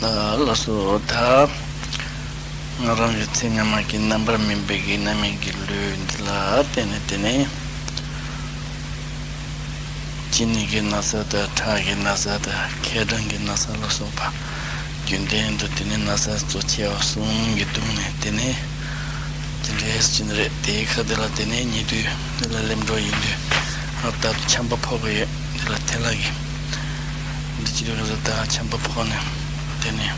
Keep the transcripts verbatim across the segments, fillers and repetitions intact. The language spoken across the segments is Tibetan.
ལགས་སོ། ད་ང་རང་གི་ཚེ་སྔ་མ་གི་རྣམ་པར་སྨིན་པའི་གི་རྣམ་སྨིན་གྱི་ལུས་འདི་ལ་བརྟེན་ནས། དེ་ནས་གཅིན་སྙི་གི་ན་ཚ་དང་། ཁྲག་གི་ན་ཚ་དང་། མཁལ་གྲང་གི་ན་ཚ་ལ་སོགས་པ་རྒྱུན་ལྡན་དུ་དེ་ནས་ན་ཚ་གཙོ་ཆེ་བ་གསུམ་གྱིས་གདུངས་ནས། དེ་ནས་དེ་འདྲས་ཅིག་རེད། དེའི་ཁ་དེ་ལ་དེ་ནས་ཉེ་དུས་འདི་ལ་སླེབས་འགྲོ་ཡིན་དུས། ཨ། ད་ཆམ་པ་ཕོག་གི་ཡོད། འདི་ལ་ཐལ་ལ་གི་འདི་ཅི་རིགས་ཟེར། ད་ཆམ་པ་ཕོག་ནས་དེ་ནས་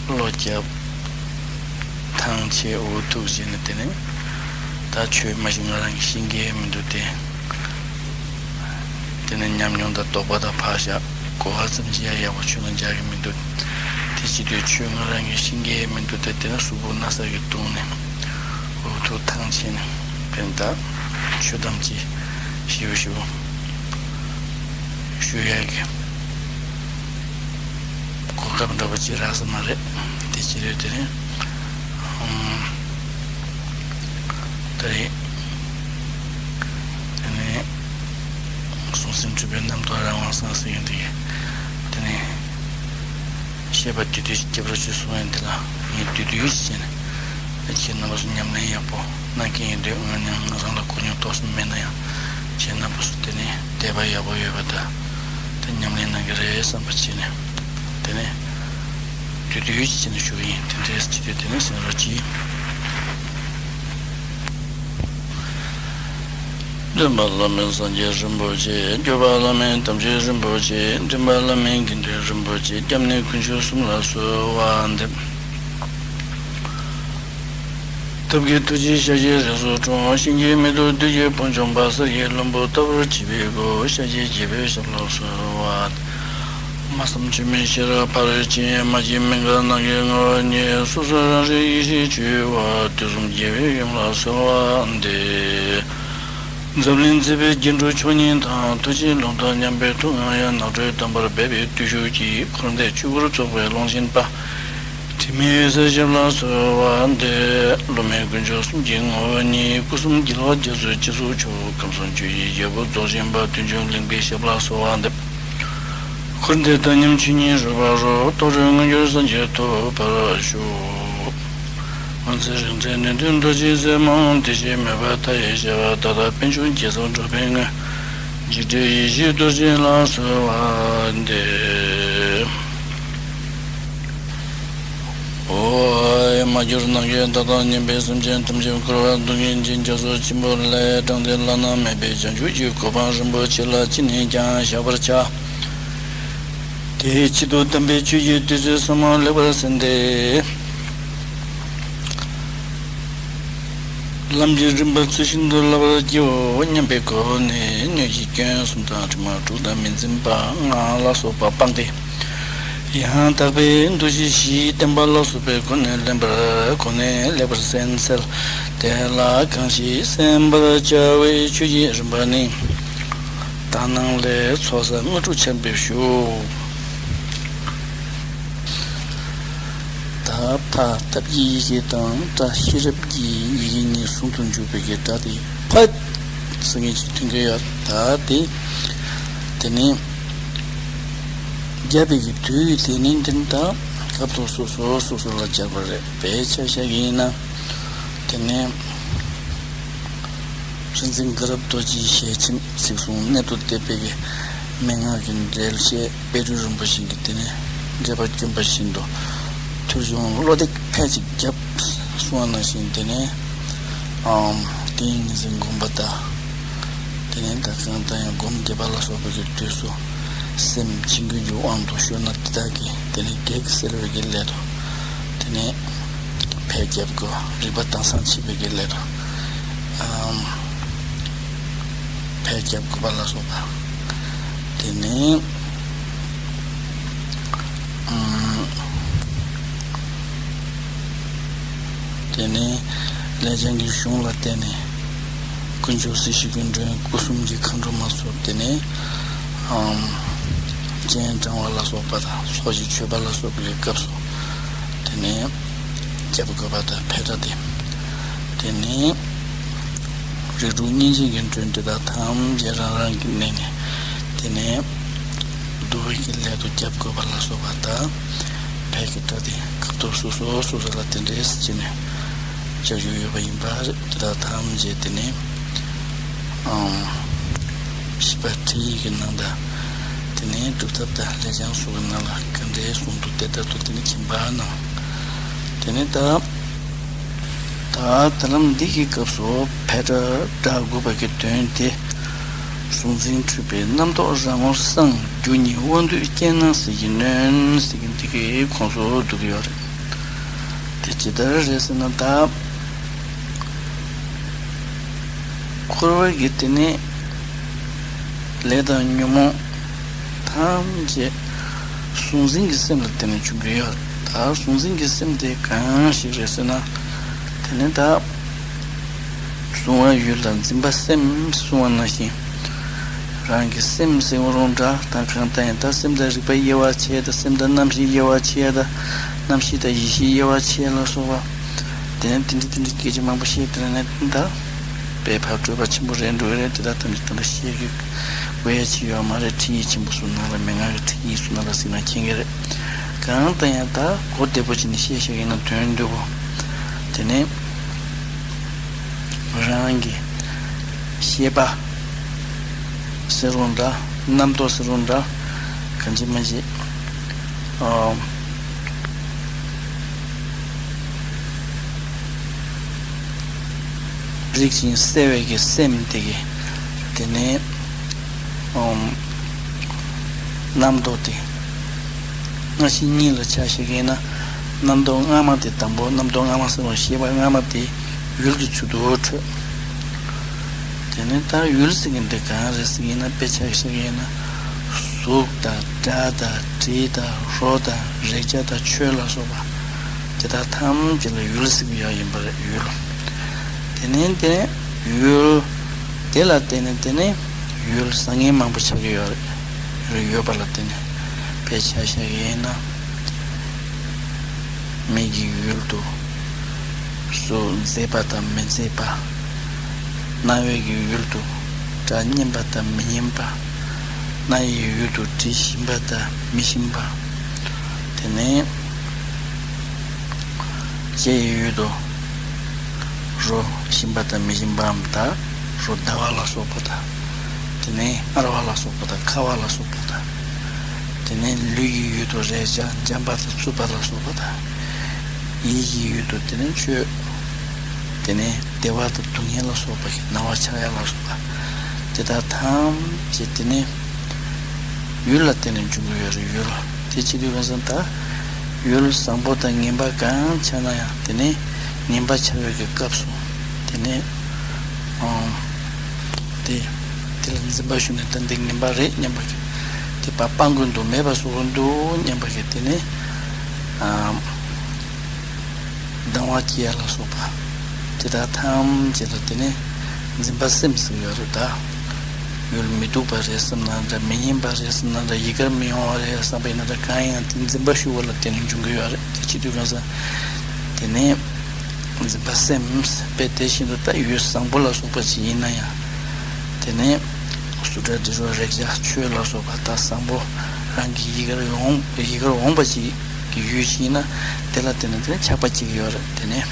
གློ་རྒྱབ། ཐང་ཆད། འུ་ཐུག་བྱས་ནས། དེ་ནས་ད་ཆོས་མ་གཞི་ང་རང་གི་ཤེས་ཀྱི་མི་འདུག་སྟེ། དེ་ནས་ཉམས་མྱོང་དང་དོགས་པ་དང་ཕར་བཞག་གོ་བ་ཙམ་ཅིག་ཡང་ཡག་པོ་ཆུང་ལ་འཇགས་ཀྱི་མི་འདུག་དེ་བྱེད་དུས་ཆོས་ང་རང་གིས་ཤེས་ཀྱི་མི་འདུག་སྟེ། དེ་ནས་གཟུགས་པོ་ན་ཚ་གིས་གདུངས་ནས་འུ་ཐུག་ཐང་ཆད་ནས། དེ་ནས་ད་ཆོས་ཐམས་ཅད་ཞིབ་ཞིབ་ཞུ་ཡག་གི་གོ་སྐབས་འདྲ་པོ་ཅིག་རག་ས་མ་རེད། དེ་བྱེད་དུས་དེ་ནས། ཨམ། ད་རེས་དེ་ནས་གསུང་སེམས་འཁྲུལ་པའི་རྣམ་རྟོག་རང་དབང་སངས་ཟེར་མཁན་དེ་གིས། དེ་ནས་བཤད་པ་བསྡུས་བསྡུས་ཤིག་རྒྱབ་རོགས་བྱེད་གསུང་ཡག་འདི་ལ་ངས་བསྡུས་བསྡུས་ཤིག་བྱས་ནས། ཁྱེད་རྣམ་པ་ཚོ་ཉམས་ལེན་ཡག་པོ་གནང་མཁན་ཡིན་དུས། ང་ནི་ང་རང་ལ་གོ་མྱོང་ཏོག་ཙམ་མེད་ན་ཡང་། ཁྱེད་རྣམ་པ་ཚོ་དེ་ནས་དད་པ་ཡག་པོ་ཡོད་པ་དང་། དེ་ཉམས་ལེན་གནང་གི་རེད་བསམ་པ་བྱས་ནས། དེ་ནས་བསྡུས་བསྡུས་ཤིག་བྱས་ནས་ཞུ་གི་ཡིན། དེ་འདྲས་བྱེད་དུས་དེ་ནས་གསན་རོགས་གྱིས། སྟོན་པ་བླ་མེད་སངས་རྒྱས་རིན་པོ་ཆེ། སྐྱོབ་པ་བླ་མེད་དམ་ཆོས་རིན་པོ་ཆེ། འདྲེན་པ་བླ་མེད་དགེ་འདུན་རིན་པོ་ཆེ། སྐྱབས་གནས་དཀོན་མཆོག་གསུམ་ལ་གསོལ་བ་འདེབས། ཐབས་མཁས་ཐུགས་རྗེས་ཤཱཀྱའི་རིགས་སུ་འཁྲུངས། གཤིན་རྗེའི་མེ་ཏོག་བདུད་ཀྱི་དཔུང་འཇོམས་པ། གསེར་གྱི་ལྷུན་པོ་ལྟ་བུར་བརྗིད་པའི་སྐུ། ཤཱཀྱའི་རྒྱལ་པོའི་ཞབས་ལ་གསོལ་བ། སྨྲ་བསམ་ཆོས་མིན་ཤེས་རབ་ཕ་རོལ་ཕྱིན། མ་སྐྱེས་མི་འགག་ནམ་མཁའི་ངོ་བོ་ཉིད། སོ་སོར་རང་རིག་ཡེ་ཤེས་སྤྱོད་པ། དུས་གསུམ་རྒྱལ་བའི་ཡུམ་ལ་གསོལ་བ་འདེབས། འཛམ་གླིང་མཛེས་པའི་རྒྱན་དྲུག་མཆོག་གཉིས་དང་། ཐུགས་རྗེའི་ལུང་དང་མཉམ་པའི་ཐུགས་དབང་ཡང་། ནགས་ཁྲོད་དམ་པར་སྦས་པའི་བརྟུལ་ཞུགས་ཀྱིས། འཁོར་འདས་ཆོས་སྐུར་རྫོགས་པའི་ཀློང་ཆེན་པ། དྲི་མེད་འོད་གསལ་ཞབས་ལ་གསོལ་བ་འདེབས། བླ་མེད་དཀོན་མཆོག་གསུམ་གྱི་ངོ་བོ་ཉིད། སྐུ་གསུམ་རྒྱལ་བ་རྒྱ་མཚོའི་སྤྱི་གཟུགས་མཆོག་ཁམས་གསུམ་ཆོས་ཀྱི་རྒྱལ་པོ་རྫོགས་ཆེན་པ། བདུད་འཇོམས་གླིང་པའི་ཞབས་ལ་གསོལ་བ་འདེབས། འཁོར་འདས་དག་མཉམ་ཆོས་ཉིད་རོལ་པར་རོལ། རྟོག་འགྲོལ་མངོན་གྱུར་སངས་རྒྱས་ཐོབ་པར་ཤོག་སྔོན་ཚེ་རིག་འཛིན་ནད་གདོན་རྡོ་རྗེའི་རྩེ་མོ། བདེ་གཤེགས་མོས་པ་མཐའ་ཡས་ཞི་བ། ད་ལྟ་པད་འབྱུང་རྒྱལ་ཚབ་འགྲོ་ཕན་དངོས། འཇིགས་བྲལ་ཡེ་ཤེས་རྡོ་རྗེ་ལ་གསོལ་བ་འདེབས། ཨོ། མ་གྱུར་ནམ་མཁའི་མཐའ་དང་མཉམ་པའི་སེམས་ཅན་ཐམས་ཅད་འཁོར་བ་སྡུག་བསྔལ་གྱི་རྒྱ་མཚོ་ཆེན་པོ་ལས་དྲངས་ཏེ་བླ་ན་མེད་པའི་བྱང་ཆུབ་ཀྱི་གོ་འཕང་རིན་པོ་ཆེ་ལ་ཅི་ནས་ཀྱང་བཞག་པར་བྱ། དེའི་ཆེད་དུ་དམ་པའི་ཆོས་ཀྱི་བདུད་རྩི་ཟབ་མོ་ལེགས་པར་གསན་ཏེ། ལམ་གྱི་རིམ་པ་ཚུལ་བཞིན་དུ་བསླབ་པར་བགྱིའོ་སྙམ་པའི་སྒོ་ནས། སྣོད་ཀྱི་སྐྱོན་གསུམ་དང་དྲི་མ་དྲུག་དང་མི་འཛིན་པ་ལྔ་ལ་སོགས་པ་སྤངས་ཏེ། ཡང་དག་པའི་འདུ་ཤེས་བཞིའི་བརྟན་པ་ལ་སོགས་པའི་སྒོ་ནས་ལེན་པར་གོ་ནས་ལེགས་པར་གསན་འཚལ། དེ་ལ་གང་ཞིག་གསན་པར་བྱ་བའི་ཆོས་ཀྱི་རིམ་པ་ནི། དག་སྣང་ལས་ཚོགས་བསགས་དངོས་གྲུབ་ཆར་འབེབས་ཞུ། ད་ཕ་ཐབས་ཀྱི་ཡི་གེ་དང་སྒྲ་ཤེས་རབ་ཀྱི་ཡི་གེ་གཉིས་ཟུང་དུ་འཇུག་པའི་གི་སྒྲ་དེ། ཕ་ཟེར་མཁན་ཅིག་ཐོན་གྱི་ཡོད། ད་དེ་དེ་ནས་རྒྱབ་པའི་གི་དུས་དེ་ནི་འདི་ད་སྐབས་ཐོག་སོ་སོ་སོ་སོ་ལ་སྦྱར་བ་རེད། དཔེ་ཆ་བཞག་གི་ཡིན་ན། དེ་ནས་རིག་འཛིན་དགའ་རབ་རྡོ་རྗེའི་ཞལ་ཆེམས་ཚིག་གསུང་གནད་དུ་བསྡུས་པའི་གི་མན་ངག་གི་འགྲེལ་བཤད། དཔལ་སྤྲུལ་རིན་པོ་ཆེ་གིས་དེ་ནས་འགྲེལ་པ་བསྐྱོན་པ་བཞིན་དུ། ཐོས་བྱུང་བློ་གཏད་ཕལ་ཅིག་བརྒྱབ་གསུངས་པ་ནང་བཞིན། དེ་ནས་ཨམ། ཏིང་ངེ་འཛིན་སྒོམ་པ་དང་། དེ་ནས་ད་གང་ལྟར་ཡང་སྒོམ་རྒྱབ་པ་ལ་སོགས་པའི་གི་དུས་སུ་སེམས་ཇི་དགོས་ཀྱི་དབང་དུ་ཤོར་ན། དེ་དག་གིས་དེ་ནས་གེགས་སེལ་བའི་གི་སླད་དུ། དེ་ནས་ཕར་རྒྱབ་དགོས། རིག་པ་དྭངས་སང་ཕྱིས་པའི་གི་སླད་དུ། ཨམ། ཕར་རྒྱབ་དགོས་པ་ལ་སོགས་པ། དེ་ནས་ཨམ། དེ་ནས་ལས་བྱང་གི་གཞུང་ལ་བརྟེན་ནས། དཀོན་མཆོག་སྲིད་ཞི་ཀུན་འདྲེན་སྐུ་གསུམ་གྱི་མཁའ་འགྲོ་མ་ཚོ། དེ་ནས་ཨམ། སྤྱན་དྲང་བ་ལ་སོགས་པ་དང་། ཚོགས་ཀྱི་མཆོད་པ་ལ་སོགས་པའི་སྐབས་སུ། དེ་ནས་རྒྱབ་དགོས་པ་དང་། ཕར་རྒྱབ་སྟེ། དེ་ནས་རིགས་དྲུག་སྙིང་རྗེ་གི་མགྲོན་དེ་དག་ཐམས་ཅད་རང་རང་གི་གནས་ནས། དེ་ནས་བསྡུ་བའི་གི་སླད་དུ་རྒྱབ་དགོས་པ་ལ་སོགས་པ་དང་། ཕར་ ཀྱི་སྒྲ་དེ་སྐབས་ཐོག་སོ་སོ་སོ་སོ་ལ་དེ་འདྲས་བྱས་ནས་བྱ་རྒྱུ་ཡོད་པ་ཡིན་པ་རེད། དེ་དག་ཐམས་ཅད་དེ་ནས་ཨང་བྱིས་པ་ཁྲིད་ཡིག་གི་ནང་དང་། དེ་ནས་སྒྲུབ་ཐབས་དང་ལས་བྱང་སོགས་ཀྱི་ནང་ལ་ག་འདྲས་གསུངས་འདུག་དེ་ལྟར་དུ་དེ་ནས་མཁྱེན་པ་གནང་། དེ་ནས་ད་ད་ད་ལམ་འདི་གི་སྐབས་སུ་བྷཻ་ཌཱ་སྒྲ་དགུ་པ་གི་དོན་དེ། གཟུང་འཛིན་འཁྲུལ་པའི་རྣམ་རྟོག་རང་ངོར་སངས། རྒྱུ་ཉིད་དབང་སྡུད་རྐྱེན་སྣང་ཟིལ་གྱིས་གནོན་ཟེར་གྱི་འདི་གའི་ཁོངས་སུ་འདུ་གི་ཡོད་རེད། དེ་ཇི་ལྟར་རེད་ཟེར་ན། ད་འཁོར་བའི་གི་དེ་ནས་ལས་དང་ཉོན་མོངས་ཐམས་ཅད་གཟུང་འཛིན་གྱི་སེམས་ལ་བརྟེན་ནས་བྱུང་གི་ཡོད། ད་གཟུང་འཛིན་གྱི་སེམས་དེ་གང་ཞིག་རེད་ཟེར་ན། དེ་ནི་ད་གཟུང་བ་ཡུལ་ལ་འཛིན་པ་སེམས་གསུངས་པ་ནང་བཞིན། རང་གི་སེམས་ཟེར་བ་རུང་འདྲ་དང་གང་ལྟར་ཡང་། ད་སེམས་དང་རིག་པ་དབྱེ་བ་ཕྱེ་ད། སེམས་དང་རྣམ་ཤེས་དབྱེ་བ་ཕྱེ་ད། རྣམ་ཤེས་དང་ཡེ་ཤེས་དབྱེ་བ་ཕྱེ་ལ་སོགས་པ། དེ་ནས་དེ་འདྲ་དེ་འདྲ་སྐད་ཆ་མང་པོ་བཤད། དེ་ནས་ད་དཔེ་ཕར་སྤྲོས་པ་ཆེན་པོ་རེད་འགྲོ་གི་རེད། དེ་དག་ཐམས་ཅད་ད་ལྟ་བཤད་རྒྱུ་དགོས་ཡ་ཅི་ཡོད་མ་རེད། ཁྲིད་ཡིག་ཆེན་པོ་ཚོ་ནང་ལ་མན་ངག་གི་ཁྲིད་ཡིག་ཚོ་ནང་ལ་གཟིགས་ན་མཁྱེན་གི་རེད། གང་ལྟར་ཡང་ད་གོ་བདེ་པོ་བྱས་ནས་བཤད་བཤད་ཡིན་ན་དོན་འདུག་གོ། དེ་ནས་རང་གི་ཤེས་པ་ཟེར་རུང་འདྲ། རྣམ་རྟོག་ཟེར་རུང་འདྲ། གང་ཅི་མ་ཅི། ཨ། རིག་ཅིང་གསལ་བའི་གི་སེམས་དེ་གི་དེ་ནས་ཨམ་རྣམ་རྟོག་དེ་སྔ་ཕྱི་གཉིས་ལ་ཆ་བཞག་གི་ཡིན་ན། རྣམ་རྟོག་སྔ་མ་དེ་དང་པོ། རྣམ་རྟོག་སྔ་མ་ཟེར་བ་ཤེས་པ་སྔ་མ་དེ་ཡུལ་གྱི་ཚུལ་དུ་འཕྲོད། དེ་ནས་ད་ཡུལ་ཟེར་མཁན་དེ་གང་རེད་ཟེར་གྱི་ཡིན་ན། དཔེ་ཆ་བཞག་གི་ཡིན་ན། གཟུགས་དང་སྒྲ་དང་དྲི་དང་རོ་དང་རེག་བྱ་དང་ཆོས་ལ་སོགས་པ་དེ་དག་ཐམས་ཅད་ལ་ཡུལ་ཟེར་གྱི་ཡོད་ཡིན་པ་རེད། ཡུལ། དེ་ནས་དེ་ཡུལ་དེ་ལ་བརྟེན་ནས་དེ་ནས་ཡུལ་བཟང་ངན་མང་པོ་ཆགས་ཀྱི་ཡོད་རེད། ཡུལ་ཡོད་པ་ལ་བརྟེན་ནས། དཔེ་ཆ་བཞག་གི་ཡིན་ན། མིག་གི་ཡུལ་དུ་གཟུགས་མཛེས་པ་དང་མི་མཛེས་པ། རྣ་བའི་གི་ཡུལ་དུ་སྒྲ་སྙན་པ་དང་མི་སྙན་པ། སྣ་ཡི་ཡུལ་དུ་དྲི་ཞིམ་པ་དང་མི་ཞིམ་པ། དེ་ནས་ལྕེ་ཡི་ཡུལ་དུ་རོ་ཞིམ་པ་དང་མི་ཞིམ་པའམ་ད་རོ་ཟླ་བ་ལ་སོགས་པ་དང་། དེ་ནས་མངར་བ་ལ་སོགས་པ་དང་ཁ་བ་ལ་སོགས་པ་དང་། དེ་ནས་ལུས་ཀྱི་ཡུལ་དུ་རེག་བྱ་འཇམ་པ་དང་རྩུབ་པ་ལ་སོགས་པ་དང་། ཡིད་ཀྱི་ཡུལ་དུ་དེ་ནས་ཆོས། དེ་ནས་བདེ་བ་དང་སྡུག་བསྔལ་ལ་སོགས་པ་ཞིག་སྣང་བ་ཆགས་ཡ་ལ་སོགས་པ། དེ་དག་ཐམས་ཅད་དེ་ནས་ཡུལ་ལ་བརྟེན་ནས་འབྱུང་གི་ཡོད་རེད། ཡུལ་དེ་བྱེད་དུས་གང་ཟེར་ན། ད་ཡུལ་བཟང་པོ་དང་ངན་པ་གང་ཆགས་ན་ཡང་། དེ་ནས་ངན་པ་ཆགས་པའི་གི་སྐབས་སུ་དེ་ནས་ཨང་དེ་དེ་ལ་འཛིན་པ་ཞུགས་ནས། ད་འདི་ངན་པ་རེད་སྙམ་པ་གི་དེ་བ་སྤང་དགོས་འདུག་མེད་པ་བཟོ་དགོས་འདུག་སྙམ་པ་གི་དེ་ནས་ཨང་། སྡང་བ་སྐྱེ་ཡ་ལ་སོགས་པ་དེ་དག་ཐམས་ཅད་ལ་དེ་ནས་འཛིན་པ་སེམས་ཟེར་ཡོད་རེད། ད་ཡུལ་མི་སྡུག་པ་རེད་བསམ་ན་འདྲ། མི་སྙན་པ་རེད་བསམ་ན་འདྲ། ཡིད་ཀར་མི་ཡོང་བ་རེད་བསམ་པ་ཡིན་ན་འདྲ། གང་ཡང་དེ་འཛིན་པ་ཞུགས་པ་ལ་བརྟེན་ནས་འབྱུང་གི་ཡོད་རེད། དེ་བྱེད་དུས་གང་ཟེར་ན། དེ་ནས་འཛིན་པ་སེམས་དཔེ་དེ་བཞིན་དུ་ད་ཡུལ་བཟང་པོ་ལ་སོགས་པ་ཅིག་ཡིན་ན་ཡང་། དེ་ནས་གཟུགས་སྒྲ་དྲི་རོ་རེག་བྱ་ཆོས་ལ་སོགས་པ་ད་བཟང་པོ་རང་གི་ཡིད་ཀར་འོང་ཡིད་ཀར་འོང་བ་ཅིག་གི་ཡུལ་ཞིག་ཡིན་ན། དེ་ལ་བརྟེན་ནས་དེ་ནས་ཆགས་པ་སྐྱེ་གི་ཡོད་རེད། དེ་ནས་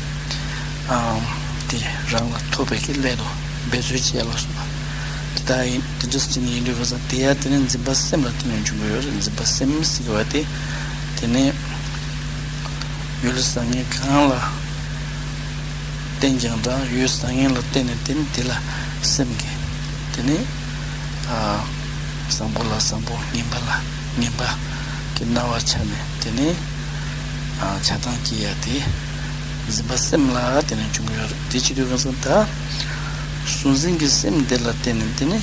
ཨམ་དེ་རང་ལ་ཐོབ་པའི་གི་སླད་དུ་འབད་རྩོལ་བྱེད་ལ་སོགས་པ་དེ་དག་ཡིན། དེ་འདྲ་ཅིག་ཡིན་དུས་གང་ཟེར་ན། དེ་ཡང་དེ་ནས་འཛིན་པ་སེམས་ལ་བརྟེན་ནས་འབྱུང་གི་ཡོད་རེད། འཛིན་པ་སེམས་ཟེར་གི་བ་དེ་དེ་ནས་ཡུལ་བཟང་ངན་གང་ལ་བརྟེན་ཀྱང་འདྲ། ཡུལ་བཟང་ངན་ལ་བརྟེན་ནས་དེ་ནི་དེ་ལ་སེམས་ཀྱི་དེ་ནི་ཨ་བཟང་པོ་ལ་བཟང་པོ། ངན་པ་ལ་ངན་པ་གི་སྣང་བ་ཆགས་ནས་དེ་ནི་ཨ་ཆགས་སྡང་སྐྱེ་ཡ་དེ་འཛིན་པ་སེམས་ལ་བརྟེན་ནས་འབྱུང་གི་ཡོད་རེད། དེ་བྱེད་དུས་གང་ཟེར་ན། ད་གཟུང་འཛིན་གྱི་སེམས་དེ་ལ་བརྟེན་ནས་དེ་ནི་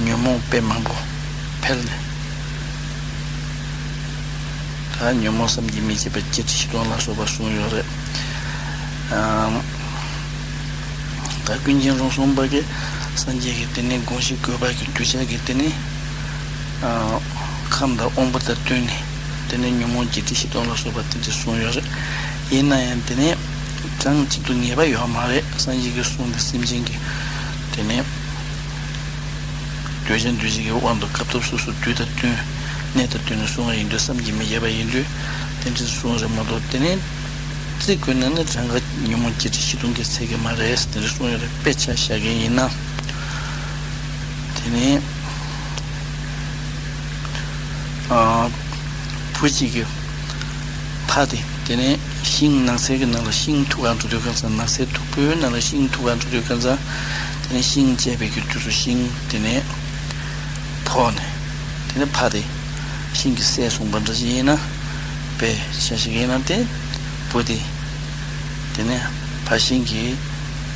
ཉོན་མོངས་དཔེ་མང་པོ་འཕེལ་ནས། ད་ཉོན་མོངས་བསམ་གྱིས་མི་ཁྱབ་པ་བརྒྱད་ཁྲི་བཞི་སྟོང་ལ་སོགས་པ་གསུངས་ཡོད་རེད། ཨམ། ད་ཀུན་མཁྱེན་རོང་ཟོམ་པ་གིས་སངས་རྒྱས་ཀྱི་དེ་ནས་དགོངས་གཞི་དགོས་པ་གི་གདུལ་བྱ་གི་དེ་ནས་ཨ་ཁམས་དང་དབང་པོ་དང་བསྟུན་ནས་དེ་ནས་ཉོན་མོངས་བརྒྱད་ཁྲི་བཞི་སྟོང་ལ་སོགས་པ་དེ་འདྲ་གསུངས་ཡོད་རེད། ཡིན་ན་ཡང་དེ་ནས་གྲངས་གཅིག་ཏུ་ངེས་པ་ཡོད་མ་རེད། སངས་རྒྱས་ཀྱི་གསུང་དེ་སེམས་ཅན་གྱི་དེ་ནས་གདུལ་བྱ་འདུལ་བྱེད་ཀྱི་དབང་དུ་སྐབས་ཐོབ་སོ་སོ་དུས་དང་བསྟུན་གནས་དང་བསྟུན་ནས་གསུང་བ་ཡིན་དུས། བསམ་གྱིས་མི་ཁྱབ་པ་ཡིན་དུས། ད་ དེ་འདྲ་གསུངས་རེད་མ་གཏོགས། དེ་ནས་རྩིས་དགོས་ན་ནི་གྲངས་ཀ་ཉོན་མོངས་བརྒྱད་ཁྲི་བཞི་སྟོང་གི་ཚད་ཀྱི་མ་རེད་དེ་འདྲ་གསུངས་ཡོད་རེད། དཔེ་ཆ་བཞག་མཁན་ཡིན་ན། དེ་ནས་ཨ་བུ་གཅིག་གི་ཕ་དེ། དེ་ནས་ཤིང་ནགས་ཚལ་གྱི་ནང་ལ་ཤིང་འཐུ་གར་འགྲོ་དུས་གང་ཙམ། ནགས་ཚལ་སྟུག་པོའི་ནང་ལ་ཤིང་འཐུ་གར་འགྲོ་དུས་གང་ཙམ། དེ་ནས་ཤིང་བཅད་པའི་གི་དུས་སུ་ཤིང་དེ་ནས་ཕོག་ནས། དེ་ནས་ཕ་དེ་ཤིང་གི་སྲས་བཟུང་པ་འདྲ་ཞིག་ཡིན་ན། དཔེ་ཆ་བཞག་ཡིན་ན་དེ་བུ་དེ། དེ་ནས་ཕ་ཤིང་གིས་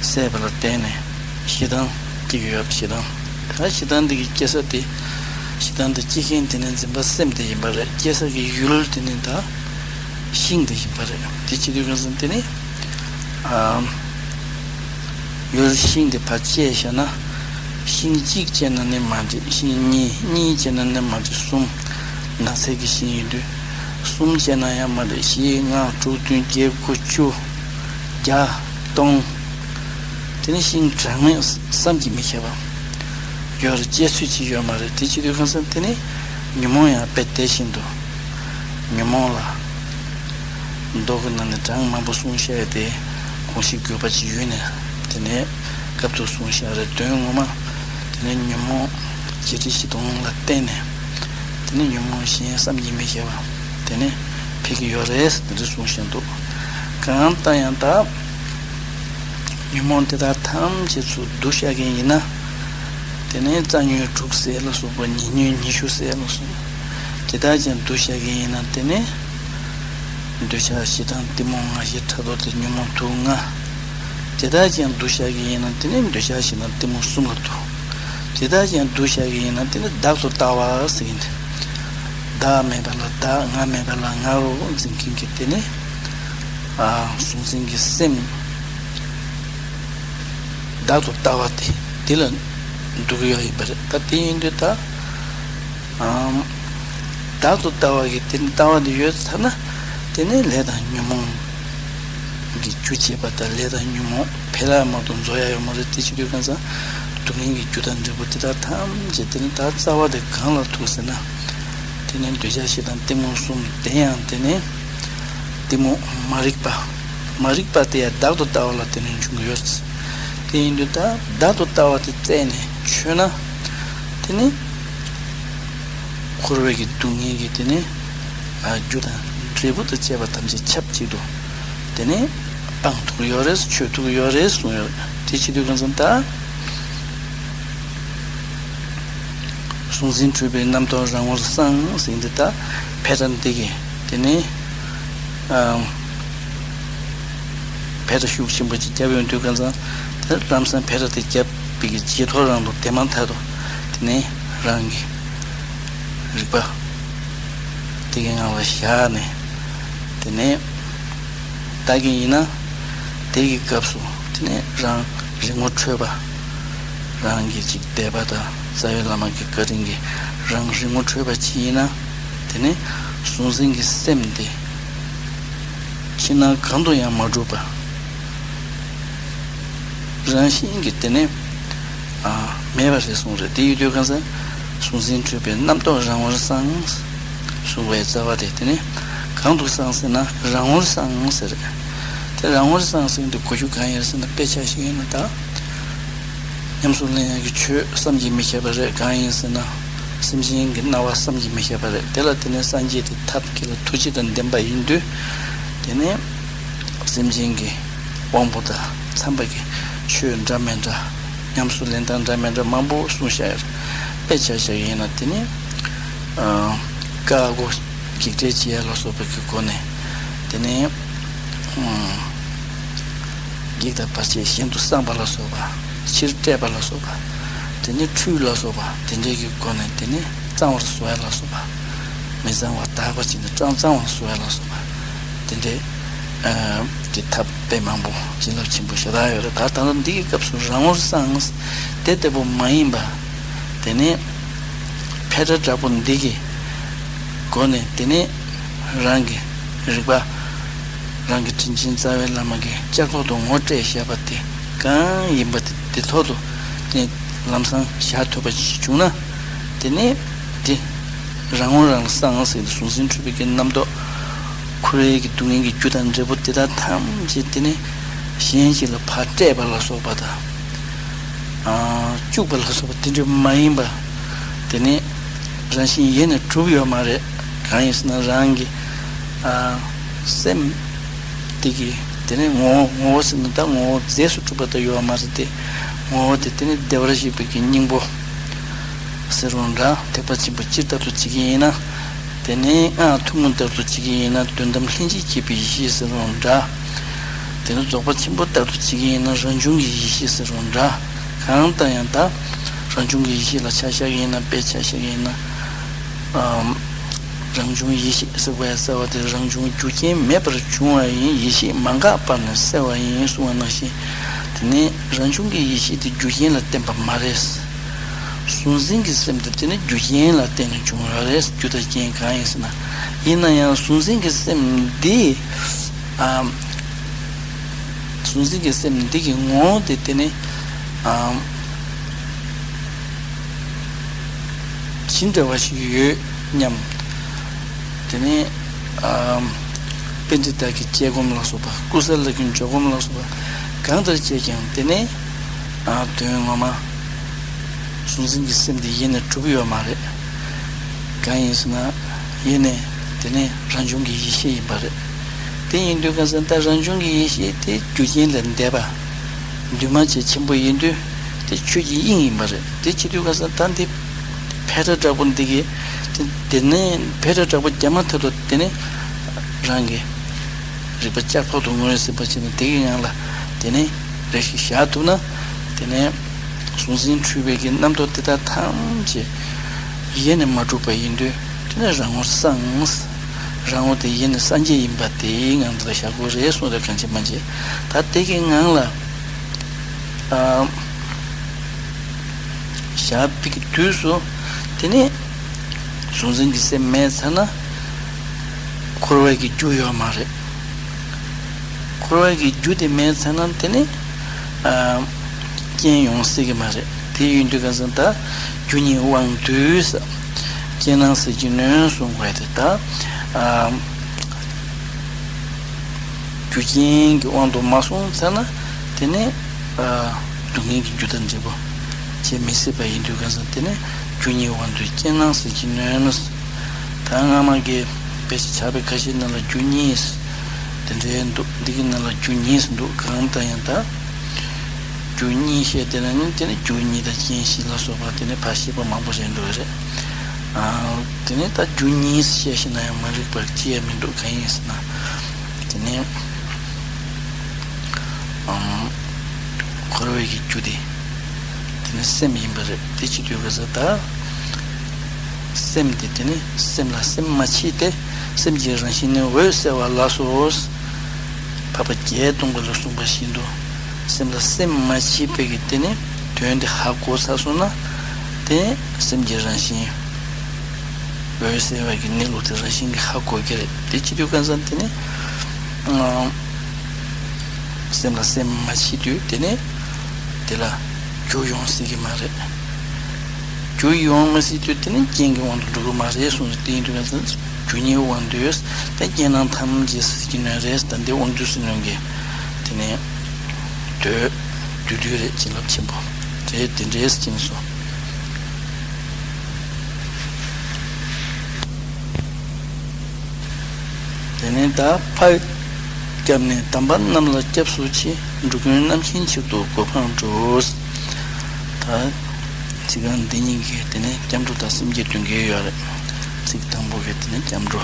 བསད་པ་ལ་བརྟེན་ནས་ཞེ་སྡང་སྐྱེ་གི་ཡོད་པ། ཞེ་སྡང་། ད་ཞེ་སྡང་འདི་གི་སྐྱེ་ས་དེ། ཞེ་སྡང་འདི་སྐྱེ་མཁན་དེ་ནི་འཛིན་པ་སེམས་དེ་ཡིན་པ་རེད། སྐྱེ་ས་གི་ཡུལ་དེ་ནི་ད་ཤིང་དེ་ཡིན་པ་རེད། དེ་བྱེད་དུས་གང་ཙམ་དེ་ནི། ཨ། ཡུལ་ཤིང་དེ་ཕར་བཅད་བཞག་ན། ཤིང་གཅིག་བཅད་ན་ནི་མ་འགྲིག་ཤིང་གཉིས། གཉིས་བཅད་ན་ནི་མ་འགྲིག་གསུམ། ནགས་ཚལ་གྱི་ཤིང་ཡིན་དུས། གསུམ་བཅད་ན་ཡང་མ་འགྲིག་བཞི། ལྔ། དྲུག་བདུན། བརྒྱད། དགུ། བཅུ། བརྒྱ། སྟོང་། དེ་ནི་ཤིང་གྲངས་མེད་བསམ་གྱིས་མི་ཁྱབ་པ་ཡོད་རེད། བཅད་ཚོད་ཅིག་ཡོད་མ་རེད། དེ་བྱེད་དུས་གང་ཙམ་དེ་ནི་ཉོན་མོངས་ཡང་དཔེ་དེ་བཞིན་དུ། ཉོན་མོངས་ལ། མདོ་གི་ནང་ནས་གྲངས་མང་པོ་གསུངས་བཞག་ཡོད་དེ། དགོངས་གཞི་དགོས་པ་ཅིག་ཡོད་ནས། དེ་ནས་སྐབས་ཐོག་གསུངས་བཞག་རེད། དོན་ངོ་མ། དེ་ནས་ཉོན་མོངས་བརྒྱད་ཁྲི་བཞི་སྟོང་ལ་བརྟེན་ནས། དེ་ནས་ཉོན་མོངས་གཞན་བསམ་གྱིས་མི་ཁྱབ་པ། དེ་ནས་འཕེལ་གྱི་ཡོད་རེད། དེ་འདྲ་གསུངས་བཞག་འདུག་གང་ལྟར་ཡང་ད། ཉོན་མོངས་དེ་དག་ཐམས་ཅད་ཚུར་བསྡུ་བཞག་མཁན་ཡིན་ན། དེ་ནས་རྩ་ཉོན་དྲུག་ཟེར་ལ་སོགས་པ། ཉེ་ཉོན་ཉི་ཤུ་ཟེར་ལ་སོགས་པ། དེ་དག་ཀྱང་བསྡུ་བཞག་མཁན་ཡིན་ན། དེ་ནས་འདོད་ཆགས་ཞེ་སྡང་གཏི་མུག་ང་རྒྱལ་ཕྲག་དོག་དེ་ཉོན་མོངས་དུག་ལྔ། དེ་དག་ཀྱང་བསྡུ་བཞག་མཁན་ཡིན་ན། དེ་ནས་འདོད་ཆགས་ཞེ་སྡང་གཏི་མུག་གསུམ་ལ་བསྡུ། དེ་དག་ཀྱང་བསྡུ་བཞག་མཁན་ཡིན་ན། དེ་ནས་བདག་ཏུ་ལྟ་བ་ཟེར་གྱི་འདུག་བདག་མེད་པ་ལ་བདག་ང་མེད་པ་ལ་ང་རུ་འཛིན་མཁན་གྱི་དེ་ནས། ཨ། གཟུང་འཛིན་གྱི་སེམས། བདག་ཏུ་ལྟ་བ་དེ་དེ་ལ་འདུ་གི་ཡོད་ཡིན་པ་རེད། ད་དེ་ཡིན་དུས་ད། ཨམ། བདག་ཏུ་ལྟ་བ་གི་དེ་ནི་ལྟ་བ་དེ་ཡོད་ཚར་ན། དེ་ནི་ལས་དང་ཉོན་མོངས་ཀྱི་རྒྱུ་བྱེད་པ་དང་། ལས་དང་ཉོན་མོངས་འཕེལ་ཡ་མ་གཏོགས་རྫོགས་ཡ་ཡོད་མ་རེད། དེ་བྱེད་དུས་གང་ཙམ་སྡུག་བསྔལ་གྱི་རྒྱུ་དང་འབྲས་བུ་དེ་དག་ཐམས་ཅད་དེ་ནི་ད་རྩ་བ་དེ་གང་ལ་ཐུག་ཟེར་ན། དེ་ནི་འདོད་ཆགས་ཞེ་སྡང་གཏི་མུག་གསུམ་དེ་ཡང་དེ་ནི་གཏི་མུག་མ་རིག་པ། མ་རིག་པ་དེ་ཡང་བདག་ཏུ་ལྟ་བ་ལ་དེ་ནི་འབྱུང་གི་ཡོད། དེ་ཡིན་དུས་ད་བདག་ཏུ་ལྟ་བ་དེ་རྩད་ནས་ཆོད་ན། དེ་ནི་འཁོར་བའི་གི་སྡུག་བསྔལ་གྱི་དེ་ནི་རྒྱུ་དང་འབྲས་བུ་དང་བཅས་པ་ཐམས་ཅད་ཆབས་ཅིག་ཏུ་དེ་ནི་སྤང་ཐུབ་ཀྱི་ཡོད་རེད། ཆོད་ཐུབ་ཀྱི་ཡོད་རེད་གསུངས་ཡོད། དེ་བྱེད་དུས་གང་ཙམ་ད། གཟུང་འཛིན་འཁྲུལ་པའི་རྣམ་རྟོག་རང་ངོར་སངས་ཟེར་འདི་ད་འཕེལ་རིམ་འདི་གི་དེ་ནི་ཨམ། འཕེལ་རིམ་ཤུགས་ཆེན་པོ་ཅིག་བརྒྱབ་ཡོང་དུས་གང་ཙམ་དེ་ལམ་སང་འཕེལ་རིམ་དེ་བརྒྱབ་པའི་གི་རྗེས་ཐོག་རང་དུ་དེ་མ་ཐག་ཏུ་དེ་ནི་རང་གི་རིག་པ་དེ་གི་ངང་ལ་བཞག་ནས་དེ་ནི་ལྟ་གི་ཡིན་ན། དེ་གི་སྐབས་སུ་དེ་ནས་རང་རིག་ངོ་འཕྲོད་པ། རང་གི་ཅིག་དད་པ་དང་རྩ་བའི་བླ་མ་གི་བཀའ་དྲིན་གྱིས་རང་རིག་ངོ་འཕྲོད་པ་ཅིག་ཡིན་ན། དེ་ནས་གཟུང་འཛིན་གྱི་སེམས་དེ་ཕྱི་ནང་གང་དུ་ཡང་མ་གྲུབ་པ། རང་བཞིན་གྱིས་དེ་ནས་ཨ་མེད་པ་རེད་གསུངས་རེད། དེ་ཡོད་དུས་གང་ཟེར། གཟུང་འཛིན་འཁྲུལ་པའི་རྣམ་རྟོག་རང་ངོར་སངས། གསུངས་པའི་རྩ་བ་དེ་དེ་ནི་གང་དུ་སངས་ཟེར་ན་རང་ངོར་སངས་ཟེར། དེ་རང་ངོར་སངས་ཟེར་དུས་གོ་རྒྱུ་གང་ཡིན་ཟེར་ན། དཔེ་ཆ་བཞག་ཡིན་ན་ད་ཉམས་སུ་ལེན་ཡག་གི་ཆོས་བསམ་གྱིས་མི་ཁྱབ་པ་རེད། གང་ཡིན་ཟེར་ན་སེམས་ཅན་གྱི་སྣང་བ་བསམ་གྱིས་མི་ཁྱབ་པ་རེད། དེ་ལ་དེ་ནི་སངས་རྒྱས་དེ་ཐབས་མཁས་ལ་ཐུགས་རྗེ་དང་ལྡན་པ་ཡིན་དུས་དེ་ནི་སེམས་ཅན་གྱི་དབང་པོ་དང་འཚམ་པ་གི་ཆོས་འདྲ་མི་འདྲ། ཉམས་སུ་ལེན་སྟངས་འདྲ་མི་འདྲ་མང་པོ་གསུངས་བཞག་ཡོད། དཔེ་ཆ་བཞག་ཡིན་ན་དེ་ནི་ཨ་བཀའ་བསྒོ་བགེགས་བསྐྲད་བྱེད་ཡ་ལ་སོགས་པ་གི་སྒོ་ནས་དེ་ནི་ཨ་བགེགས་དང་བར་ཆད་གཞན་དུ་སངས་པ་ལ་སོགས་པ། ཕྱིར་བསྐྲད་པ་ལ་སོགས་པ། དེ་ནི་ཁྲུས་ལ་སོགས་པ་དེ་འདྲའི་གི་སྒོ་ནས་དེ་ནི་གཙང་བར་བཟོ་ཡ་ལ་སོགས་པ། མི་གཙང་བ་དག་པ་ཅིག་ནི་གཙང་གཙང་བར་བཟོ་ཡ་ལ་སོགས་པ། དེ་འདྲའི་ཨ་གི་ཐབས་དཔེ་མང་པོ་བྱིན་རླབས་ཆེན་པོ་ཞེ་དྲག་ཡོད་རེད། ད་ད་ལྟ་འདི་གི་སྐབས་སུ་རང་ངོར་སངས། དེ་ལྟ་བུ་མ་ཡིན་པ། དེ་ནི་འཕེལ་རིམ་འདྲ་པོ་འདི་གི་སྒོ་ནས་དེ་ནི་རང་གི་རིག་པ། རང་གི་དྲིན་ཅན་རྩ་བའི་བླ་མ་གིས་ལྕགས་ཐོག་ཏུ་ངོ་སྤྲད་བཞག་པ་དེ་གང་ཡིན་པ་དེ་དེ་ཐོག་ཏུ་དེ་ལམ་སང་བཞག་ཐུབ་པ་ཞིག་བྱུང་ན། དེ་ནི་དེ་རང་ངོ་རང་ལ་སངས་ཟེར་ཏེ་གཟུང་འཛིན་འཁྲུལ་པའི་གི་རྣམ་རྟོག་ འཁོར་བའི་གི་སྡུག་བསྔལ་གྱི་རྒྱུ་དང་འབྲས་བུ་དེ་དག་ཐམས་ཅད་དེ་ནི་གཞན་ཞིག་ལ་ཕར་སྤྲད་པ་ལ་སོགས་པ་དང་། ཨ་བཅུག་པ་ལ་སོགས་པ་དེ་འདྲ་མ་ཡིན་པ། དེ་ནི་རང་བཞིན་ཡེ་ནས་གྲུབ་ཡོད་མ་རེད། གང་ཡིན་ཟེར་ན་རང་གི་ཨ་སེམས་དེ་གི་དེ་ནི་ངོ་བོ། ངོ་བོ་ཟེར་ན་ད་ངོ་བོ་རྫས་སུ་གྲུབ་པ་ད་ཡོད་མ་རེད་དེ། ངོ་བོ་དེ་དེ་ནི་བདེ་བར་གཤེགས་པའི་གི་སྙིང་པོ་ཟེར་རུང་འདྲ། ཐེག་པ་ཆེན་པོ་སྤྱིར་ལྟར་དུ་བྱེད་ཀྱི་ཡིན་ན། དེ་ནས་ཨ་ཐུན་མོང་ལྟར་དུ་བྱེད་ཀྱི་ཡིན་ན་དོན་དམ་ལྷན་ཅིག་སྐྱེས་པའི་ཡེ་ཤེས་ཟེར་རུང་འདྲ། དེ་ནས་རྫོགས་པ་ཆེན་པོ་ལྟར་དུ་བྱེད་ཀྱི་ཡིན་ན་རང་བྱུང་གི་ཡེ་ཤེས་ཟེར་རུང་འདྲ། གང་ལྟར་ཡང་ད་རང་བྱུང་གི་ཡེ་ཤེས་ལ་ཆ་བཞག་གི་ཡིན་ན་དཔེ་ཆ་བཞག་གི་ཡིན་ན། ཨམ། རང་བྱུང་ཡེ་ཤེས་ཟེར་བའི་གསལ་བ་དེ་རང་བྱུང་རྒྱུ་རྐྱེན་མེད་པར་བྱུང་བ་ཡིན། ཡེ་ཤེས་མ་འགགས་པར་ནི་གསལ་བ་ཡིན་གསུངས་པ་ནང་བཞིན། དེ་ནས་རང་བྱུང་གི་ཡེ་ཤེས་དེ་རྒྱུ་རྐྱེན་ལ་བརྟེན་པ་མ་རེད། གཟུང་འཛིན་གྱི་སེམས་དེ་དེ་ནི་རྒྱུ་རྐྱེན་ལ་བརྟེན་ནས་བྱུང་བ་རེད། རྒྱུ་དང་རྐྱེན་གང་ཡིན་ཟེར་ན། ཡིན་ན་ཡང་གཟུང་འཛིན་གྱི་སེམས་འདི། ཨ། གཟུང་འཛིན་གྱི་སེམས་འདི་གི་ངོ་བོ་དེ་དེ་ནི། ཨ། ཇི་འདྲ་བ་ཞིག་ཡོད་སྙམ། དེ་ནི། ཨ། པཎྜི་ཏ་གི་དཔྱད་སྒོམ་ལ་སོགས་པ། ཀུ་ས་ལ་གི་འཇོག་སྒོམ་ལ་སོགས་པ་གང་ལྟར་བྱས་ཀྱང་དེ་ནི། ཨ། དོན་ངོ་མ་གཟུང་འཛིན་གྱི་སེམས་དེ་ཡེ་ནས་གྲུབ་ཡོད་མ་རེད། གང་ཡིན་ཟེར་ན། ཡེ་ནས་དེ་ནི་རང་བྱུང་གི་ཡེ་ཤེས་ཡིན་པ་རེད། དེ་ཡིན་དུས་ག་ས་ད་རང་བྱུང་གི་ཡེ་ཤེས་དེ་རྒྱུ་རྐྱེན་ལས་འདས་པ། འདུས་མ་བྱས་ཆེན་པོ་ཡིན་དུས་དེ་ཆོས་ཀྱི་དབྱིངས་ཡིན་པ་རེད། དེ་བྱེད་དུས་ག་ས་ད་འདི་འཕེལ་སྒྲ་དྲག་པོ་འདི་གི་དེ་དེ་ནས་འཕེལ་སྒྲ་དྲག་པོ་རྒྱག་མ་ཐུབ་ལ་དེ་ནི་རང་གི་རིག་པ་ལྕགས་ཐོག་ཏུ་ངོས་ཟིན་པ་བྱས་ནས་དེ་གི་ངང་ལ་དེ་ནི་རེ་ཞིག་བཞག་ཐུབ་ན། དེ་ནས་གཟུང་འཛིན་འཁྲུལ་པའི་གི་རྣམ་རྟོག་དེ་དག་ཐམས་ཅད་ཡེ་ནས་མ་གྲུབ་པ་ཡིན་དུས་དེ་ནས་རང་ངོ་སངས། རང་ངོ་དེ་ཡེ་ནས་སངས་རྒྱས་ཡིན་པ་དེའི་ངང་དུ་བཞག་དགོས་རེད་གསུངས་རེད། གང་བྱེད་མ་བྱེད་ད་དེ་གི་ངང་ལ། ཨ། བཞག་པའི་གི་དུས་སུ་དེ་ནི་གཟུང་འཛིན་གྱི་སེམས་མེད་ཚར་ན་འཁོར་བའི་གི་རྒྱུ་ཡོད་མ་རེད། འཁོར་བའི་གི་རྒྱུ་དེ་མེད་ཚར་ན་དེ་ནི། ཨ། རྐྱེན་ཡོང་སྲིད་ཀྱི་མ་རེད། དེ་ཡིན་དུས་ག་ས་ད་རྒྱུ་གཉིས་དབང་སྡུད། རྐྱེན་སྣང་ཟད་ཀྱི་ནོན་གསུང་དགོས་དེ་ད། ཨ། རྒྱུ་རྐྱེན་གྱི་དབང་དུ་མ་སོང་ཚར་ན་དེ་ནི། ཨ། སྡུག་བསྔལ་གྱི་རྒྱུ་དང་འབྲས་བུ་བྱེད་མི་སྲིད་པ་ཡིན་དུས་ག་ས་དེ་ནི་རྒྱུ་གཉིས་དབང་སྡུད་རྐྱེན་སྣང་ཟད་ཀྱི་ནོན། ད་སྔ་མ་གི་དཔེ་ཆ་ཕྱག་དཔེ་ཁ་ཤས་ནང་ལ་རྒྱུ་གཉིས་དེ་འདྲའི་འདུག་འདི་གི་ནང་ལ་རྒྱུ་གཉིས་འདུག་གང་ལྟར་ཡང་ད་རྒྱུ་གཉིས་བཤད་དེ་ན་ནི་དེ་ནི་རྒྱུ་གཉིས་དང་རྐྱེན་བཞི་ལ་སོགས་པ་དེ་ནི་ཕར་བཤད་པ་མང་པོ་རེད་འདུག་རེད། ཨ། དེ་ནི་ད་རྒྱུ་གཉིས་བཤད་ཤེས་ན་ཡང་མ་རིག་པ་ཅི་ཡང་མི་འདུག་གང་ཡིན་ཟེར་ན། དེ་ནི། ཨམ། འཁོར་བའི་གི་རྒྱུ་དེ། དེ་ནི་སེམས་ཡིན་པ་རེད། དེ་བྱེད་དུས་ག་ས་ད། སེམས་དེ་དེ་ནི་སེམས་ལ་སེམས་མ་མཆིས་ཏེ། སེམས་ཀྱི་རང་བཞིན་ནི་འོད་གསལ་བ་ལགས་སོ། འཕགས་པ་བརྒྱད་སྟོང་པ་ལ་གསུངས་པ་བཞིན་དུ། སེམས་ལ་སེམས་མ་མཆིས་པའི་གི་དེ་ནི་དོན་དེ་ཧ་གོ་ཚར་སོང་ན། དེ་སེམས་ཀྱི་རང་བཞིན། འོད་གསལ་བ་གི་གནས་ལུགས་དེ་རང་བཞིན་གྱིས་ཧ་གོ་གི་རེད། དེ་བྱེད་དུས་ག་ས་དེ་ནི། ཨ། སེམས་ལ་སེམས་མ་མཆིས་དུས་དེ་ནི་དེ་ལ་རྒྱུ་ཡོང་སྲིད་ཀྱི་མ་རེད། རྒྱུ་ཡོང་མ་སྲིད་དུས་དེ་ནི་རྐྱེན་གྱི་དབང་དུ་འགྲོ་གི་མ་རེད་གསུངས་ཏེ། དེ་ཡིན་དུས་ང་ཚོ་རྒྱུ་གཉིས་དབང་དུ་ད་རྐྱེན་སྣང་ཐམས་ཅད་ཟད་ཀྱི་ནོན་རེད། ད་འདི་དབང་སྡུད་ཟིལ་གནོན་གྱི་དེ་ནི་མདོ་བསྡུས་བསྡུས་རེད། བྱིན་རླབས་ཆེན་པོ་རེད། དེ་འདྲའི་བྱིན་སོང་། དེ་ནས་ད་ཕར། སྐྱབས་གནས་དམ་པ་རྣམས་ལ་སྐྱབས་སུ་མཆི། འགྲོ་ཀུན་རྣམ་མཁྱེན་ཆེད་དུ་གོ་འཕང་སྒྲུབས། ད་ཚིག་རྐང་འདི་གཉིས་ཀྱིས་དེ་ནས་སྐྱབས་འགྲོ་དང་སེམས་བསྐྱེད་སྟོན་གྱི་ཡོད་རེད། ཚིག་དང་པོ་གིས་དེ་ནས་སྐྱབས་འགྲོ།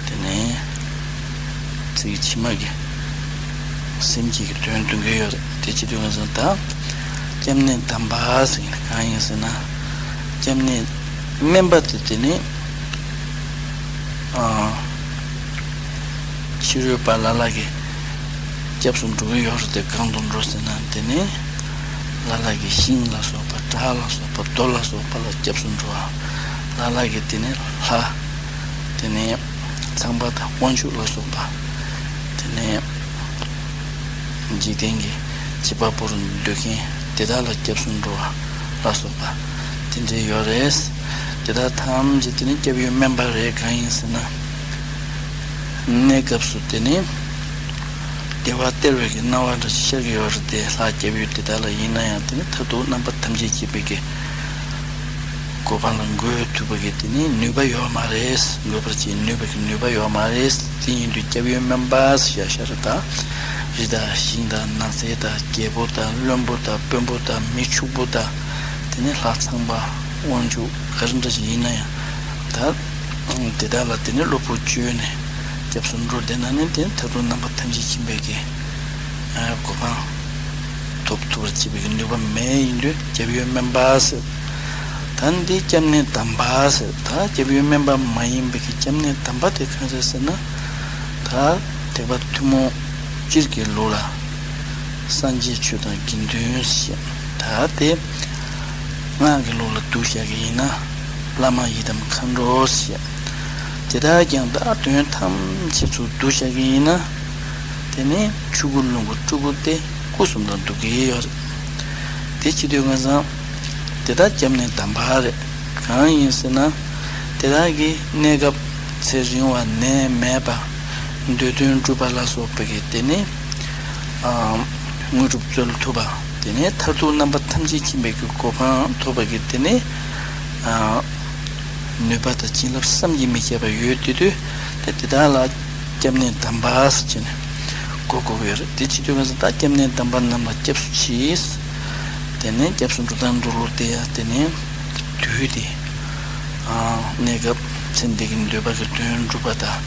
དེ་ནས་ཚིག་ཕྱི་མ་གིས་སེམས་བསྐྱེད་ཀྱི་དོན་སྟོན་གྱི་ཡོད་རེད། དེ་བྱེད་དུས་ང་ཚོ་ད་སྐྱབས་གནས་དམ་པ་ཟེར་མཁན་གང་ཡིན་ཟེར་ན། སྐྱབས་གནས་སྨན་པ་དེ་དེ་ནི། ཨ། ཕྱི་རོལ་པ་ལ་ལ་གི་སྐྱབས་སུ་འགྲོ་གི་ཡོད་རེད་དེ། གང་དུ་འགྲོ་ཟེར་ན་དེ་ནི་ལ་ལ་གི་ཤིང་ལ་སོགས་པ། བྲག་ལ་སོགས་པ། རྡོ་ལ་སོགས་པ་ལ་སྐྱབས་སུ་འགྲོ་བ། ལ་ལ་གི་དེ་ནི་ལྷ། དེ་ནི་ཚངས་པ་དང་དབང་ཕྱུག་ལ་སོགས་པ། དེ་ནི་འཇིག་རྟེན་གྱི་བྱེད་པ་པོ་རུ་འདོད་མཁན་དེ་དག་ལ་སྐྱབས་སུ་འགྲོ་བ་ལ་སོགས་པ་དེ་འདྲ་ཡོད་རེད། དེ་དག་ཐམས་ཅད་དེ་ནི་སྐྱབས་ཡུལ་སྨན་པ་རེད། གང་ཡིན་ཟེར་ན། གནས་སྐབས་སུ་དེ་ནི་བདེ་བ་སྟེར་བའི་གི་སྣང་བ་འདྲ་ཞིག་ཤར་གྱི་ཡོད་རེད་དེ། ལྷ་སྐྱབས་ཡུལ་དེ་དག་ལ་ཡིན་ན་ཡང་དེ་ནི་མཐར་ཐུག་རྣམ་པ་ཐམས་ཅད་མཁྱེན་པའི་གི་གོ་འཕང་ལ་འགོད་ཐུབ་པ་གི་དེ་ནི་ནུས་པ་ཡོད་མ་རེད། འགོད་པར་བྱེད་ནུས་པ་གི་ནུས་པ་ཡོད་མ་རེད། དེ་ཡིན་དུས་སྐྱབས་ཡུལ་དམན་པ་ཞེས་ཤ་ར་དང་། རི་དང་ཞིང་དང་ནགས་ཚལ་དང་རྒྱལ་པོ་དང་བློན་པོ་དང་དཔོན་པོ་དང་མི་ཕྱུག་པོ་དང་། དེ་ནི་ལྷ་ཚངས་པ་དབང་ཕྱུག་ག་རེ་འདྲ་ཞིག་ཡིན་ན་ཡང་། ད་དེ་དག་ལ་དེ་ནི་བློ་ཕུགས་བཅོལ་ནས་སྐྱབས་སུ་འགྲོ་བསྡད་ན་ནི་དེ་ནི་མཐར་ཐུག་རྣམ་པ་ཐམས་ཅད་མཁྱེན་པའི་གི་གོ་འཕང་ཐོབ་ཐུབ་པར་བྱེད་པའི་གི་ནུས་པ་མེད། ཡིན་དུས་སྐྱབས་ཡུལ་དམན་པ་ཟེར། ད་འདི་སྐྱབས་གནས་དམ་པ་ཟེར། ད་སྐྱབས་ཡུལ་དམན་པ་མ་ཡིན་པའི་གི་སྐྱབས་གནས་དམ་པ་དེ་གང་རེད་ཟེར་ན། ད་ཐེག་པ་ཐུན་མོང་སྤྱིར་གྱི་ལུགས་ལ་སངས་རྒྱས་ཆོས་དང་དགེ་འདུན་ཞེས། ད་དེ་སྔགས་ཀྱི་ལུགས་ལ་བསྡུ་བཞག་གི་ཡིན་ན་བླ་མ་ཡི་དམ་མཁའ་འགྲོ་ཞེས། དེ་དག་ཀྱང་ད་དོན་ཐམས་ཅད་ཚུར་བསྡུ་བཞག་གི་ཡིན་ན། དེ་ནི་ཆོས་སྐུ་ལོངས་སྐུ་སྤྲུལ་སྐུ་སྟེ་སྐུ་གསུམ་དང་བསྡུ་གི་ཡོད་རེད། དེ་བྱེད་དུས་ང་ཚང་དེ་དག་སྐྱབས་གནས་དམ་པ་རེད། གང་ཡིན་ཟེར་ན། དེ་དག་གི་གནས་སྐབས་ཚེ་རིང་བ་ནད་མེད་པ། འདོད་དོན་འགྲུབ་པ་ལ་སོགས་པའི་གི་དེ་ནི་དངོས་གྲུབ་སྩོལ་ཐུབ་པ། དེ་ནི་མཐར་ཐུག་རྣམ་པ་ཐམས་ཅད་མཁྱེན་པའི་གི་གོ་འཕང་ཐོབ་པ་གི་དེ་ནི་ནུས་པ་དང་བྱིན་རླབས་བསམ་གྱིས་མི་ཁྱབ་པ་ཡོད་དེ་དུས། དེ་དེ་དག་ལ་སྐྱབས་གནས་དམ་པ་ཟེར་བྱས་ནས་གོ་དགོས་ཀྱི་ཡོད་རེད། དེ་བྱེད་དུས་ང་ཚོ་ད་སྐྱབས་གནས་དམ་པ་རྣམས་ལ་སྐྱབས་སུ་མཆི། དེ་ནས་སྐྱབས་སུ་འགྲོ་དང་འགྲོ་ལུགས་དེ་ཡང་དེ་ནས་དུས་དེ་གནས་སྐབས་ཚེ་འདི་གི་འདོད་པ་གི་དོན་འགྲུབ་པ་དང་།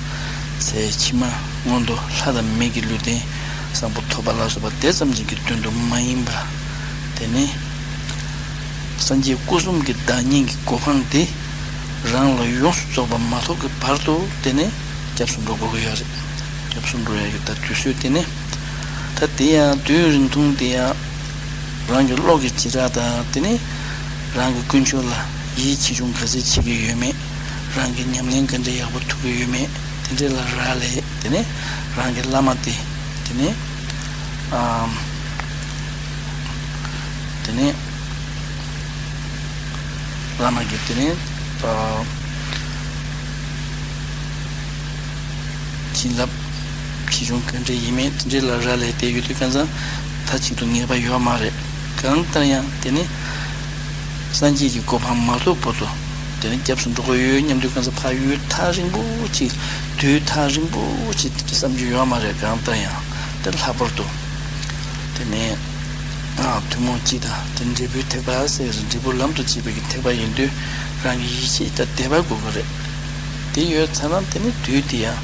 ཚེ་ཕྱི་མ་སྔོན་དུ་ལྷ་དང་མི་གི་ལུས་རྟེན་བཟང་པོ་ཐོབ་པ་ལ་སོགས་པ་དེ་ཙམ་གྱི་གི་དོན་དུ་མ་ཡིན་པ། དེ་ནས་སངས་རྒྱས་སྐུ་གསུམ་གྱི་བདག་ཉིད་ཀྱི་གོ་འཕང་དེ་རང་ལ་ཡོངས་སུ་རྫོགས་པ་མ་ཐོབ་ཀྱི་བར་དུ་དེ་ནས་སྐྱབས་སུ་འགྲོ་དགོས་ཀྱི་ཡོད་རེད། སྐྱབས་སུ་འགྲོ་ཡ་གི་ད་དུས་ཚོད་དེ་ནི། ད་དེ་ཡང་དུས་རིང་ཐུང་དེ་ཡང་རང་གི་བློ་གི་བྱེ་བྲག་དང་དེ་ནི་རང་གི་དཀོན་མཆོག་ལ་ཡིད་ཆེས་ཆུང་ག་ཚོད་བྱེད་ཀྱི་ཡོད་མེད། རང་གི་ཉམས་ལེན་ག་འདྲ་ཡག་པོ་ཐུབ་ཀྱི་ཡོད་མེད། དེ་འདྲ་ལ་རག་ལས་དེ་ནི་རང་གི་བླ་མ་དེ་དེ་ནི་ཨམ། དེ་ནས་བླ་མ་གིས་དེ་ནས་ཨ་བྱིན་རླབས་ཆེ་ཆུང་ག་འདྲ་ཡིན་མིན་དེ་འདྲ་ལ་རག་ལས་བསྡད་ཡོད་དུས་ཁ་སང་མཐའ་གཅིག་ཏུ་ངེས་པ་ཡོད་མ་རེད། གང་ལྟར་ཡང་དེ་ནི་སངས་རྒྱས་ཀྱི་གོ་འཕང་མ་ཐོབ་བར་དུ་དེ་ནི་སྐྱབས་སུ་འགྲོ་གི་ཡོད་སྙམ་དུས་ཁ་སང་ཕར་ཡུལ་ཐག་རིང་པོ་ཅིག་དུས་ཐག་རིང་པོ་ཅིག་བསམ་རྒྱུ་ཡོད་མ་རེད། གང་ལྟར་ཡང་དེ་ལྷག་པར་དུ་དེ་ནི། ཐུན་མོང་སྤྱི་དང་དེ་འབྲས་བུའི་ཐེག་པ་ཟེར་འབྲས་བུ་ལམ་དུ་བྱེད་པའི་གི་ཐེག་པ་ཡིན་དུས་རང་གི་ཡིད་ཆེས་དང་དད་པ་དགོས་ཀྱི་རེད། དེ་ཡོད་ཚར་ན་དེ་ནི་དུས་དེ་ཡང་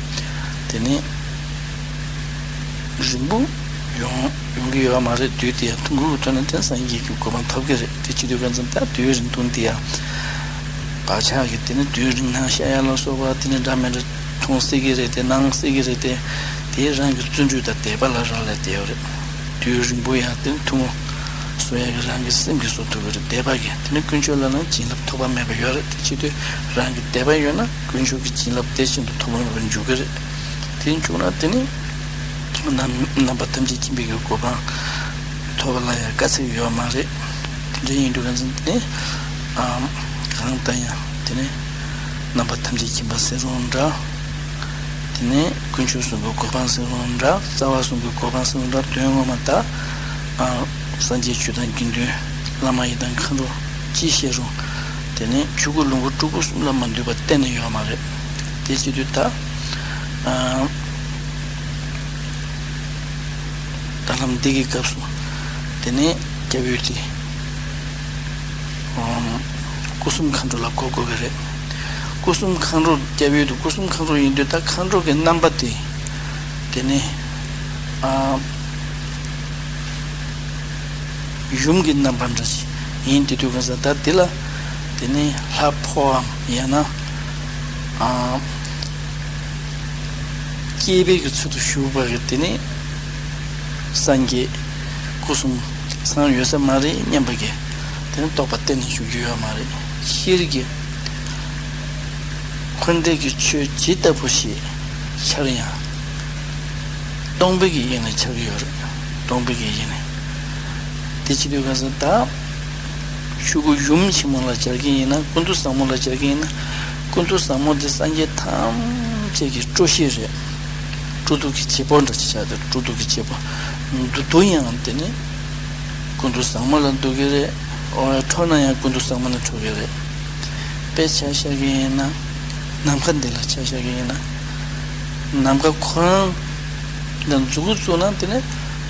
དེ་ནི་རིང་པོ་ཡོང་ཡོང་གི་ཡོད་མ་རེད། དུས་དེ་ཡང་ཐུང་ངུ་གི་ཐོག་ནས་དེ་སངས་རྒྱས་ཀྱི་གོ་འཕང་ཐོབ་ཀྱི་རེད། དེ་བྱེད་དུས་ཁ་སང་ད་དུས་རིང་ཐུང་དེ་ཡང་བག་ཆགས་ཀྱི་དེ་ནི་དུས་རིང་ན་ཤ་ཡ་ལ་སོགས་པ་དེ་ནི་འདྲ་མི་འདྲ་མཐོང་སྲིད་ཀྱི་རེད་དེ་སྣང་སྲིད་ཀྱི་རེད་དེ། དེ་རང་གི་བརྩོན་འགྲུས་དང་དད་པ་ལ་རག་ལས་བསྡད་ཡོད་རེད། དུས་རིང་པོ་ཡང་དེ་ཐུན་མོང་བཟོ་ཡག་གི་རང་གི་སེམས་ཀྱིས་བཟོ་ཐུབ་ཀྱི་རེད། དད་པ་གིས་དེ་ནི་དཀོན་མཆོག་ལ་ནང་བྱིན་རླབས་ཐོགས་པ་མེད་པ་ཡོད་རེད། དེ་བྱེད་དུས་རང་གི་དད་པ་ཡོད་ན་དཀོན་མཆོག་གི་བྱིན་རླབས་དེ་བཞིན་དུ་ཐོགས་པ་མེད་པར་འཇུག་གི་རེད། དེ་འཇུག་ན་དེ་ནི་རྣམ་རྣམ་པ་ཐམས་ཅད་མཁྱེན་པའི་གི་གོ་འཕང་ཐོབ་པ་ལ་ཡང་དཀའ་ཚེགས་ཡོད་མ་རེད། དེ་འདྲ་ཡིན་དུས་ཁ་སང་དེ་ནི་གང་ལྟར་ཡང་དེ་ནི་རྣམ་པ་ཐམས་ཅད་མཁྱེན་པ་ཟེར་རུང་འདྲ། དེ་ནས་དཀོན་མཆོག་གསུམ་གྱི་གོ་འཕང་ཟེར་རུང་འདྲ། རྩ་བ་གསུམ་གྱི་གོ་འཕང་ཟེར་རུང་འདྲ། དོན་ངོ་མ་ད་ཨ་སངས་རྒྱས་ཆོས་དང་དགེ་འདུན་བླ་མ་ཡི་དམ་མཁའ་འགྲོ་ཅི་བཤད་རུང་། དེ་ནས་ཆོས་སྐུ་ལོངས་སྐུ་སྤྲུལ་སྐུ་གསུམ་ལ་མ་འདུས་པ་གཏན་ནས་ཡོད་མ་རེད། དེ་བྱེད་དུས་ད་ཨ་ད་ལམ་འདི་གི་སྐབས་སུ་དེ་ནས་སྐྱབས་ཡུལ་དེ། སྐུ་གསུམ་མཁའ་འགྲོ་ལ་གོ་དགོས་ཀྱི་རེད། སྐུ་གསུམ་མཁའ་འགྲོ་སྐྱབས་ཡུལ་དུ་སྐུ་གསུམ་མཁའ་འགྲོ་ཡིན་དུས་ད་མཁའ་འགྲོ་གི་རྣམ་པ་དེ། དེ་ནི་ཨ་ཡུམ་གྱི་རྣམ་པ་འདྲ་ཞིག་ཡིན། དེ་དུས་གང་ཟག་ད་དེ་ལ་དེ་ནི་ལྷ་ཕོའམ་ཡང་ན་ཨ་སྐྱེས་པའི་གི་ཚུལ་དུ་བཞུགས་པ་གི་དེ་ནི་སངས་རྒྱས་སྐུ་གསུམ་ཚང་ཡོད་ས་མ་རེད་སྙམ་པ་གི་དེ་ནི་རྟོག་པ་གཏན་ནས་འཇུག་རྒྱུ་ཡོད་མ་རེད། ཤེས་རིག་གི་འཁོར་འདས་ཀྱི་ཆོས་ཇི་ལྟ་བུ་ཞིག་འཆར་ཡང་སྟོང་པའི་གི་དབྱིངས་ནས་འཆར་གྱི་ཡོད་རེད། སྟོང་པའི་གི་དབྱིངས་ནས། དེ་བྱེད་དུས་གང་ཟག་ད་ཆོས་སྐུ་ཡུམ་ཆེན་མོ་ལ་སྦྱར་གྱི་ཡིན་ན། ཀུན་ཏུ་བཟང་མོ་ལ་སྦྱར་གྱི་ཡིན་ན། ཀུན་ཏུ་བཟང་མོ་དེ་སངས་རྒྱས་ཐམས་ཅད་ཀྱི་སྤྲོ་གཤེགས་རེད། སྤྲོ་བསྡུ་གི་བྱེད་པོ་འདྲ་ཅིག་ཆགས་ཏེ། སྤྲོ་བསྡུ་གི་བྱེད་པོ་འདུ་འདུ་ཡང་དེ་ནི་ཀུན་ཏུ་བཟང་མོ་ལ་འདུ་གི་རེད། འོ་འཕྲོ་ན་ཡང་ཀུན་ཏུ་བཟང་མོ་ལ་འཕྲོ་གི་རེད། དཔེ་ཆ་བཞག་གི་ཡིན་ན། ནམ་མཁའ་འདི་ལ་ཆ་བཞག་གི་ཡིན་ན། ནམ་མཁའ་ཁོ་རང་ལ་མཛུ་གུ་བཙུགས་ན་དེ་ནི་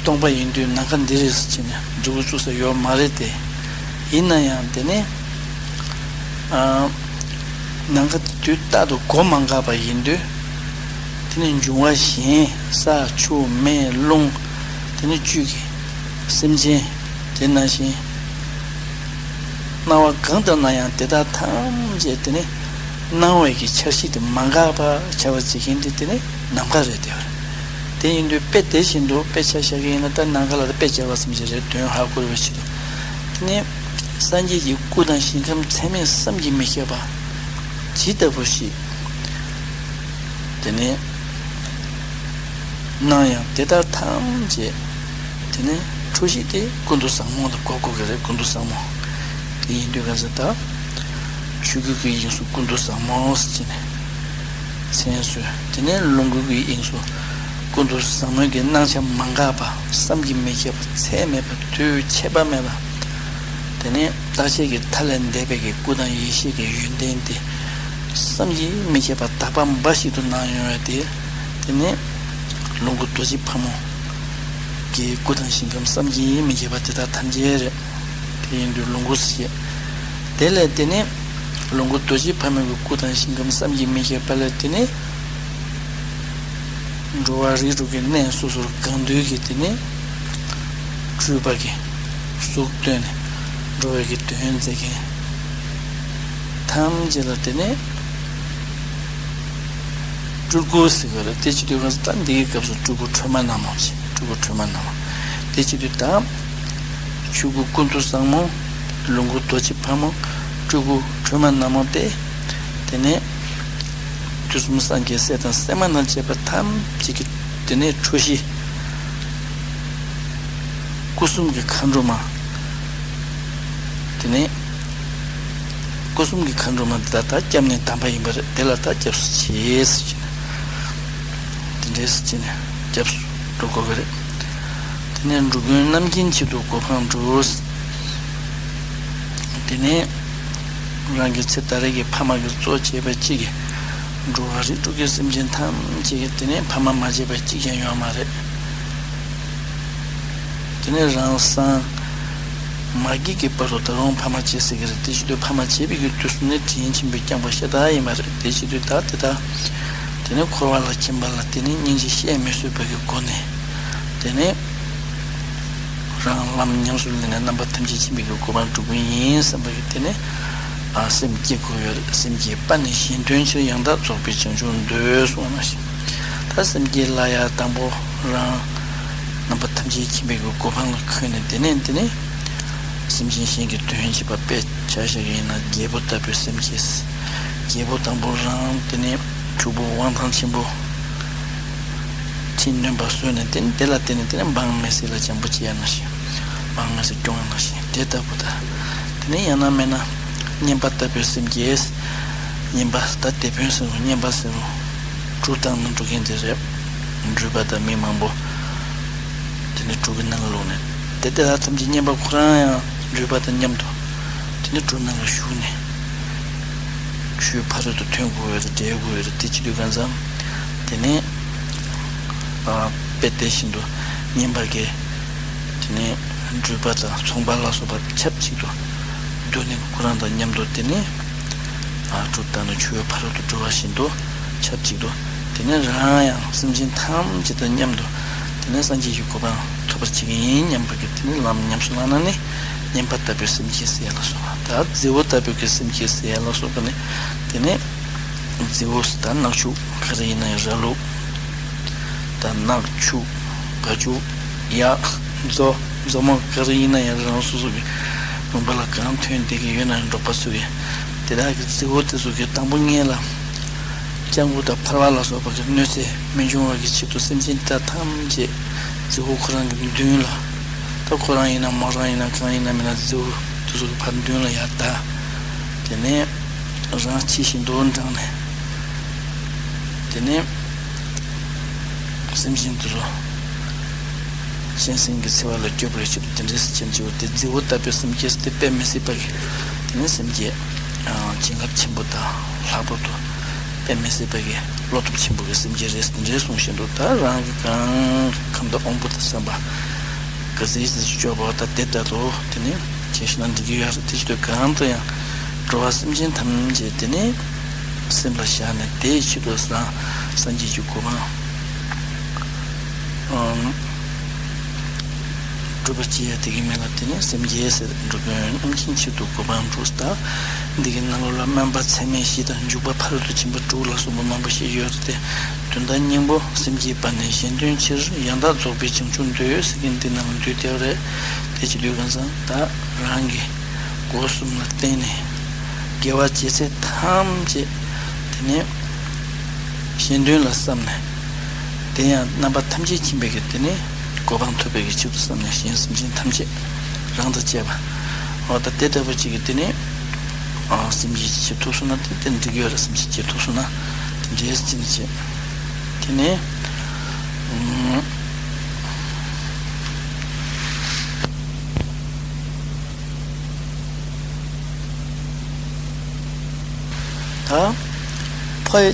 སྟོང་པ་ཡིན་དུས་ནམ་མཁའ་འདི་རེད་ཟེར་བྱས་ནས་མཛུ་གུ་བཙུགས་ས་ཡོད་མ་རེད་དེ། ཡིན་ན་ཡང་དེ་ནི་ཨ་ནམ་མཁའ་དེ་དུས་རྟག་ཏུ་གོ་མ་འགགས་པ་ཡིན་དུས། དེ་ནི་འབྱུང་བ་གཞན་ས་ཆུ་མེ་རླུང་། དེ་ནི་བཅུད་ཀྱི་སེམས་ཅན། དེ་ནང་བཞིན་སྣང་བ་གང་ལྟར་ན་ཡང་དེ་དག་ཐམས་ཅད་དེ་ནི་སྣང་བའི་གི་འཆར་གཞི་དེ་མ་འགགས་པ་བྱ་བ་བྱེད་མཁན་དེ་དེ་ནི་ནམ་མཁའ་རེད་དེ། དེ་ཡིན་དུས་དཔེ་དེ་བཞིན་དུ་དཔེ་ཆ་བཞག་གི་ཡིན་ན། ད་ནམ་མཁའ་ལ་ད་དཔེ་བྱ་བ་ཙམ་ཞིག་རེད། དོན་ཧ་གོ་བའི་ཆེད་དུ། དེ་ནི་སངས་རྒྱས་ཀྱི་སྐུ་དང་ཞིང་ཁམས་ཚད་མེད་བསམ་གྱིས་མི་ཁྱབ་པ་ཇི་ལྟ་བུ་ཞིག་དེ་ནས་སྣང་ཡང་དེ་ལྟར་ཐམས་ཅད། དེ་ནས་འཕྲོ་གཞི་དེ་ཀུན་ཏུ་བཟང་མོ་དང་གོ་དགོས་ཀྱི་རེད། ཀུན་ཏུ་བཟང་མོ། དེ་ཡིན་དུས་ག་ཚོད་ད་ཆོས་སྐུ་གི་དབྱིངས་སུ་ཀུན་ཏུ་བཟང་མོ་ཟེར་ནས་མཚན་གསོལ། དེ་ནས་ལོངས་སྐུ་གི་དབྱིངས་སུ་ཀུན་ཏུ་བཟང་མོའི་གི་སྣང་ཆ་མ་འགགས་པ། བསམ་གྱིས་མི་ཁྱབ་པ། ཚད་མེད་པ། དུས་ཆད་པ་མེད་པ། དེ་ནས་རྟག་ཆད་ཀྱི་མཐའ་ལས་འདས་པའི་གི་སྐུ་དང་ཡེ་ཤེས་ཀྱི་ཡོན་ཏན་དེ་བསམ་གྱིས་མི་ཁྱབ་པ་དག་པ་འབའ་ཞིག་ཏུ་སྣང་ཡོང་བས་དེ། དེ་ནས་ལོངས་སྐུ་རྡོ་རྗེ་ཕག་མོ་གི་སྐུ་དང་ཞིང་ཁམས་བསམ་གྱིས་མི་ཁྱབ་པ་དེ་དག་ཐམས་ཅད་རེད། དེ་ཡིན་དུས་ལོངས་སྐུ་ཞེས། དེ་ལས་དེ་ནས་ལོངས་སྐུ་རྡོ་རྗེ་ཕག་མོའི་གི་སྐུ་དང་ཞིང་ཁམས་བསམ་གྱིས་མི་ཁྱབ་པ་ལས་དེ་ནས། འགྲོ་བ་རིགས་དྲུག་གི་གནས་སོ་སོར་གང་འདུལ་གྱི་དེ་ནི་སྤྲུལ་པ་གི་གཟུགས་སྟོན་ནས་འགྲོ་བའི་གི་དོན་མཛད་མཁན་ཐམས་ཅད་ལ་དེ་ནི་སྤྲུལ་སྐུ་ཟེར་གི་རེད། དེ་བྱེད་དུས་ག་ས་ད་འདི་གི་སྐབས་སུ་སྤྲུལ་སྐུ་ཁྲོས་མ་ནག་མོ་ཟེར། སྤྲུལ་སྐུ་ཁྲོས་མ་ནག་མོ། དེ་བྱེད་དུས་ད་ཆོས་སྐུ་ཀུན་ཏུ་བཟང་མོ། ལོངས་སྐུ་རྡོ་རྗེ་ཕག་མོ། སྤྲུལ་སྐུ་ཁྲོས་མ་ནག་མོ་སྟེ། དེ་ནས་དུས་གསུམ་སངས་རྒྱས་སྲས་དང་སྲས་མ་དང་བཅས་པ་ཐམས་ཅད་ཀྱི་དེ་ནས་འཕྲོ་གཞི། སྐུ་གསུམ་གྱི་མཁའ་འགྲོ་མ། དེ་ནས་སྐུ་གསུམ་གྱི་མཁའ་འགྲོ་མ་འདི་དག་ད་སྐྱབས་གནས་དམ་པ་ཡིན་པ་རེད། དེ་ལ་ད་སྐྱབས་སུ་མཆི་ཟེར་གྱི་ནས། དེ་འདྲས་སུ་བྱས་ནས་སྐྱབས་སུ་འགྲོ་དགོས་ཀྱི་རེད། དེ་ནས་འགྲོ་མགོན་རྣམ་མཁྱེན་ཆེད་དུ་གོ་འཕང་སྒྲུབ། དེ་ནས་རང་གི་ཚེ་ད་རེས་ཀྱི་ཕ་མ་གིས་གཙོ་བྱས་པ་གཅིག་གིས་འགྲོ་བ་རིགས་དྲུག་གི་སེམས་ཅན་ཐམས་ཅད་ཀྱིས་དེ་ནས་ཕ་མ་མ་བྱས་པ་གཅིག་ཀྱང་ཡོད་མ་རེད། དེ་ནས་རང་སང་མ་སྐྱེས་ཀྱི་བར་དུ་ད་རུང་ཕ་མ་བྱེད་སྲིད་ཀྱི་རེད། དེ་བྱེད་དུས་ཕ་མ་བྱེད་པའི་གི་དུས་སུ་ནི་དྲིན་ཆེན་པོས་བསྐྱངས་པ་ཤ་སྟག་ཡིན་པ་རེད། དེ་བྱེད་དུས་ད་དེ་དག་དེ་ནི་འཁོར་བ་ལ་ཁྱིམ་པ་ལ་དེ་ནི་སྙིང་རྗེ་བཤད་མི་བཟོད་པ་གི་སྒོ་ནས་དེ་ནི་རང་ལམ་ཉམས་སུ་ལེན་ནས་རྣམ་པ་ཐམས་ཅད་མཁྱེན་པའི་གི་གོ་འཕང་སྒྲུབ་ཀྱི་ཡིན་བསམ་པ་གི་དེ་ནི་ཨ་སེམས་བསྐྱེད་དགོས་ཡོད་རེད། སེམས་བསྐྱེད་པ་ནི་གཞན་དོན་ཕྱིར། ཡང་དག་རྫོགས་པའི་བྱང་ཆུབ་འདོད་གསུངས་པ་ནང་བཞིན། ད་སེམས་བསྐྱེད་ལ་ཡང་དང་པོ་རང་རྣམ་པ་ཐམས་ཅད་མཁྱེན་པའི་གི་གོ་འཕང་ལ་འཁོད་ནས་དེ་ནས་དེ་ནས་སེམས་ཅན་གཞན་གྱི་དོན་བྱེད་པ། དཔེ་ཆ་བཞག་གི་ཡིན་ན་རྒྱལ་པོ་ལྟ་བུའི་སེམས་བསྐྱེད། རྒྱལ་པོ་དང་པོ་རང་དེ་ནས་ཕྱུག་པོ་དབང་ཐང་ཆེན་པོ་ཁྲིམས་གནོན་པ་བཟོས་ནས་དེ་ནས་དེ་ལ་བརྟེན་ནས་དེ་ནས་འབངས་མི་སེར་ལ་བྱམས་པོ་བྱེད་ཡ་ནང་བཞིན། འབངས་མི་སེར་སྐྱོང་ཡ་ནང་བཞིན་དེ་ལྟ་བུ་དང་། དེ་ནས་ཡང་ན་མིན་ན་གཉེན་པ་ལྟ་བུའི་སེམས་བསྐྱེད། གཉེན་པ་ད་དེད་དཔོན་ཟེར་རུང་གཉེན་པ་ཟེར་རུང་གྲུ་བཏང་ན་འགྲོ་མཁན་དེ་རེད། འགྲུལ་པ་དང་མི་མང་པོ་དེ་ནས་གྲུ་གི་ནང་ལ་ལོག་ནས་དེ་དེ་དག་ཐམས་ཅད་གཉེན་པ་ཁོ་རང་ཡང་འགྲུལ་པ་དང་མཉམ་དུ་དེ་ནས་གྲུ་ནང་ལ་ཞུགས་ནས་ཆུའི་ཕ་རོལ་ཏུ་ཐོན་དགོས་ཡོད་རེད། བསྒྲལ་དགོས་ཡོད་རེད། དེ་བྱེད་དུས་གང་ཙམ་དེ་ནས་ཨ་དཔེ་དེ་བཞིན་དུ་གཉེན་པ་གིས་དེ་ནས་འགྲུལ་པ་དང་ཚོང་པ་ལ་སོགས་པ་ཆབས་ཅིག་ཏུ་འདུག་ནས་ཁོ་རང་དང་མཉམ་དུ་དེ་ནས་ཨ་གྲུ་བཏང་ནས་ཆུ་བོའི་ཕ་རོལ་ཏུ་འགྲོ་བ་བཞིན་དུ་ཆབས་ཅིག་ཏུ་དེ་ནས་རང་ཡང་སེམས་ཅན་ཐམས་ཅད་དང་མཉམ་དུ་དེ་ནས་སངས་རྒྱས་ཀྱི་གོ་འཕང་ཐོབ་པར་བྱེད་ཀྱི་ཡིན་སྙམ་པ་གི་དེ་ནས་ལམ་ཉམས་སུ་བླངས་ན་ནི་གཉེན་པ་ལྟ་བུའི་སེམས་བསྐྱེད་ཟེར་ཡ་ལ་སོགས་པ། ད་རྫི་བོ་ལྟ་བུའི་གི་སེམས་བསྐྱེད་ཟེར་ཡ་ལ་སོགས་པ་ནི་དེ་ནས་རྫི་བོ་ད་ནག་ཕྱུགས་ག་རེ་ཡིན་ན་ཡང་ར་ལུག་ད་ནག་ཕྱུགས་བ་ཕྱུགས་གཡག་མཛོ་མཛོ་མོ་ག་རེ་ཡིན་ན་ཡང་རང་སོ་སོ་གི་ལུང་པ་ལ་གང་ཐོན་བསྡད་ཀྱི་ཡོད་ན་ཡང་འབྲོག་པ་ཚོ་གི་དེ་དག་གི་རྫི་བོ་དེ་ཚོ་གི་དང་པོ་སྔོན་ལ་སྤྱང་ཀི་དང་ཕལ་པ་ལ་སོགས་པ་གི་གནོད་འཚེ་མི་འབྱུང་བ་གི་ཆེད་དུ་སེམས་ཅན་དེ་དག་ཐམས་ཅད་རྫི་བོ་ཁོ་རང་གི་མདུན་ལ། ད་ཁོ་རང་ཡིན་ན་མོ་རང་ཡིན་ན་གང་ཡིན་ན་མིན་ན་རྫི་བོ་དེ་ཚོ་གི་ཕར་མདུན་ལ་ཡར་བདའ། དེ་ནས་རང་ཕྱི་བཞིན་དུ་འབྲངས་ནས། དེ་ནས་ སེམས་ཅན་དེ་ཚོ་གཅན་གཟན་གྱི་འཚེ་བ་ལས་སྐྱོབ་པའི་ཆེད་དུ་དེ་འདྲའི་སེམས་ཅན་བྱེད་པ་དེ་རྫི་བོ་ལྟ་བུའི་སེམས་བསྐྱེད་དེ་དཔེ་མི་སྲིད་པ་གི། དེ་ནི་སེམས་བསྐྱེད་བྱིན་རླབས་ཆེན་པོ་དང་ལྷག་པར་དུ་དཔེ་མི་སྲིད་པ་གི་བློ་སྟོབས་ཆེན་པོ་གི་སེམས་བསྐྱེད་རེད། དེ་འདྲའི་གསུང་བཞིན་དུ་ད་རང་གི་གང་ཁམས་དང་དབང་པོ་དང་བསམ་པ་ག་ཚད་ཅིག་སྤྱོད་པ་ད་དེ་ལྟ་དུ་དེ་ནི་བྱས་ཤིང་ན་འགྲིག་གི་ཡོད་རེད། དེ་བཞིན་དུ་གང་དུ་ཡང་འགྲོ་བ་སེམས་ཅན་ཐམས་ཅད་དེ་ནི་སེམས་ལ་བཞག་ནས་དེའི་ཆེད་དུ་སངས་སངས་རྒྱས་ཀྱི་གོ་འཕང་སྒྲུབ་པར་བྱེད་ཡ་དེ་གི་མིང་ལ་དེ་ནི་སེམས་བསྐྱེད་ཟེར། འགྲོ་དོན་རྣམ་མཁྱེན་ཆེད་དུ་གོ་འཕང་སྒྲུབ་ལྟ། འདི་གི་ནང་ལོགས་ལ་སྨོན་པ་ཚད་མེད་བཞི་དང་འཇུག་པ་ཕ་རོལ་ཏུ་ཕྱིན་པ་དྲུག་ལ་སོགས་པ་མང་པོ་ཞིག་ཡོད་དེ། དོན་དག་སྙིང་པོ་སེམས་བསྐྱེད་པ་ནི་གཞན་དོན་ཕྱིར། ཡང་དག་རྫོགས་པའི་བྱང་ཆུབ་འདོད་ཟེར་མཁན་འདི་ནང་འདུས་ཏེ་རེད། དེ་བྱེད་དུས་གང་ཟག་ད་རང་གི་སྒོ་གསུམ་ལ་བརྟེན་ནས་དགེ་བ་བྱེད་ཚད་ཐམས་ཅད་དེ་ནས་གཞན་དོན་ལ་བསམ་ནས། དེ་ཡང་རྣམ་པ་ཐམས་ཅད་མཁྱེན་པའི་གི་དེ་ནི་གོ་འཕང་ཐོབ་པའི་གི་ཆེད་དུ་བསམ་ནས་གཞན་སེམས་ཅན་ཐམས་ཅད་རང་དང་བཅས་པ། འོ་ད་དེ་ལྟ་བུ་ཅིག་གི་དེ་ནི་སེམས་བསྐྱེད་ཅིག་བྱེད་ཐུབ་སོང་ན་དེ་དེ་འགྲིག་ཡོད་རེད། སེམས་བསྐྱེད་བྱེད་ཐུབ་སོང་ན་དེ་འདྲའི་ཅིག་ནི་བྱེད། དེ་ནི། ད་ཕ་ཡི་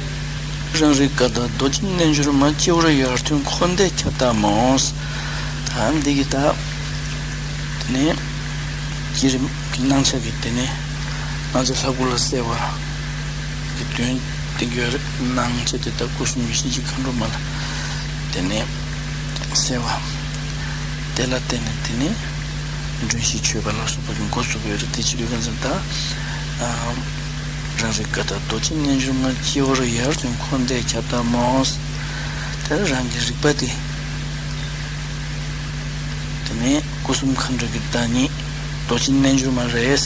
རང་རིག་ཀ་དག་རྡོ་རྗེ་རྣལ་འབྱོར་མ། སྤྱི་བོར་ཡར་ཐོན་འཁོར་འདས་ཁྱབ་བདག་མོ། ད་འདི་གི་ད་དེ་ནས་བསྐྱེད་རིམ་གྱི་སྣང་ཆ་གི་དེ་ནས་སྣང་ཆ་ལྷ་སྐུ་ལ་གསལ་བ་གི་དོན་དེ་གི་སྣང་ཆ་དེ་ད་སྐུ་གསུམ་གྱི་གཤིན་རྗེ་མཁའ་འགྲོ་མ་ལ་དེ་ནས་གསལ་བ་དེ་ལ་བརྟེན་ནས་དེ་ནས་མགྲོན་བཞི་མཆོད་པ་ལ་སོགས་པ་གི་འགོ་བཙུགས་ཡོད་རེད། དེ་བྱེད་དུས་གང་ཟེར་ན་ད། རང་རིག་ཀ་དག་རྡོ་རྗེ་རྣལ་འབྱོར་མ། སྤྱི་བོར་ཡར་ཐོན་འཁོར་འདས་ཁྱབ་བདག་མོ། དེ་རང་གི་རིག་པ་དེ། དེ་ནས་སྐུ་གསུམ་མཁའ་འགྲོ་གི་བདག་ཉིད་རྡོ་རྗེ་རྣལ་འབྱོར་མ་རེད།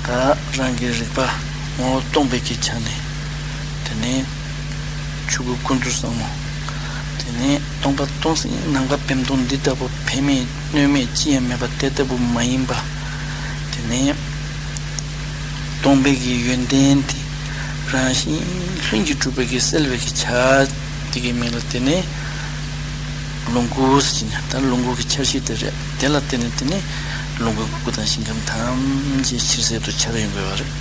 ད་རང་གི་རིག་པ་ངོ་བོ་སྟོང་པའི་གི་ཆ་ནས། དེ་ནས་ཆོས་སྐུ་ཀུན་ཏུ་བཟང་མོ། དེ་ནས་སྟོང་པ་སྟོང་ཟད་ནམ་མཁའ་བེམ་སྟོང་འདི་ལྟ་བུ་བེམ་མེད་གནོད་མེད་ཅི་ཡང་མེད་པ་དེ་ལྟ་བུ་མ་ཡིན་པ། དེ་ནས་སྟོང་པའི་གི་ཡོན་ཏན་དེ་རང་བཞིན་ལྷུན་གྱིས་གྲུབ་པའི་གི་གསལ་བའི་གི་ཆ་དེ་གི་མིང་ལ་དེ་ནས་ལོངས་སྐུ་ཟེར་ནས། ད་ལོངས་སྐུ་གི་འཆར་གཞི་དེ་རེད། དེ་ལ་བརྟེན་ནས་དེ་ནས་ལོངས་སྐུའི་སྐུ་དང་ཞིང་ཁམས་ཐམས་ཅད་ཕྱིར་གསལ་དུ་འཆར་ཡོང་དགོས་པ་རེད།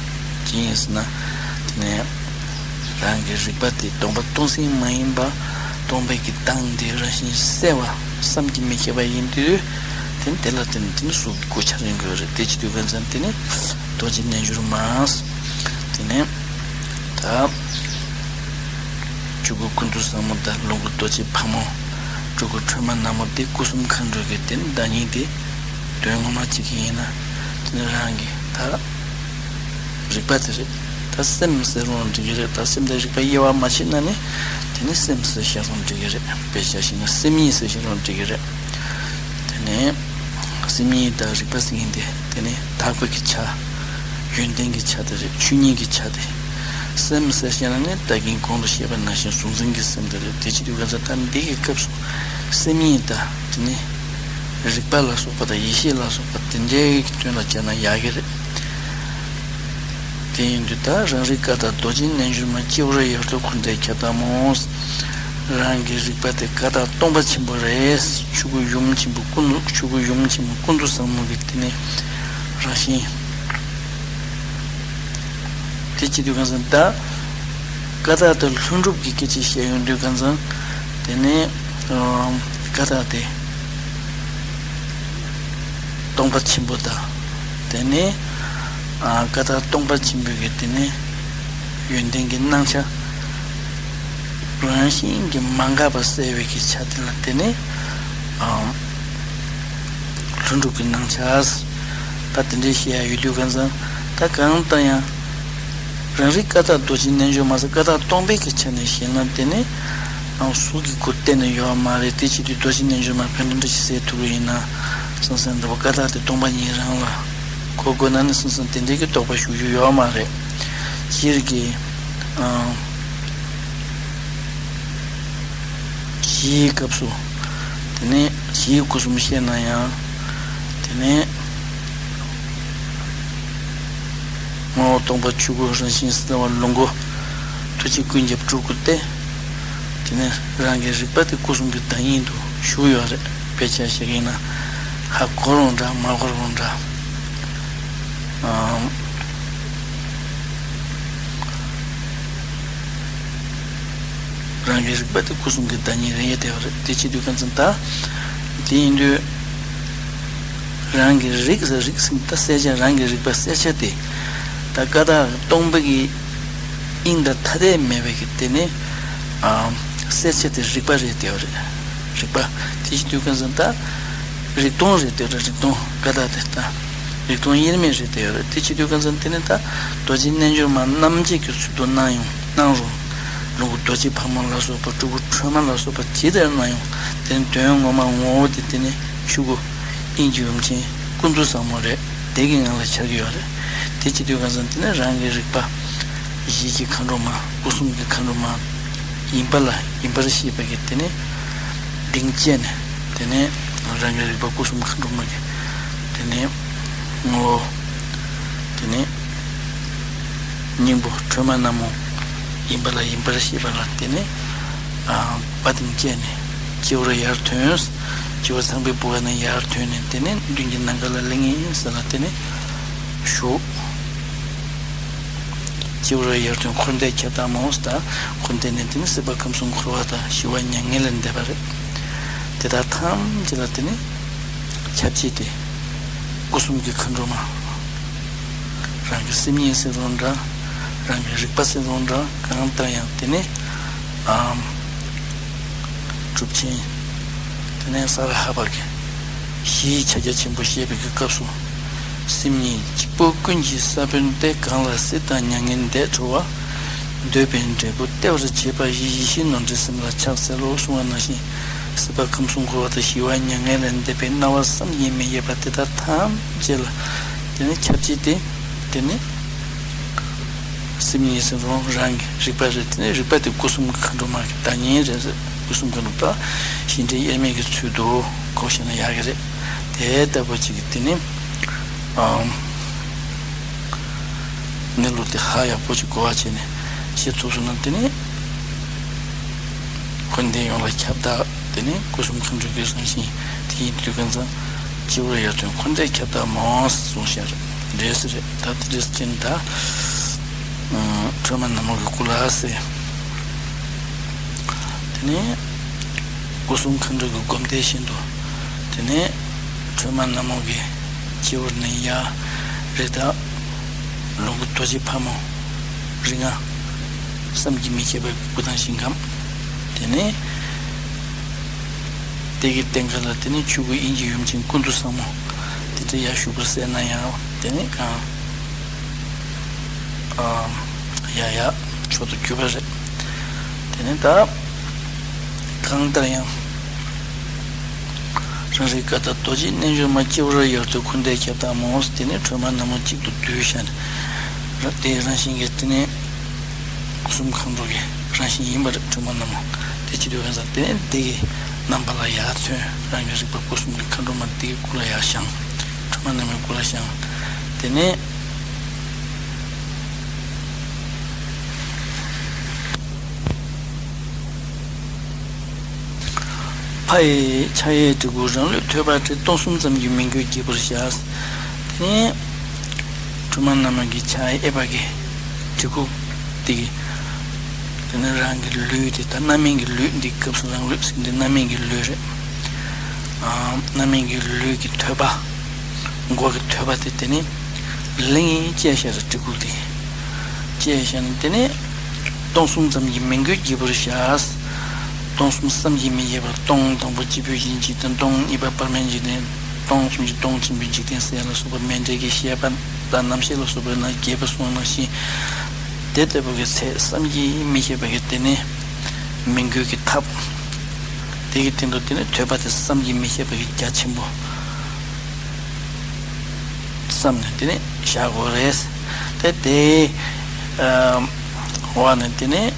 ཅི་ཡིན་ཟེར་ན་དེ་ནས་རང་གི་རིག་པ་དེ་སྟོང་པ་སྟོང་ཟད་མ་ཡིན་པ། སྟོང་པའི་གི་གདངས་དེ་རང་བཞིན་གསལ་བ་བསམ་གྱིས་མི་ཁྱབ་པ་ཡིན་དུས། དེ་ནི་དེ་ལ་བརྟེན་ནས་དེ་ནི་གཟུགས་སྐུ་འཆར་ཡོང་དགོས་པ་རེད། དེ་བྱེད་དུས་གང་ཟེར་ན་དེ་ནི་རྡོ་རྗེ་རྣལ་འབྱོར་མ། དེ་ནས་ད་ཆོས་སྐུ་ཀུན་ཏུ་བཟང་མོ་དང་ལོངས་སྐུ་རྡོ་རྗེ་ཕག་མོ། སྤྲུལ་སྐུ་ཁྲོས་མ་ནག་མོ་དེ་སྐུ་གསུམ་མཁའ་འགྲོ་གི་དེ་ནི་བདག་ཉིད་དེ། དོན་ངོ་མ་གཅིག་ཡིན་ན་དེ་ནི་རང་གི་ད་རིག་པ་དེ་རེད། ད་སེམས་ཟེར་རུང་འགྲིག་གི་རེད། ད་སེམས་དང་རིག་པ་དབྱེ་བ་མ་ཕྱེ་ན་ནི་དེ་ནི་སེམས་ཟེར་བཞག་རུང་འགྲིག་གི་རེད། དཔེ་བཞག་བཞིན་ན་སེམས་ཉིད་ཟེར་བཞག་རུང་འགྲིག་གི་རེད། དེ་ནས་སེམས་ཉིད་དང་རིག་པ་ཟེར་མཁན་དེ་དེ་ནི་དག་པའི་གི་ཆ། ཡོན་ཏན་གྱི་ཆ་དེ་རེད། ཆོས་ཉིད་ཀྱི་ཆ་དེ། སེམས་ཟེར་བཤད་ན་ནི་ད་གིན་གོང་དུ་བཤད་པ་ནང་བཞིན་གཟུང་འཛིན་གྱི་སེམས་དེ་རེད། དེ་བྱེད་དུས་གང་ཟེར་ད་འདི་གི་སྐབས་སུ་སེམས་ཉིད་དང་དེ་ནི་རིག་པ་ལ་སོགས་པ་དང་ཡེ་ཤེས་ལ་སོགས་པ་དེ་འདྲའི་གི་དོན་ལ་སྦྱར་ན་ཡག་གི་རེད། དེ་ཡིན་དུས་ད་རང་རིག་ཀ་དག་རྡོ་རྗེ་རྣལ་འབྱོར་མ། སྤྱི་བོར་ཡར་ཐོན་འཁོར་འདས་ཁྱབ་བདག་མོ། རང་གི་རིག་པ་དེ་ཀ་དག་སྟོང་པ་ཆེན་པོ་རེད། ཆོས་སྐུ་ཡུམ་ཆེན་པོ་ཀུན་ཏུ། ཆོས་སྐུ་ཡུམ་ཆེན་པོ་ཀུན་ཏུ་བཟང་མོ་གི་དེ་ནི་རང་བཞིན། དེ་བྱེད་དུས་གང་ཟེར་ན་ད་ཀ་དག་དེ་ལྷུན་གྲུབ་ཀྱི་སྐད་ཆ་བཤད་ཡོང་དུས་གང་ཟེར་ན་དེ་ནི་ཀ་དག་དེ་སྟོང་པ་ཆེན་པོ་དང་། དེ་ནས་ཨ་ཀ་དག་སྟོང་པ་ཆེན་པོའི་གི་དེ་ནས་ཡོན་ཏན་གྱི་སྣང་ཆ་རང་བཞིན་གྱིས་མ་འགགས་པ་གསལ་བའི་གི་ཆ་དེ་ལ་དེ་ནས་ཨ་ལྷུན་གྲུབ་ཀྱི་སྣང་ཆ། ད་དེ་འདྲའི་བཤད་ཡ་ཡོད་དུས་གང་ཟེར་ན་ད་གང་ལྟར་ཡང་། རང་རིག་ཀ་དག་རྡོ་རྗེ་རྣལ་འབྱོར་མ་ཟེར་ཀ་དག་སྟོང་པའི་གི་ཆ་ནས་བཤད་ན་དེ་ནི་གཟུགས་ཀྱི་སྐུ་གཏན་ནས་ཡོད་མ་རེད། དེ་བྱེད་དུས་རྡོ་རྗེ་རྣལ་འབྱོར་མ་ག་འདྲ་འདྲ་ཞིག་ཟེར་ཐུབ་ཀྱི་ཡིན་ན་སང་སང་འདི་བ་ཀ་དག་དེ་སྟོང་པ་ཉིད་རང་ལ་གོ་དགོས་ན་ནི་སང་སང་དེ་འདྲའི་གི་དོགས་པ་ཞུ་རྒྱུ་ཡོད་མ་རེད། སྤྱིར་གྱི་ཨང་གཞིའི་སྐབས་སུ་དེ་ནི་གཞིའི་སྐུ་གསུམ་བཤད་ན་ཡང་དེ་ནི། ངོ་བོ་སྟོང་པ་ཆོས་སྐུ་རང་བཞིན་གསལ་བ་ལོངས་སྐུ། ཐུགས་རྗེ་ཀུན་ཁྱབ་སྤྲུལ་སྐུ་སྟེ། དེ་ནས་རང་གི་རིག་པ་དེ་སྐུ་གསུམ་གྱི་བདག་ཉིད་དུ་ཞུགས་ཡོད་རེད། དཔེ་ཆ་བཞག་གི་ཡིན་ན་ཧ་གོ་རུང་འདྲ་མ་གོ་རུང་འདྲ། ཨམ། རང་གི་རིག་པ་དེ་སྐུ་གསུམ་གྱི་བདག་ཉིད་རེད་ཡོད་དེ་རེད། དེ་བྱེད་དུས་གང་ཚེ་ད་དེ་ཡིན་དུས་རང་གི་རིག་ཟེར་རིག་ཟེར་ད་གསལ་ཆ་རང་གི་རིག་པ་གསལ་ཆ་དེ་ད་ཀ་དག་སྟོང་པ་གི་དབྱིངས་དང་ཐ་དད་མེད་པའི་གི་དེ་ནི་ཨ་གསལ་ཆ་དེ་རིག་པ་རེད་དེ་རེད། རིག་པ་དེ་བྱེད་དུས་གང་ཚེ་ད་རིག་སྟོང་རེད་དེ་རེད། རིག་སྟོང་ཀ་དག་དེ་ད་རིག་སྟོང་དབྱེར་མེད་རེད་དེ་རེད། དེ་བྱེད་དུས་གང་ཚེ་དེ་ནི་ད་རྡོ་རྗེ་རྣལ་འབྱོར་མ་རྣམ་འབྱེད་ཀྱི་ཚུལ་དུ་སྣང་ཡོང་སྣང་རུང་། ལོངས་སྐུ་རྡོ་རྗེ་ཕག་མོ་ལ་སོགས་པ་སྤྲུལ་སྐུ་ཁྲོས་མ་ལ་སོགས་པ་ཇི་ལྟར་སྣང་ཡང་དེ་ནི་དོན་ངོ་མ་ངོ་བོ་དེ་དེ་ནི་ཆོས་སྐུ་དབྱིངས་ཀྱི་ཡུམ་ཆེན་ཀུན་ཏུ་བཟང་མོ་རེད། དེ་གི་ངང་ལ་འཆར་གྱི་ཡོད་རེད། དེ་བྱེད་དུས་གང་ཚེ་དེ་ནི་རང་གི་རིག་པ་ཡིད་ཀྱི་མཁའ་འགྲོ་མ་སྐུ་གསུམ་གྱི་མཁའ་འགྲོ་མ་ཡིན་པ་ལ་ཡིན་པར་ཤེས་པ་གི་དེ་ནི་གདེང་བསྐྱེད་ནས་དེ་ནི་རང་གི་རིག་པ་སྐུ་གསུམ་མཁའ་འགྲོ་མ་གི་དེ་ནི་ངོ་བོ་དེ་ནི་སྙིང་པོ་ཁྲོས་མ་ནག་མོ་ཡིན་པ་ལ་ཡིན་པར་ཤེས་པ་ལ་དེ་ནི་ཨ་བ་དན་བཅས་ནས་སྤྱི་བོར་ཡར་ཐོན། སྤྱི་བོ་ཚངས་པའི་བུ་ག་ནས་ཡར་ཐོན་ནས་དེ་ནི་མདུན་གྱི་ནམ་མཁའ་ལ་ལྷང་ངེ་ཟེར་ལ་དེ་ནི་བཞུགས། སྤྱི་བོར་ཡར་ཐོན་འཁོར་འདས་ཁྱབ་བདག་མོ་ཟེར། འཁོར་འདས་ནས་དེ་ནི་སྲིད་པ་ཁམས་གསུམ་འཁོར་བ་དང་ཞི་བ་མྱ་ངན་ལས་འདས་པ་རེད། དེ་དག་ཐམས་ཅད་ལ་དེ་ནི་ཁྱབ་བྱེད་དེ་སྐུ་གསུམ་གྱི་མཁའ་འགྲོ་མ། རང་གི་སེམས་ཉིད་ཟེར་རུང་འདྲ། རང་གི་རིག་པ་ཟེར་རུང་འདྲ། གང་ལྟར་ཡང་དེ་ནི་ཨམ། གྲུབ་ཆེན་དེ་ནས་ས་ར་ཧ་པ་གི་གཞིའི་ཕྱག་རྒྱ་ཆེན་པོ་བཤད་པའི་གི་སྐབས་སུ། སེམས་ཉིད་གཅིག་པུ་ཀུན་གྱི་ས་བོན་ཏེ། གང་ལ་སྲིད་དང་མྱ་ངན་འདས་འཁྲུལ་བ། འདོད་པའི་འབྲས་བུ་སྟེར་བར་བྱེད་པ་ཡི། ཡེ་ཤེས་ནོར་འདྲའི་སེམས་ལ་ཕྱག་འཚལ་ལོ་གསུང་བ་ནང་བཞིན། སྲིད་པ་ཁམས་གསུམ་འཁོར་བ་དང་ཞི་བ་མྱ་ངན་ལས་འདས་པའི་སྣང་བ་བསམ་གྱིས་མི་ཁྱབ་པ་དེ་དག་ཐམས་ཅད་ལ་དེ་ནི་ཁྱབ་བྱེད་དེ། དེ་ནི་སེམས་ཉིད་ཟེར་རུང་རང་གི་རིག་པ་རེད། དེ་ནི་རིག་པ་དེ་སྐུ་གསུམ་གྱི་མཁའ་འགྲོ་མ་གི་བདག་ཉིད་རེད། སྐུ་གསུམ་མཁའ་འགྲོ་མ་གཞི་འབྲས་དབྱེར་མེད་ཀྱི་ཚུལ་དུ་གོ་ཤེས་ན་ཡག་གི་རེད། དེ་ལྟ་བུ་ཅིག་གི་དེ་ནི་ཨམ། གནས་ལུགས་དེ་ཧ་ཡག་པོ་ཅིག་གོ་བ་བྱས་ནས་ཤེས་ཐུབ་སོང་ན་དེ་ནི་འཁོར་འདས་ཡོངས་ལ་ཁྱབ་བདག་དེ་ནི་སྐུ་གསུམ་མཁའ་འགྲོ་གི་རང་བཞིན་དེ་ཡིན་དུས་གང་ཚང་སྤྱི་བོར་ཡར་ཐོན་འཁོར་འདས་ཁྱབ་བདག་མོ་གསུངས་ཤག་རེད། འདྲེས་སུ་རེད། ད་དེ་འདྲེས་སུ་ཅན་ད་ཁྲོས་མ་ནག་མོ་གི་སྐུ་ལ་ཟེར། དེ་ནས་སྐུ་གསུམ་མཁའ་འགྲོ་གི་སྒོམ་བཟླས་བཞིན་དུ་དེ་ནས་ཁྲོས་མ་ནག་མོ་གི་སྤྱི་བོར་ནས་ཡར་རི་དྭགས་ལོངས་སྐུ་རྡོ་རྗེ་ཕག་མོ་རིགས་ལྔ་བསམ་གྱིས་མི་ཁྱབ་པའི་སྐུ་དང་ཞིང་ཁམས། དེ་ནས་དེ་གི་སྟེང་ཁ་ལ་དེ་ནས་ཆོས་སྐུ་དབྱིངས་ཀྱི་ཡུམ་ཆེན་ཀུན་ཏུ་བཟང་མོ་དེ་འདྲ་ཡར་བཞུགས་པར་གསལ་ན་ཡང་དེ་ནས་གང་ཨ་ཡ་ཡ་མཆོག་ཏུ་གྱུར་པ་རེད། དེ་ནས་ད་གང་ལྟར་ཡང་རང་རིག་ཀ་དག་རྡོ་རྗེ་རྣལ་འབྱོར་མ་སྤྱི་བོར་ཡར་ཐོན་འཁོར་འདས་ཁྱབ་བདག་མོ། དེ་ནས་ཁྲོས་མ་ནག་མོ་གཅིག་ཏུ་བསྡུས་བཞག་ནས་ར་དེའི་རང་བཞིན་གྱི་དེ་ནས་སྐུ་གསུམ་མཁའ་འགྲོ་གི་རང་བཞིན་ཡིན་པ་རེད། ཁྲོས་མ་ནག་མོ་དེ་བྱེད་དུས་གང་ཟག་དེ་ནས་དེ་གི་རྣམ་པ་ལ་ཡར་ཐོན། རང་གི་རིག་པ་སྐུ་གསུམ་གྱི་མཁའ་འགྲོ་མ་དེ་གི་སྐུ་ལ་ཡར་བཞེངས། ཁྲོས་མ་ནག་མོའི་སྐུ་ལ་བཞེངས། དེ་ནས་ཕ་ཡི་ཕྱག་གཡས་གྲི་གུག་རང་ལུས་ཐོད་པར་བྲི། སྟོང་གསུམ་ཙམ་གྱི་མི་འགྱུར་རྒྱས་པར་བཞག། དེ་ནས་ཁྲོས་མ་ནག་མོ་གི་ཕྱག་གཡས་པ་གི་གྲི་གུག་དེ་གི་དེ་ནས་རང་གི་ལུས་དེ་ད་རྣམ་སྨིན་གྱི་ལུས། འདི་སྐབས་སུ་རང་ལུས་ཟེར་འདི་རྣམ་སྨིན་གྱི་ལུས་རེད། ཨ་རྣམ་སྨིན་གྱི་ལུས་ཀྱི་ཐོད་པ། མགོ་གི་ཐོད་པ་དེ་དེ་ནི་ལྷང་ངེ་བཅད་བཞག་རེད། གྲི་གུག་དེ་བཅད་བཞག་ནས་དེ་ནི་སྟོང་གསུམ་ཙམ་གྱི་མི་འགྱུར་རྒྱས་པར་བཞག། སྟོང་གསུམ་བསམ་གྱིས་མི་ཁྱབ་པ། སྟོང་དང་པོ་སྤྱི་ཕུད་ཀྱི་འཇིག་རྟེན། སྟོང་གཉིས་པ་བར་མའི་འཇིག་རྟེན། སྟོང་གསུམ་གྱི་སྟོང་ཆེན་པོའི་འཇིག་རྟེན་ཟེར་ཡ་ལ་སོགས་པ་མཎྜལ་གྱི་བཤད་པ་དང་རྣམ་བཤད་ལ་སོགས་པའི་ནང་རྒྱས་པ་གསུངས་ནང་བཞིན་དེ་ལྟ་བུ་གི་ཚད་བསམ་གྱིས་མི་ཁྱབ་པ་གི་དེ་ནི་མི་འགྱུར་གྱི་ཐབས། དེ་གི་སྟེང་དུ་དེ་ནི་ཐོད་པ་དེ་བསམ་གྱིས་མི་ཁྱབ་པ་གི་རྒྱ་ཆེན་པོ། བསམ་ནས་དེ་ནས་བཞག་དགོས་རེད། དེ་དེའི་འོག་ནས་དེ་ནས་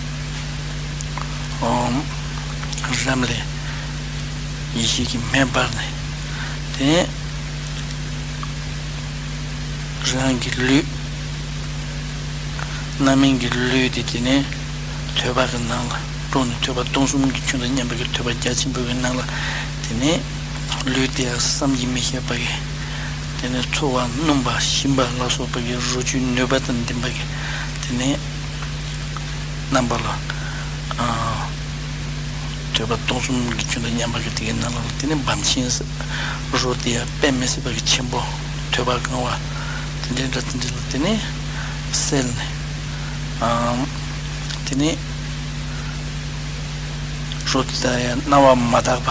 རམ་ལས་ཡེ་ཤེས་ཀྱི་མེ་འབར་ནས་དེ་ནས་རང་གི་ལུས་རྣམ་སྨིན་གྱི་ལུས་དེ་དེ་ནས་ཐོད་པ་གི་ནང་ལ་ དཀྲོགས་ནས་ཐོད་པ་སྟོང་གསུམ་གྱི་ཆུ་དང་མཉམ་པ་གི་ཐོད་པ་རྒྱ་ཆེན་པོ་གི་ནང་ལ། དེ་ནས་ལུས་དེ་ཡང་བསམ་གྱིས་མི་ཁྱབ་པ་གི། དེ་ནས་ཚོར་བ་སྣུམ་པ་ཞིམ་པ་ལ་སོགས་པ་གི་རོ་བཅུད་ནུས་པ་དང་ལྡན་པ་གི། དེ་ནས་རྣམ་པ་ལ། ཨ། ཐོད་པ་སྟོང་གསུམ་གྱི་ཆུ་དང་མཉམ་པ་གི་དེ་གའི་ནང་ལ་དེ་ནས་བམ་ཆེན་ཟེར། རོ་དེ་ཡང་དཔེ་མི་སྲིད་པ་གི་ཆེན་པོ། ཐོད་པ་གང་བ། དེ་འདྲའི་འདྲ་དེ་འདྲ་ལ་དེ་ནས་བསལ་ནས། ཨ། དེ་ནས་རོ་དེ་དག་ཡང་སྣང་བ་མ་དག་པ་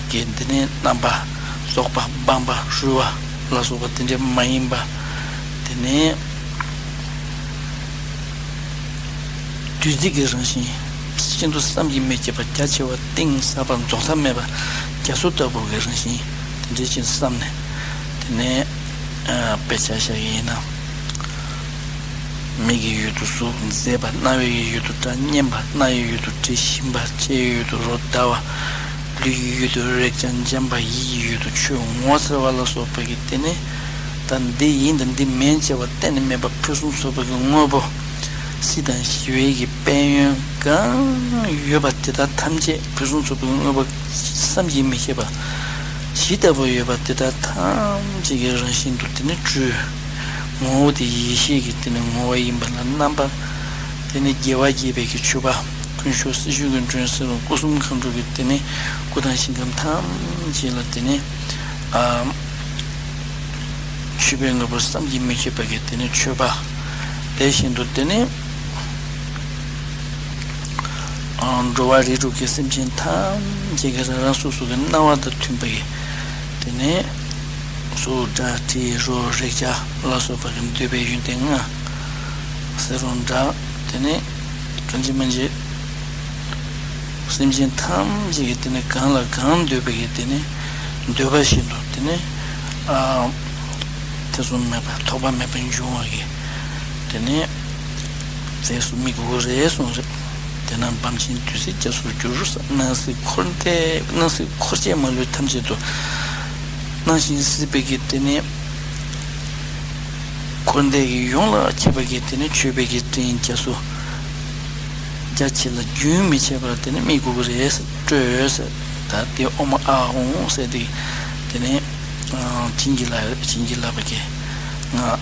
གི་དེ་ནས་རྣམ་པ་རྫོགས་པ་སྤངས་པ་རུལ་བ་ལ་སོགས་པ་དེ་འདྲའི་མ་ཡིན་པ། དེ་ནས་བདུད་རྩི་གི་རང་བཞིན། ཤིན་ཏུ་བསམ་གྱིས་མི་ཁྱབ་པ་རྒྱ་ཆེ་བ་གཏིང་ཟབ་པ་རྫོགས་མཐའ་མེད་པ་རྒྱ་མཚོ་ལྟ་བུ་གི་རང་བཞིན་དེ་འདྲའི་ཅིག་བསམ་ནས། དེ་ནས་དཔེ་ཆ་བཞག་ཡིན་ན། མིག་གི་ཡུལ་དུ་གཟུགས་མཛེས་པ། རྣ་བའི་ཡུལ་དུ་སྒྲ་སྙན་པ། སྣ་ཡི་ཡུལ་དུ་དྲི་ཞིམ་པ། ལྕེ་ཡི་ཡུལ་དུ་རོ་དགའ་བ། ལུས་ཀྱི་ཡུལ་དུ་རེག་བྱ་འཇམ་པ། ཡིད་ཀྱི་ཡུལ་དུ་ཆོས་ངོ་མཚར་བ་ལ་སོགས་པ་གི་དེ་ནས། ད་འདི་ཡིན་དང་འདི་མིན་ཅེས་པ་གཏན་ནས་མེད་པ་ཕུན་སུམ་ཚོགས་པ་གི་དངོས་པོ། སྲིད་དང་ཞི་བའི་གི་དཔལ་ཡོན་གང་ཡོད་པ་དེ་དག་ཐམས་ཅད་ཕུན་སུམ་ཚོགས་པའི་དངོས་པོ་བསམ་གྱིས་མི་ཁྱབ་པ། གཞི་ལྟ་བུ་ཡོད་པ་དེ་དག་ཐམས་ཅད་ཀྱི་རང་བཞིན་དུ་དེ་ནི་སྤྲུལ། ངོ་བོ་དེ་ཡེ་ཤེས་ཀྱི་དེ་ནི་ངོ་བོ་ཡིན་པ་ལ་རྣམ་པ། དེ་ནི་རྒྱལ་བ་དགྱེས་པའི་གི་མཆོད་པ། ཀུན་མཆོག་སྲི་ཞུ་གི་མགྲོན་གསོལ་བ། སྐུ་གསུམ་མཁའ་འགྲོ་གི་དེ་ནི་སྐུ་དང་ཞིང་ཁམས་ཐམས་ཅད་ལ་དེ་ནི། ཨ། མཆོད་པའི་དངོས་པོ་བསམ་གྱིས་མི་ཁྱབ་པ་གི་དེ་ནི་མཆོད་པ། དེ་བཞིན་དུ་དེ་ནི། ཨ། འགྲོ་བ་རིགས་དྲུག་གི་སེམས་ཅན་ཐམས་ཅད་ཀྱི་རང་རང་སོ་སོ་གི་སྣང་བ་དང་མཐུན་པ་གི་དེ་ནི། གཟུགས་སྒྲ་དྲི་རོ་རེག་བྱ་ལ་སོགས་པ་གི་འདོད་པའི་ཡོན་ཏན་ལྔ་ཟེར་རུང་འདྲ། དེ་ནི་གང་ཅི་མིན་ཅི། སེམས་ཅན་ཐམས་ཅད་ཀྱི་དེ་ནི་གང་ལ་གང་འདོད་པའི་གི་དེ་ནི་འདོད་པ་བཞིན་དུ་དེ་ནི། ཨ། ཐེ་ཚོམ་མེད་པ་ཐོགས་པ་མེད་པར་འབྱུང་བ་གི་དེ་ནི་རྫས་སུ་དམིགས་དགོས་རེད་གསུངས་རེད། དེས་ན་བམ་ཆེན་བདུད་རྩི་རྒྱ་མཚོར་གྱུར། སྣང་སྲིད་འཁོར་འདས། སྣང་སྲིད་འཁོར་བཅས་མ་ལུས་ཐམས་ཅད་དུ། སྣང་ཞིང་སྲིད་པའི་གི་དེ་ནི། འཁོར་འདས་ཀྱི་ཡོངས་ལ་ཁྱབ་པ་གི་དེ་ནི་མཆོད་པའི་གི་སྤྲིན་རྒྱ་མཚོ། རྒྱ་ཆེ་ལ་རྒྱུན་མི་ཆད་པར་དེ་ནི་དམིགས་དགོས་ཀྱི་རེད། སྤྲོས་ཟེར། ད་དེ་ཨོཾ་ཨཱཿཧཱུྃ་ཟེར་དེ། དེ་ནི་བྱིན་གྱིས་བརླབས། བྱིན་གྱིས་བརླབས་པ་གི་སྔགས།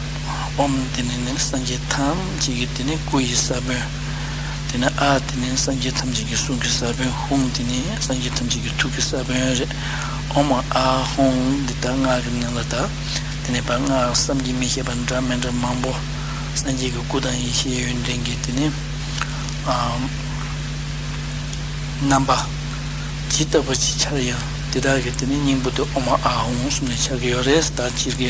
ཨོཾ་དེ་ནི་ནི་སངས་རྒྱས་ཐམས་ཅད་ཀྱི་དེ་ནི་སྐུ་ཡི་ས་བོན། དེ་ནི་ཨཱཿདེ་ནི་སངས་རྒྱས་ཐམས་ཅད་ཀྱི་གསུང་གི་ས་བོན། ཧཱུྃ་དེ་ནི་སངས་རྒྱས་ཐམས་ཅད་ཀྱི་ཐུགས་ཀྱི་ས་བོན་རེད། ཨོཾ་ཨཱཿཧཱུྃ་འདི་ད་སྔགས་ཀྱི་ནང་ལ་ད། དེ་ནས་ཕར་སྔགས་བསམ་གྱིས་མི་ཁྱབ་པ་འདྲ་མི་འདྲ་མང་པོ། སངས་རྒྱས་ཀྱི་སྐུ་དང་ཡེ་ཤེས་ཡོན་ཏན་གྱི་དེ་ནས། ཨ། རྣམ་པ་ཇི་ལྟ་བུ་ཅིག་འཆར་ཡང་དེ་དག་གི་དེ་ནས་སྙིང་པོ་དེ་ཨོཾ་ཨཱཿཧཱུྃ་གསུམ་ནས་འཆར་གྱི་ཡོད་རེད། ད་སྤྱིར་གྱི་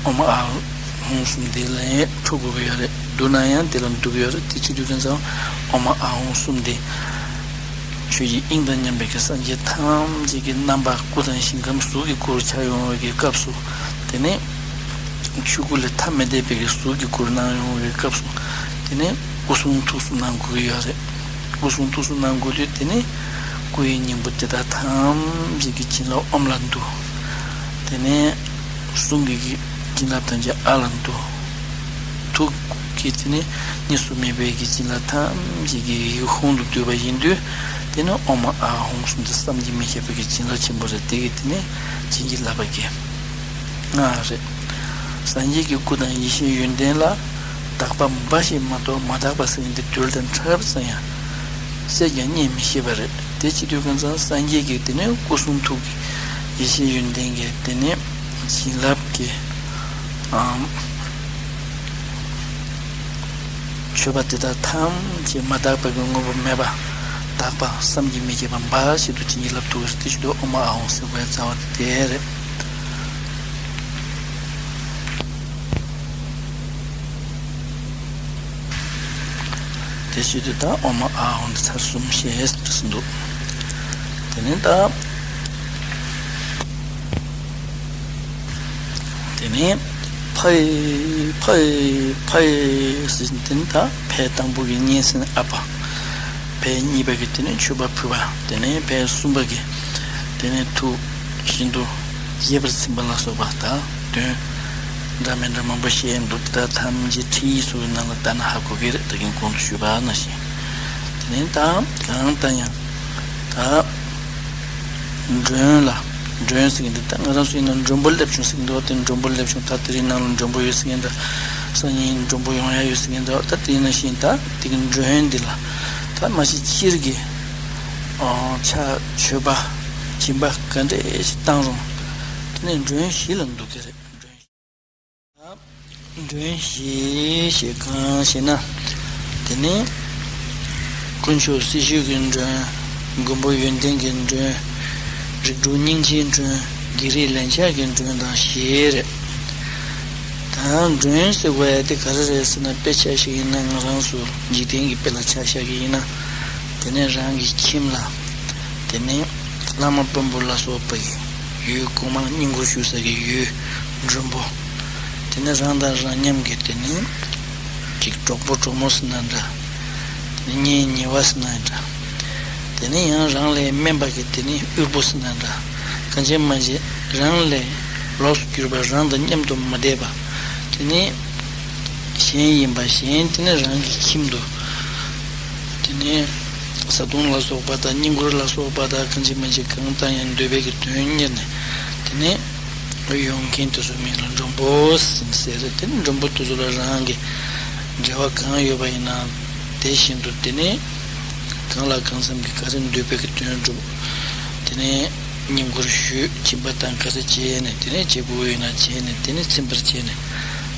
ཨོཾ་ཨཱཿཧཱུྃ་གསུམ་དེ་ལ་འཁྲུལ་དགོས་ཀྱི་ཡོད་རེད། བསྡུ་ན་ཡང་དེ་ལ་འདུ་གི་ཡོད་རེད། དེ་བྱེད་དུས་ཀྱང་ཙང་ཨོཾ་ཨཱཿཧཱུྃ་གསུམ་དེ། ཆོས་ཀྱི་དབྱིངས་དང་མཉམ་པའི་གི་སངས་རྒྱས་ཐམས་ཅད་ཀྱི་རྣམ་པ་སྐུ་དང་ཞིང་ཁམས་གཟུགས་ཀྱི་སྐུར་འཆར་ཡོང་བའི་གི་སྐབས་སུ། དེ་ནས་ཆོས་སྐུ་ལས་ཐ་མི་དད་པའི་གི་གཟུགས་ཀྱི་སྐུར་སྣང་ཡོང་བའི་གི་སྐབས་སུ། དེ་ནས་སྐུ་གསུང་ཐུགས་སུ་སྣང་དགོས་ཀྱི་ཡོད་རེད། སྐུ་གསུང་ཐུགས་སུ་སྣང་དགོས་དུས་དེ་ནས་སྐུ་ཡི་སྙིང་པོ་དེ་དག་ཐམས་ཅད་ཀྱི་བྱིན་རླབས་ཨོཾ་ལ་འདུ། དེ་ནས་གསུང་གི་བྱིན་རླབས་ཐམས་ཅད་ཨཱཿལ་འདུ། ཐུགས་ཀྱི་དེ་ནི་གཉིས་སུ་མེད་པའི་གི་བྱིན་རླབས་ཐམས་ཅད་ཀྱི་ཡིད་ཧཱུྃ་དུ་བསྡུས་པ་ཡིན་དུས། དེ་ནི་ཨོཾ་ཨཱཿཧཱུྃ་གསུམ་དེ་བསམ་གྱིས་མི་ཁྱབ་པའི་གི་བྱིན་རླབས་ཆེན་པོ་རེད། དེ་གི་དེ་ནི་བྱིན་གྱིས་བརླབས་པ་གི་སྔགས་རེད། སངས་རྒྱས་ཀྱི་སྐུ་དང་ཡེ་ཤེས་ཡོན་ཏན་ལ། དག་པ་འབའ་ཞིག་མ་གཏོགས་མ་དག་པ་ཟེར་མཁན་དེ་རྡུལ་དང་ཕྲ་རབ་ཙམ་ཡང་བསྲེས་ཀྱང་རྙེད་མི་ཤེས་པ་རེད། དེ་བྱེད་དུས་ཀྱང་ཙང་སངས་རྒྱས་ཀྱི་དེ་ནས་སྐུ་གསུང་ཐུགས་ཀྱི་ཡེ་ཤེས་ཡོན་ཏན་གྱི་དེ་ནས་བྱིན་རླབས་ཀྱི་ཨམ་མཆོད་པ་དེ་དག་ཐམས་ཅད་མ་དག་པ་གི་དངོས་པོ་མེད་པ། དག་པ་བསམ་གྱིས་མི་ཁྱབ་པ་འབའ་ཞིག་ཏུ་བྱིན་གྱིས་བརླབ་ཐུབ་པ་རེད། དེ་བྱེད་དུས་ཨོཾ་ཨཱཿཧཱུྃ་ཟེར་བའི་རྩ་བ་དེ་རེད། དེ་བྱེད་དུས་ད་ཨོཾ་ཨཱཿཧཱུྃ་འདི་ཚར་གསུམ་བཤད་ཟེར་འདུག་དེ་ནས་ད་དེ་ནས་ཕ་ཡི་ཕ་ཡི་ཕ་ཡི་ཟེར། དེ་ནས་ད་ཕའི་དང་པོ་གི་སྙན་གསན་ཨ་ཕ། ཕའི་གཉིས་པ་གི་དེ་ནས་མཆོད་པ་ཕུལ་བ། དེ་ནས་ཕའི་གསུམ་པ་གི་དེ་ནས་ཐུགས་ཤིན་ཏུ་དགྱེས་པར་ཚིམ་པ་ལ་སོགས་པ་ད་དོན་འདྲ་མི་འདྲ་མང་པོ་བཤད་འདུག་དེ་དག་ཐམས་ཅད་ཁྲིད་ཡིག་སོགས་ཀྱི་ནང་ལ་ལྟ་ན་ཧ་གོ་གི་རེད། ད་གིན་གོང་དུ་ཞུས་པ་ནང་བཞིན། དེ་ནས་ད་གང་ལྟར་ཡང་ད་མགྲོན་ལ་མགྲོན་ཟེར་གྱི་འདུག་ད་ང་རང་ཚོ་ཡིན་ན་མགྲོན་པོ་སླེབས་བྱུང་ཟེར་གྱི་འདུག་དེ་མགྲོན་པོ་སླེབས་བྱུང་། ད་དེ་རིང་ནང་ལ་མགྲོན་པོ་ཡོད་ཟེར་གྱི་འདུག་སང་ཉིན་མགྲོན་པོ་ཡོང་ཡ་ཡོད་ཟེར་གྱི་འདུག་ད་དེ་ཡིན་ན་བཞིན་ད་དེ་གི་མགྲོན་འདི་ལ་ད་མ་གཞི་སྤྱིར་གྱི་ཕྱག་མཆོད་པ་སྦྱིན་པ་ག་འདྲས་ཞིག་བཏང་རུང་དེ་ནས་མགྲོན་བཞི་ལ་འདུ་གི་རེད། མགྲོན་མགྲོན་བཞི་ཞེས་གང་ཞེ་ན། དེ་ནི་དཀོན་མཆོག་སྲི་ཞུའི་མགྲོན། མགོན་པོ་ཡོན་ཏན་གྱི་མགྲོན། རིགས་དྲུག་སྙིང་རྗེའི་མགྲོན། བགེགས་རིགས་ལན་ཆགས་ཀྱི་མགྲོན་དང་བཞི་རེད། ད་མགྲོན་ཟེར་དགོས་ཡ་དེ་ག་རེ་རེད་ཟེར་ན། དཔེ་ཆ་ཞིག་ཡིན་ན་ང་རང་ཚོ་འཇིག་རྟེན་གྱི་དཔེ་ལ་ཆ་བཞག་གི་ཡིན་ན། དེ་ནས་རང་གི་ཁྱིམ་ལ་དེ་ནས་བླ་མ་དཔོན་པོ་ལ་སོགས་པ་ཡི་ཡུལ། གོང་མ་བསྙེན་བཀུར་ཞུ་ས་གི་ཡུལ། མགྲོན་པོ། དེ་ནས་རང་དང་རང་མཉམ་གྱི་དེ་ནས་ཅིག་གྲོགས་པོ་གྲོགས་མོ་ཟེར་ན་འདྲ། དེ་ནས་གཉེན་ཉེ་བ་ཟེར་ན་འདྲ། དེ་ནས་ཡང་རང་ལས་དམན་པ་གི་དེ་ནས་དབུལ་པོ་ཟེར་ན་འདྲ། གང་བྱེད་མ་བྱེད་རང་ལས་ལོགས་སུ་གྱུར་པ། རང་དང་མཉམ་དུ་མ་བསྡད་པ། དེ་ནས་གཞན་ཡིན་པ་གཞན། དེ་ནས་རང་གི་ཁྱིམ་དུ། དེ་ནས་བཟའ་བཏུང་ལ་སོགས་པ་དང་བསྙེན་བཀུར་ལ་སོགས་པ་དང་གང་བྱེད་མ་བྱེད་གང་བཏང་ཡང་འདོད་པའི་གི་དོན་གཉེར་ནས། དེ་ནས་ཡོང་མཁན་དེ་ཚོའི་མིང་ལ་མགྲོན་པོ་ཟེར་ཟེར་རེད། དེ་ནས་མགྲོན་པོ་དེ་ཚོ་ལ་རང་གི་འབྲེལ་བ་གང་ཡོད་པ་ཡིན་ན་དེ་བཞིན་དུ། དེ་ནས་གང་ལ་གང་འཚམ་གྱི་ག་རེ་འདོད་པའི་གི་དོན་སྒྲུབ། དེ་ནས་བསྙེན་བཀུར་ཞུས། སྦྱིན་པ་དང་ག་རེ་བྱས་ནས། དེ་ནས་བྱེད་དགོས་ཡོད་ན་བྱས་ནས། དེ་ནས་ཚིམ་པར་བྱས་ནས།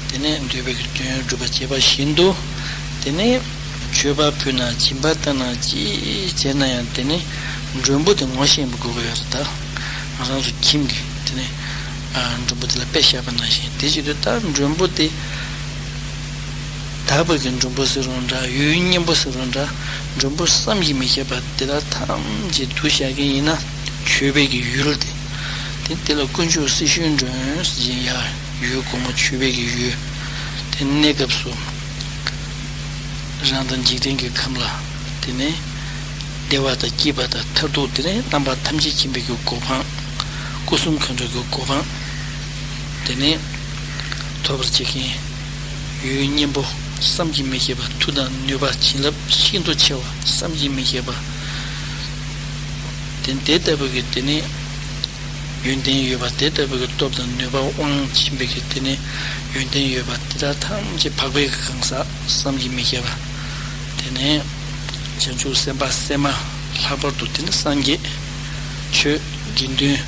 དེ་ནས་འདོད་པའི་གི་དོན་སྒྲུབ་པ་བྱས་པ་བཞིན་དུ། དེ་ནས་མཆོད་པ་ཕུལ་ན་སྦྱིན་པ་བཏང་ན་ཅི་བྱས་ན་ཡང་དེ་ནས་མགྲོན་པོ་དེ་ངོ་ཤེས་པ་དགོས་ཀྱི་ཡོད་རེད། ད་ང་རང་ཚོ་ཁྱིམ་གྱི་དེ་ནས་ཨ་མགྲོན་པོ་དེ་ལ་དཔེ་བཞག་པ་ནང་བཞིན། དེ་བྱེད་དུས་ད་མགྲོན་པོ་དེ་དག་པའི་གི་མགྲོན་པོ་ཟེར་རུང་འདྲ། ཡུལ་གཉན་པོ་ཟེར་རུང་འདྲ། མགྲོན་པོ་བསམ་གྱིས་མི་ཁྱབ་པ་དེ་དག་ཐམས་ཅད་བསྡུ་བཞག་གི་ཡིན་ན། མཆོད་པའི་གི་ཡུལ་དེ། དེ་དེ་ལ་དཀོན་མཆོག་སྲི་ཞུའི་མགྲོན་ཟེར་གྱི་ཡ། ཡུལ་གོང་མ་མཆོད་པའི་གི་ཡུལ། དེ་གནས་སྐབས་སུ་རང་དང་འཇིག་རྟེན་གྱི་ཁམས་ལ། དེ་ནས་བདེ་བ་དང་སྐྱིད་པ་དང་མཐར་ཐུག་དེ་ནས་རྣམ་པ་ཐམས་ཅད་མཁྱེན་པའི་གི་གོ་འཕང་། སྐུ་གསུམ་མཁའ་འགྲོའི་གི་གོ་འཕང་། དེ་ནས་ཐོབ་པར་བྱེད་མཁན་ཡུལ་གཉན་པོ། བསམ་གྱིས་མི་ཁྱབ་པ། མཐུ་དང་ནུས་པ་བྱིན་རླབས་ཤིན་ཏུ་ཆེ་བ། བསམ་གྱིས་མི་ཁྱབ་པ། དེ་དེ་ལྟ་བུ་གི་དེ་ནས་ཡོན་ཏན་ཡོད་པ། དེ་ལྟ་བུ་གི་སྟོབས་དང་ནུས་པ་དབང་ཆེན་པོའི་གི་དེ་ནས་ཡོན་ཏན་ཡོད་པ་དེ་དག་ཐམས་ཅད་འཕགས་པའི་གི་གང་ཟག། བསམ་གྱིས་མི་ཁྱབ་པ། དེ་ནས་བྱང་ཆུབ་སེམས་དཔའ་སེམས་མ། ལྷག་པར་དུ་དེ་ནས་སངས་རྒྱས། ཆོས་དགེ་འདུན།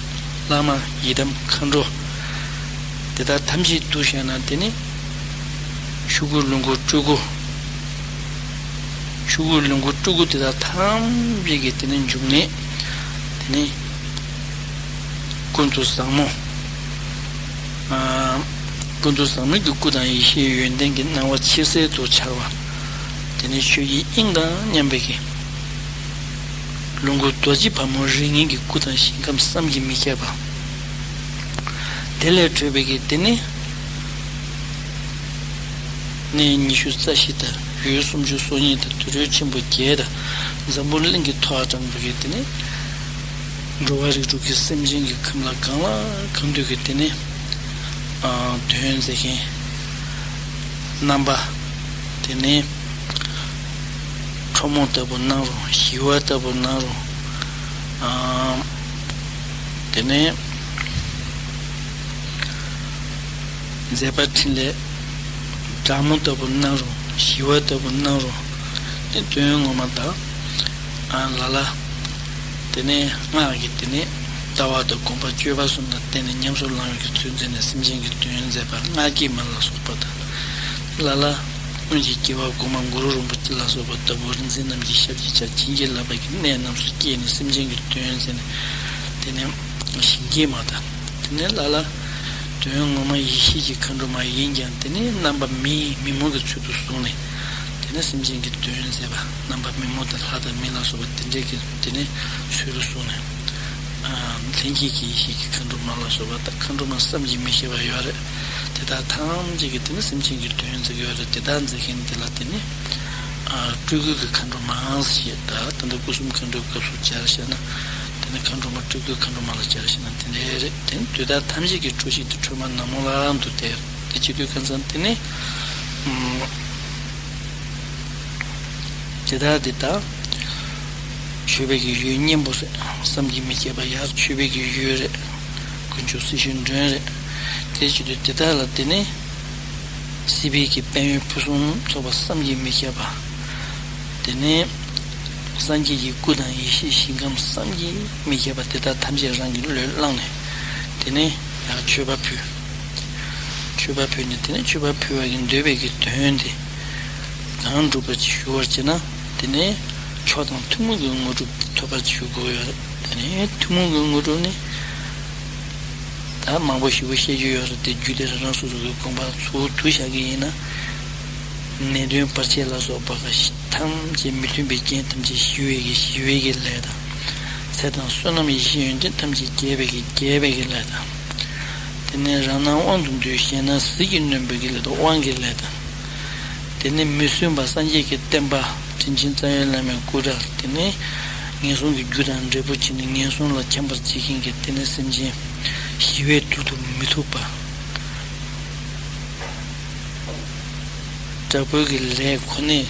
བླ་མ། ཡི་དམ་མཁའ་འགྲོ། དེ་དག་ཐམས་ཅད་བསྡུ་བཞག་ན་དེ་ནི་ཆོས་སྐུ་ལོངས་སྐུ་སྤྲུལ་སྐུ། ཆོས་སྐུ་ལོངས་སྐུ་སྤྲུལ་སྐུ་དེ་དག་ཐམས་ཅད་ཀྱི་དེ་ནི་འབྱུང་གནས། དེ་ནི་ཀུན་ཏུ་བཟང་མོ། ཨ། ཀུན་ཏུ་བཟང་མོའི་གི་སྐུ་དང་ཡེ་ཤེས་ཡོན་ཏན་གྱི་སྣང་བ་ཆེས་གསལ་དུ་འཆར་བ། དེ་ནི་ཆོས་ཀྱི་དབྱིངས་དང་མཉམ་པའི་གི་ལོངས་སྐུ་རྡོ་རྗེ་ཕག་མོ་རིགས་ལྔའི་གི་སྐུ་དང་ཞིང་ཁམས་བསམ་གྱིས་མི་ཁྱབ་པ། དེ་ལས་འཕྲོས་པའི་གི་དེ་ནི་གནས་ཉི་ཤུ་རྩ་བཞི་དང་ཡུལ་སུམ་ཅུ་སོ་གཉིས་དང་དུད་འགྲོ་ཆེན་པོ་བརྒྱད་དང་འཛམ་བུ་གླིང་གི་ཐོག་དྲངས་པའི་གི་དེ་ནི་འགྲོ་བ་རིགས་དྲུག་གི་སེམས་ཅན་གྱི་ཁམས་ལ་གང་ལ་གང་འདུལ་གྱི་དེ་ནི་ཨ་དོན་མཛད་མཁན་རྣམ་པ། དེ་ནས་ཁྲོ་མོ་ལྟ་བུ་སྣང་རུང་། ཞི་བ་ལྟ་བུ་སྣང་རུང་། ཨ་དེ་ནས་མཛད་པ་འཕྲིན་ལས་སྒྲ་མོ་ལྟ་བུ་སྣང་རུང་། ཞི་བ་ལྟ་བུ་སྣང་རུང་། དེ་དོན་ངོ་མ་དག་ཨ་ལ་ལ། དེ་ནས་སྔགས་ཀྱི་དེ་ནས་ལྟ་བ་དང་སྒོམ་པ་སྤྱོད་པ་གསུམ་ལ་བརྟེན་ནས་ཉམས་སུ་བླང་བའི་གི་ཚུལ་མཛད་ནས་སེམས་ཅན་གྱི་དོན་མཛད་པ། སྔགས་ཀྱི་མ་ལ་སོགས་པ་དང་། ལ་ལ་སྔོན་གྱི་སྐྱེ་བ་གོང་མ་གུ་རུ་རིན་པོ་ཆེ་ལ་སོགས་པ་ལྟ་བུ་རིག་འཛིན་རྣམས་ཀྱི་ཞབས་ཀྱི་བཅགས། བྱིན་གྱིས་བརླབས་པའི་གི་གནས་རྣམས་སུ་སྐྱེས་ནས་སེམས་ཅན་གྱི་དོན་མཛད་ནས། དེ་ནས་ཞིང་སྐྱེས་མ་དང་། དེ་ནས་ལ་ལ་དོན་ངོ་མ་ཡེ་ཤེས་ཀྱི་མཁའ་འགྲོ་མ་ཡིན་ཀྱང་དེ་ནས་རྣམ་པ་མི་མི་མོ་གི་ཚུལ་དུ་བཟུང་ནས། དེ་ནས་སེམས་ཅན་གྱི་དོན་མཛད་པ། རྣམ་པ་མི་མོ་དང་ལྷ་དང་མི་ལ་སོགས་པ་དེ་འདྲའི་གི་དེ་ནས་ཚུལ་དུ་བཟུང་ནས། ཨ་ལྷན་སྐྱེས་ཀྱི་ཡེ་ཤེས་ཀྱི་མཁའ་འགྲོ་མ་ལ་སོགས་པ་དང་། མཁའ་འགྲོ་མ་བསམ་གྱིས་མི་ཁྱབ་པ་ཡོད་རེད། དེ་དག་ཐམས་ཅད་ཀྱི་དེ་ནི་སེམས་ཅན་གྱི་དོན་མཛད་ཀྱི་ཡོད་རེད། དེ་དག་མཛད་མཁན་དེ་ལ་དེ་ནི་ཨ་སྤྲུལ་སྐུ་གི་མཁའ་འགྲོ་མ་ཞེས། ད་ད་ལྟ་སྐུ་གསུམ་མཁའ་འགྲོའི་སྐབས་སུ་སྦྱར་བཤད་ན། དེ་ནི་མཁའ་འགྲོ་མ་སྤྲུལ་སྐུའི་མཁའ་འགྲོ་མ་ལ་སྦྱར་བཤད་ན་དེ་འདྲའི་རེད། དེ་ནི་དུས་དག་ཐམས་ཅད་ཀྱི་འཕྲོ་ཞིག་ཏུ་ཁྲོས་མ་ནག་མོ་ལ་འདུག་སྟེ། དེ་བྱེད་དུས་ཁ་སང་དེ་ནི། ཨུམ། དེ་དག་དེ་དག་མཆོད་པའི་གི་ཡུལ་གཉེན་པོ་རེད། བསམ་གྱིས་མི་ཁྱབ་པ་ཡར་མཆོད་པའི་གི་ཡུལ་རེད། དཀོན་མཆོག་སྲི་ཞུའི་མགྲོན་རེད། དེ་བྱེད་དུས་དེ་དག་ལ་དེ་ནས་སྲིད་པའི་གི་དཔལ་ཡོན་ཕུན་སུམ་ཚོགས་པ་བསམ་གྱིས་མི་ཁྱབ་པ། དེ་ནས་སངས་རྒྱས་ཀྱི་སྐུ་དང་ཡེ་ཤེས་ཞིང་ཁམས་བསམ་གྱིས་མི་ཁྱབ་པ་དེ་དག་ཐམས་ཅད་རང་གི་བློས་བླངས་ནས། དེ་ནས་ཡར་མཆོད་པ་ཕུལ། མཆོད་པ་ཕུལ་ནས་དེ་ནས་མཆོད་པ་ཕུལ་བ་གི་འདོད་པའི་གི་དོན་དེ་གང་འགྲུབ་པ་ཅིག་ཞུ་བར་བྱེད་ན། དེ་ནས་མཆོག་དང་ཐུན་མོང་གི་དངོས་གྲུབ་ཐོབ་པར་ཞུ་དགོས་ཡོད་རེད། དེ་ནས་ཐུན་མོང་གི་དངོས་གྲུབ་ནི་ད་མང་པོ་ཞེ་པོ་བཤད་རྒྱུ་ཡོད་རེད་དེ། རྒྱུད་སྡེ་རང་རང་སོ་སོ་གི་དགོངས་པ་ཚུར་བསྡུ་བཞག་གི་ཡིན་ན། ནད་གདོན་བར་ཆད་ལ་སོགས་པ་ཐམས་ཅད་མི་མཐུན་པའི་རྐྱེན་ཐམས་ཅད་ཞི་བའི་གི་ཞི་བའི་གི་ལས་དང་། ཚེ་དང་བསོད་ནམས་ཡེ་ཤེས་ཡོན་ཏན་ཐམས་ཅད་རྒྱས་པའི་གི་རྒྱས་པའི་གི་ལས་དང་། དེ་ནས་རང་སྣང་དབང་དུ་འདུས། གཞན་སྣང་ཟིལ་གྱིས་གནོན་པའི་གི་ལས་དང་དབང་གི་ལས་དང་། དེ་ནས་མི་བསྲུན་པ་སངས་རྒྱས་ཀྱི་བསྟན་པ་དྲིན་ཆེན་རྩ་བའི་བླ་མའི་སྐུ་འདྲ། དེ་ནས་ངན་སོང་གི་རྒྱུ་དང་འབྲས་བུ་ཅན་ནི་ངན་སོང་ལ་འཁྱམས་པར་བྱེད་མཁན་གྱི་དེ་ནས་སེམས་ཅན་ཞི་བའི་དུར་དུ་མི་ཐུབ་པ། དྲག་པོའི་གི་ལས་ཁོ་ནས་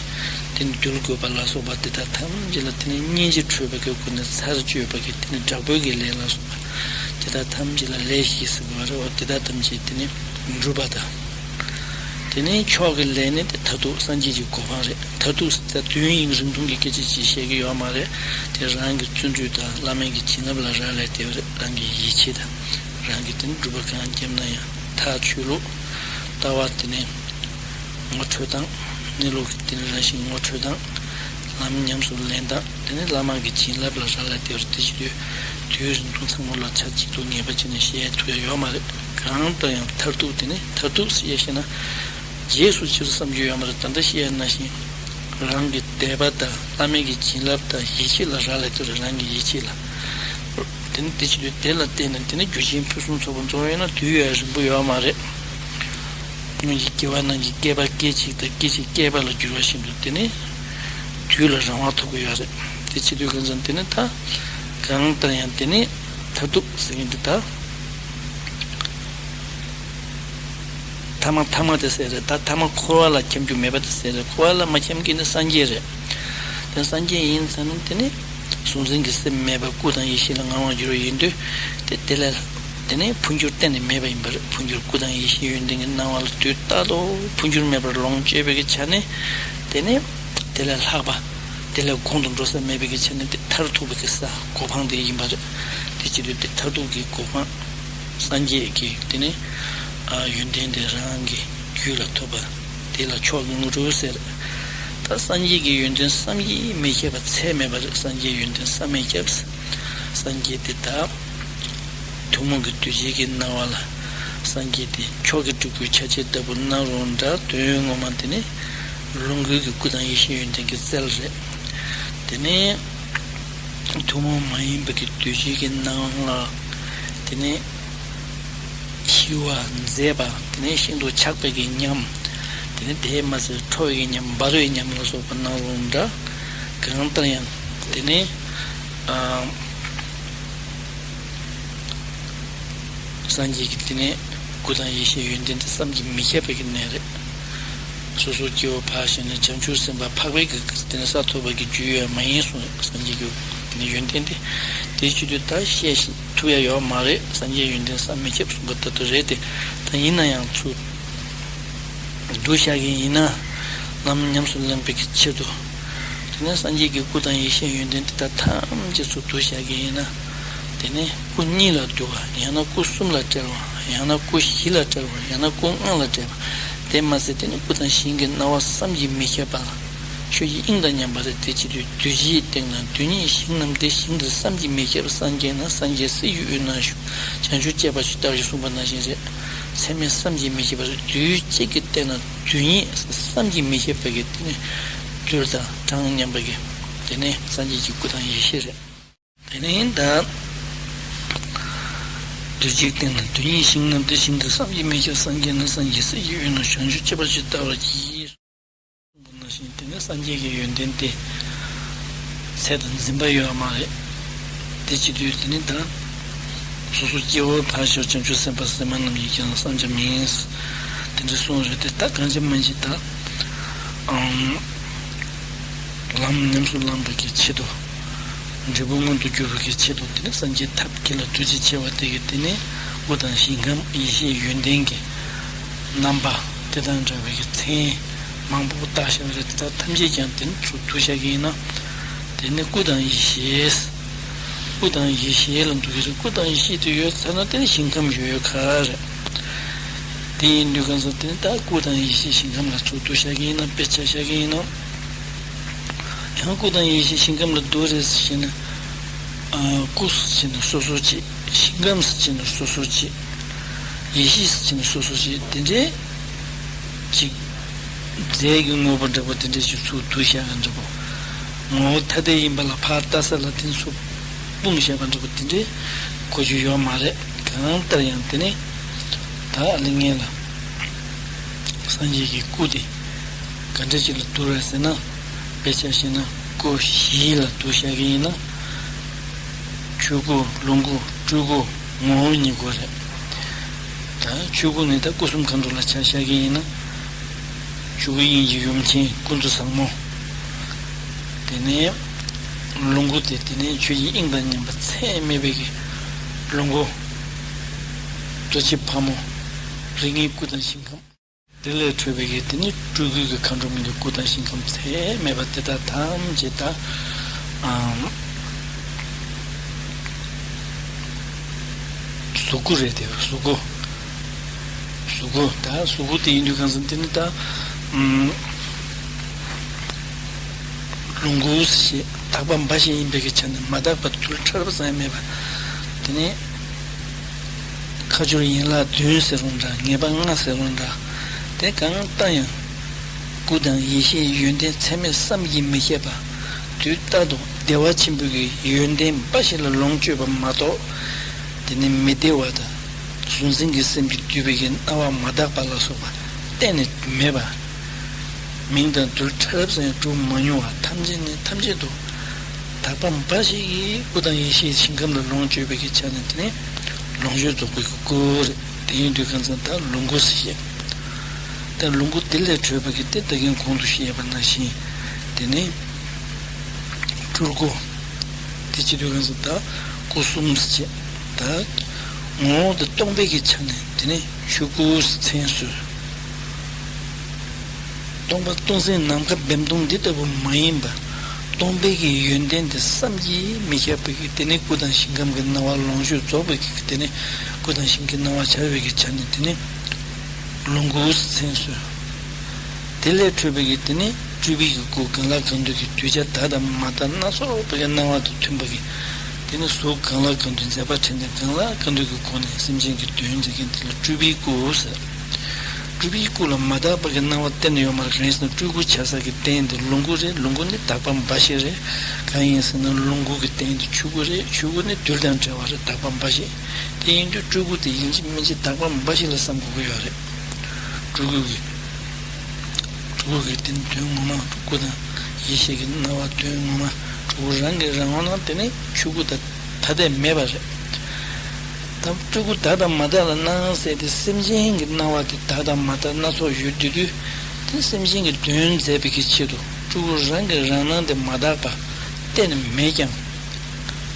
དེ་ནི་འདུལ་དགོས་པ་ལ་སོགས་པ་དེ་དག་ཐམས་ཅད་ལ་དེ་ནི་སྙིང་རྗེ་ཁྲོས་པའི་གི་སྒོ་ནས་ཚར་གཅོད་པ་གི་དེ་ནི་དྲག་པོའི་གི་ལས་ལ་སོགས་པ་དེ་དག་ཐམས་ཅད་ལ་ལས་བཞི་ཟེར་དགོས་པ་རེད། འོ་དེ་དག་ཐམས་ཅད་དེ་ནི་འགྲུབ་པ་དང་། དེ་ནས་མཆོག་གི་ལས་ནི་དེ་མཐར་ཐུག་སངས་རྒྱས་ཀྱི་གོ་འཕང་རེད། མཐར་ཐུག་ཟེར་དུས་ཡུན་རིང་ཐུང་གི་སྐད་ཆ་ཅིག་བཤད་ཀྱི་ཡོད་མ་རེད། དེ་རང་གི་བརྩོན་འགྲུས་དང་བླ་མའི་གི་བྱིན་རླབས་ལ་རག་ལས་དེ་རེད། རང་གི་ཡིད་ཆེས་དང་། རང་གིས་དེ་ནི་སྒྲུབ་པ་གང་བརྒྱབ་ན་ཡང་ཐག་ཆོད་ལུགས། ལྟ་བ་དེ་ནི་ངོ་འཕྲོད་སྟངས། གནས་ལུགས་དེ་ནི་རང་བཞིན་ངོ་འཕྲོད་སྟངས། ལམ་ཉམས་སུ་ལེན་སྟངས། དེ་ནི་བླ་མ་གི་བྱིན་རླབས་ལ་རག་ལས་དེ་རུ་དེ་བཞིན་དུ་དུས་རིང་ཐུང་ཚང་མ་ལ་ཆ་གཅིག་ཏུ་ངེས་པ་བྱས་ནས་བཤད་ཐུབ་ཡ་ཡོད་མ་རེད། གང་ལྟར་ཡང་མཐར་ཐུག་དེ་ནི་མཐར་ཐུག་ཟེར་ཡ་བཤད་ན་རྗེས་སུ་ཅི་རུ་བསམ་རྒྱུ་ཡོད་མ་རེད། ད་ལྟ་བཤད་ཡ་ནང་བཞིན་རང་གི་དད་པ་དང་བླ་མའི་གི་བྱིན་རླབས་དང་ཡིད་ཆེས་ལ་རག་ལས་དེ་རུ་རང་གི་ཡིད་ཆེས་ལ། དེ་ནི་དེ་བཞིན་དུ་དེ་ལ་བརྟེན་ནས་དེ་ནི་རྒྱུ་ཆེན་ཕུན་སུམ་ཚོགས་པ་འཛོམས་ཡོད་ན་དུས་ཡང་རིང་པོ་ཡོད་མ་རེད། སྔོན་གྱི་རྒྱལ་བ་རྣམས་ཀྱི་བསྐལ་པ་སྐད་ཅིག་དང་སྐད་ཅིག་བསྐལ་པ་ལ་འགྱུར་བ་བཞིན་དུ་དེ་ནི་དུས་ལ་རང་དབང་ཐོབ་ཀྱི་ཡོད་རེད། དེ་བྱེད་དུས་གང་ཙམ་དེ་ནི་ད་གང་ལྟར་ཡང་དེ་ནི་མཐར་ཐུག་ཟེར་མཁན་དེ་ད་ཐ་མ་ཐ་མ་དེ་ཟེར་རེད། ད་ཐ་མ་འཁོར་བ་ལ་འཁྱམས་རྒྱུ་མེད་པ་དེ་ཟེར་རེད། འཁོར་བ་ལ་མ་འཁྱམས་མཁན་ནི་སངས་རྒྱས་རེད། དེ་སངས་རྒྱས་ཡིན་ཙང་ནི་དེ་ནི་གཟུང་འཛིན་གྱི་སེམས་མེད་པར་སྐུ་དང་ཡེ་ཤེས་ལ་ངང་བར་འགྱུར་བ་ཡིན་དུས་དེ་དེ་ལས། དེ་ནས་འཕོ་འགྱུར་གཏན་ནས་མེད་པ་ཡིན་པ་རེད། འཕོ་འགྱུར་སྐུ་དང་ཡེ་ཤེས་ཡོན་ཏན་གྱི་སྣང་བ་ལ་དུས་རྟག་ཏུ་འཕོ་འགྱུར་མེད་པར་ལོངས་སྤྱོད་པའི་གི་ཆ་ནས། དེ་ནས་དེ་ལས་ལྷག་པ། དེ་ལས་གོང་དུ་འགྲོ་ས་མེད་པའི་གི་ཆ་ནས་དེ་མཐར་ཐུག་པའི་གི་ས་གོ་འཕང་དེ་ཡིན་པ་རེད། དེ་བྱེད་དུས་དེ་མཐར་ཐུག་གི་གོ་འཕང་སངས་རྒྱས་ཀྱི་དེ་ནས་ཨ་ཡོན་ཏན་དེ་རང་གི་རྒྱུད་ལ་ཐོབ་པ་དེ་ལ་མཆོག་གི་དངོས་གྲུབ་ཟེར། ད་སངས་རྒྱས་ཀྱི་ཡོན་ཏན་བསམ་གྱིས་མི་ཁྱབ་པ་ཚད་མེད་པ་རེད། སངས་རྒྱས་ཡོན་ཏན་བསམ་མི་ཁྱབ། སངས་རྒྱས་དེ་དག་ཐུན་མོང་གི་གདུལ་བྱའི་གི་སྣང་བ་ལ། སངས་རྒྱས་དེ་མཆོག་གི་སྤྲུལ་སྐུའི་ཆ་བྱད་ལྟ་བུ་སྣང་རུང་འདྲ། དོན་ངོ་མ་དེ་ནི་ལོངས་སྐུའི་གི་སྐུ་དང་ཡེ་ཤེས་ཡོན་ཏན་གྱི་རྩལ་རེད། དེ་ནས་ཐུན་མོང་མ་ཡིན་པ་གི་གདུལ་བྱའི་གི་སྣང་ལ། དེ་ནས་ཤི་བ་མཛེས་པ། དེ་ནས་ཤིན་ཏུ་ཆགས་པའི་གི་ཉམས། དེ་ནས་དེས་མ་ཟད་ཁྲོ་བའི་གི་ཉམས། འབར་བའི་ཉམས་ལ་སོགས་པ་སྣང་རུང་འདྲ། གང་ལྟར་ཡང་དེ་ནས་ཨ། སངས་རྒྱས་ཀྱི་དེ་ནས་སྐུ་དང་ཡེ་ཤེས་ཡོན་ཏན་དེ་བསམ་གྱིས་མི་ཁྱབ་པའི་གི་གནས་རེད། སོ་སོ་སྐྱེ་བོ་ཕར་ཞོག་ནས་བྱང་ཆུབ་སེམས་དཔའ་འཕགས་པའི་གི་དེ་ནས་ས་ཐོབ་པ་གི་རྒྱུ་ཡོད་མ་ཡིན་གསུངས། སངས་རྒྱས་ཀྱི་དེ་ནས་ཡོན་ཏན་དེ་དེ་བྱེད་དུས་ད་བཤད་ཐུབ་ཡ་ཡོད་མ་རེད། སངས་རྒྱས་ཡོན་ཏན་བསམ་མི་ཁྱབ་གསུངས་པ་ལྟར་དུ་རེད་དེ། ད་ཡིན་ན་ཡང་ཚུར་བསྡུ་བཞག་གི་ཡིན་ན། ལམ་ཉམས་སུ་ལེན་པའི་གི་ཆེད་དུ། དེ་ནས་སངས་རྒྱས་ཀྱི་སྐུ་དང་ཡེ་ཤེས་ཡོན་ཏན་དེ་དག་ཐམས་ཅད་ཚུར་བསྡུ་བཞག་གི་ཡིན་ན། དེ་ནས་སྐུ་གཉིས་ལ་བསྡུ་བ། ཡང་ན་སྐུ་གསུམ་ལ་བཀྲལ་བ། ཡང་ན་སྐུ་བཞི་ལ་བཀྲལ་བ། ཡང་ན་སྐུ་ལྔ་ལ་བཀྲལ་བ། དེ་མ་ཟད་དེ་ནི་སྐུ་དང་ཞིང་གི་སྣང་བ་བསམ་གྱིས་མི་ཁྱབ་པ། ཆོས་ཀྱི་དབྱིངས་དང་མཉམ་པ་རེད། དེ་བྱེད་དུས་རྡོ་རྗེའི་སྟེང་ན་རྡུལ་སྙེད་ཞིང་རྣམས་ཏེ། ཞིང་འདིར་བསམ་གྱིས་མི་ཁྱབ་པ་སངས་རྒྱས་ན། སངས་རྒྱས་སྲིད་ཀྱི་དབུས་ན་བཞུགས། བྱང་ཆུབ་སྤྱད་པ་ཞིག་ལྟ་བུ་ཞིག་གསུངས་པ་ནང་བཞིན་རེད། ཚད་མེད་བསམ་གྱིས་མི་ཁྱབ་པ་རེད། རྡུལ་གཅིག་གི་སྟེང་ན་རྡུལ་སྙེད་བསམ་གྱིས་མི་ཁྱབ་པ་གི་དེ་ནི་རྡུལ་དང་གྲངས་མཉམ་པ་གི་དེ་ནི་སངས་རྒྱས་ཀྱི་སྐུ་དང་ཡེ་ཤེས་རེད། དེ་ནི་ད་རྡོ་རྗེའི་སྟེང་ན་རྡུལ་སྙེད་ཞིང་རྣམས་ཏེ། ཞིང་འདིར་བསམ་གྱིས་མི་ཁྱབ་སངས་རྒྱས་ན། སངས་རྒྱས་སྲིད་ཀྱི་དབུས་ན་བྱང་ཆུབ་སྤྱད་པ་ཞིག་ལྟ་བུ་ཡིས། གསུངས་པ་ནང་བཞིན་དེ་ནི་སངས་རྒྱས་ཀྱི་ཡོན་ཏན་དེ་ཚད་དང་འཛིན་པ་ཡོད་མ་རེད། དེ་བྱེད་དུས་དེ་ནི་ད་སོ་སོ་སྐྱེ་བོ་ཕར་ཞོག་བྱང་ཆུབ་སེམས་དཔའ་སེམས་མ་རྣམས་ཀྱིས་ཀྱང་བསམ་བྱ་མིན། དེ་འདྲ་གསུངས་རེད་དེ། ད་གང་ཅི་མིན་ཅི་ད་ཨང་ ལམ་ཉམས་སུ་བླངས་པ་གི་ཆེད་དུ། འབྲས་བུ་མངོན་དུ་གྱུར་བ་གི་ཆེད་དུ། དེ་ནི་སངས་རྒྱས་ཐབས་མཁས་ལ་ཐུགས་རྗེ་ཆེ་བ་དེ་གིས་དེ་ནི་སྐུ་དང་ཞིང་ཁམས་ཡེ་ཤེས་ཡོན་ཏན་གྱི་རྣམ་པ་དེ་དང་འདྲ་བའི་གི་མཚན་མང་པོ་བཏགས་བཞག་རེད། དེ་དག་ཐམས་ཅད་ཀྱང་དེ་ནི་ཚུར་བསྡུ་བཞག་གི་ཡིན་ན། དེ་ནི་སྐུ་དང་ཡེ་ཤེས། སྐུ་དང་ཡེ་ཤེས་ལ་འདུ་གི་རེད། སྐུ་དང་ཡེ་ཤེས་དེ་ཡོད་ཚར་ན་དེ་ནི་ཞིང་ཁམས་ཡོད་ཡོད་ཁ་རེད། དེ་ཡིན་དུས་གང་ཟག་དེ་ནི་ད་སྐུ་དང་ཡེ་ཤེས་ཞིང་ཁམས་ལ་ཚུར་བསྡུ་བཞག་གི་ཡིན་ན། དཔེ་ཆ་བཞག་གི་ཡིན་ན། ཡང་སྐུ་དང་ཡེ་ཤེས་ཞིང་ཁམས་ལ་འདུ་རེད་ཟེར་ན། ཨ། སྐུ་ཟེར་ན་སོ་སོ་གཅིག་ཞིང་ཁམས་ཟེར་ན་སོ་སོ་གཅིག་ཡེ་ཤེས་ཟེར་ན་སོ་སོ་གཅིག་དེ་འདྲའི་གཅིག་རྫས་ཀྱི་དངོས་པོ་འདྲ་པོ་དེ་འདྲའི་ཞིག་ཚུར་བསྡུ་བཞག་པ་འདྲ་པོ། ངོ་བོ་ཐ་དད་ཡིན་པ་ལ་ཕར་ལྟ་ས་ལ་དེ་ཚུར་སྤུངས་བཞག་པ་འདྲ་པོ་དེ་འདྲའི་གོ་རྒྱུ་ཡོད་མ་རེད། གང་ལྟར་ཡང་དེ་ནི་ད་ཨ་ལི་ངན་ལ། སངས་རྒྱས་ཀྱི་སྐུ་དེ་ག་འདྲ་ཅིག་ལ་འདུ་རེད་ཟེར་ན། དཔེ་ཆ་བཞག་ན་སྐུ་བཞི་ལ་འདུ་བཞག་གི་ཡིན་ན། ཆོས་སྐུ། ལོངས་སྐུ། སྤྲུལ་སྐུ། ངོ་བོ་ཉིད་སྐུ་རེད། ད་ཆོས་སྐུ་ནི་ད་སྐུ་གསུམ་མཁའ་འགྲོ་ལ་ཆ་བཞག་གི་ཡིན་ན། ཆོས་སྐུ་དབྱིངས་ཀྱི་ཡུམ་ཆེན་ཀུན་ཏུ་བཟང་མོ། དེ་ནས་ལོངས་སྐུ་དེ་དེ་ནས་ཆོས་ཀྱི་དབྱིངས་དང་མཉམ་པ་ཚད་མེད་པའི་གི་ལོངས་སྐུ། རྡོ་རྗེ་ཕག་མོ། རིགས་ལྔའི་སྐུ་དང་ཞིང་ཁམས། དེ་ལས་འཕྲོས་པའི་གི་དེ་ནི་སྤྲུལ་སྐུའི་གི་མཁའ་འགྲོ་མ་གི་སྐུ་དང་ཞིང་ཁམས་ཚད་མེད་པ་དེ་དག་ཐམས་ཅད་ད། ཨམ། གཟུགས་སྐུ་རེད་དེ། གཟུགས་སྐུ། གཟུགས་སྐུ། ད་གཟུགས་སྐུ་དེ་ཡིན་དུས་གང་ཟེར་དེ་ནི་ད། ཨམ། ལོངས་སྐུ་ཞེས་དག་པ་འབའ་ཞིག་ཡིན་པའི་གི་ཆ་ནས་མ་དག་པ་རྡུལ་ཕྲ་རབ་ཙམ་ཡང་མེད་པ། དེ་ནས་ཁ་སྦྱོར་ཡན་ལག་བདུན་ཟེར་རུང་འདྲ། ངེས་པ་ལྔ་ཟེར་རུང་འདྲ། དེ་གང་ལྟར་ཡང་སྐུ་དང་ཡེ་ཤེས་ཡོན་ཏན་ཚད་མེད་བསམ་གྱིས་མི་ཁྱབ་པ། དུས་རྟག་ཏུ་བདེ་བ་ཆེན་པོའི་གི་ཡོན་ཏན་འབའ་ཞིག་ལ་ལོངས་སྤྱོད་པ་མ་གཏོགས། དེ་ནི་མི་བདེ་བ་དང་གཟུང་འཛིན་གྱི་སེམས་ཀྱིས་བསྡུས་པའི་གི་སྣང་བ་མ་དག་པ་ལ་སོགས་པ་གཏན་ནས་མེད་པ། མིང་དང་རྡུལ་ཕྲ་རབ་ཙམ་ཡང་གྲུབ་མ་མྱོང་བ་ཐམས་ཅད་ནི་ཐམས་ཅད་དུ་དག་པ་འབའ་ཞིག་གིས་སྐུ་དང་ཡེ་ཤེས་ཞིང་ཁམས་ལ་ལོངས་སྤྱོད་པའི་གི་ཆ་ནས་དེ་ནི་ལོངས་སྤྱོད་རྫོགས་པའི་གི་སྐུ་རེད། དེ་ཡིན་དུས་གང་ཟེར་ད་ལོངས་སྐུ་ཟེར་བཤད། ད་ལོངས་སྐུ་དེ་ལས་འཕྲོས་པ་གི་དེ་ད་གིན་གོང་དུ་བཤད་པ་ནང་བཞིན་དེ་ནི་སྤྲུལ་སྐུ། དེ་བྱེད་དུས་གང་ཟེར་ད་སྐུ་གསུམ་ཟེར་བཤད། ད་ངོ་བོ་དེ་སྟོང་པའི་གི་ཆ་ནས་དེ་ནི་ཆོས་སྐུ་ཟེར་མཚན་གསོལ། སྟོང་པ་སྟོང་ཟད་ནམ་མཁའ་འབེབས་སྟོང་འདི་ལྟ་བུ་མ་ཡིན་པ། སྟོང་པའི་གི་ཡོན་ཏན་དེ་བསམ་གྱིས་མི་ཁྱབ་པའི་གི་དེ་ནི་སྐུ་དང་ཞིང་ཁམས་ཀྱི་སྣང་བ་ལོངས་སྤྱོད་རྫོགས་པའི་གི་དེ་ནི་སྐུ་དང་ཞིང་གི་སྣང་བ་འཆར་བའི་གི་ཆ་ནས་དེ་ནི་ལོངས་སྐུ་ཟེར་མཚན་གསོལ། དེ་ལས་འཕྲོས་པའི་གི་དེ་ནི་སྤྲུལ་པའི་གི་སྐུ་གང་ལ་གང་འདུལ་གྱི་གདུལ་བྱ་དག་དང་མ་དག་སྣ་ཚོགས་པའི་གི་སྣང་བ་དང་མཐུན་པ་གི། དེ་ནི་གཟུགས་གང་ལ་གང་འདུལ་མཛད་པ་འཕྲིན་ལས་གང་ལ་གང་འདུལ་གྱི་སྒོ་ནས་སེམས་ཅན་གྱི་དོན་མཛད་མཁན་དེ་ལ་སྤྲུལ་པའི་སྐུ་ཟེར། སྤྲུལ་པའི་སྐུ་ལ་མ་དག་པ་གི་སྣང་བ་གཏན་ནས་ཡོད་མ་རེད། གང་ཡིན་ཟེར་ན་སྤྲུལ་སྐུ་བྱ་ས་གི་རྟེན་དེ་ལོངས་སྐུ་རེད། ལོངས་སྐུ་ནི་དག་པ་འབའ་ཞིག་རེད། གང་ཡིན་ཟེར་ན་ལོངས་སྐུ་གི་རྟེན་དེ་ཆོས་སྐུ་རེད། ཆོས་སྐུ་ནི་རྡུལ་དང་བྲལ་བ་རེད། དག་པ་འབའ་ཞིག་དེ་ཡིན་དུས་སྤྲུལ་སྐུ་དེ་ཡིན་གཅིག་མིན་གཅིག་དག་པ་འབའ་ཞིག་ལ་བསམ་དགོས་ཀྱི་ཡོད་རེད། སྤྲུལ་སྐུ་གི། སྤྲུལ་སྐུ་གི་རྟེན་དོན་ངོ་མ་སྐུ་དང་ཡེ་ཤེས་ཀྱི་སྣང་བ་དོན་ངོ་མ་སྤྲུལ་སྐུ་རང་གི་རང་དབང་ནང་དེ་ནི་ཆོས་སྐུ་དང་ཐ་དད་མེད་པ་རེད། ད་སྤྲུལ་སྐུ་དག་དང་མ་དག་ལ་སྣང་ཟེར་ཏེ་སེམས་ཅན་གྱི་སྣང་བ་དེ་དག་དང་མ་དག་སྣ་ཚོགས་ཡོད་དེ་དུས། དེ་སེམས་ཅན་གྱི་དོན་མཛད་པའི་གི་ཆེད་དུ་སྤྲུལ་སྐུ་རང་གི་རང་སྣང་དེ་མ་དག་པ་གཏན་ནས་མེད་ཀྱང་།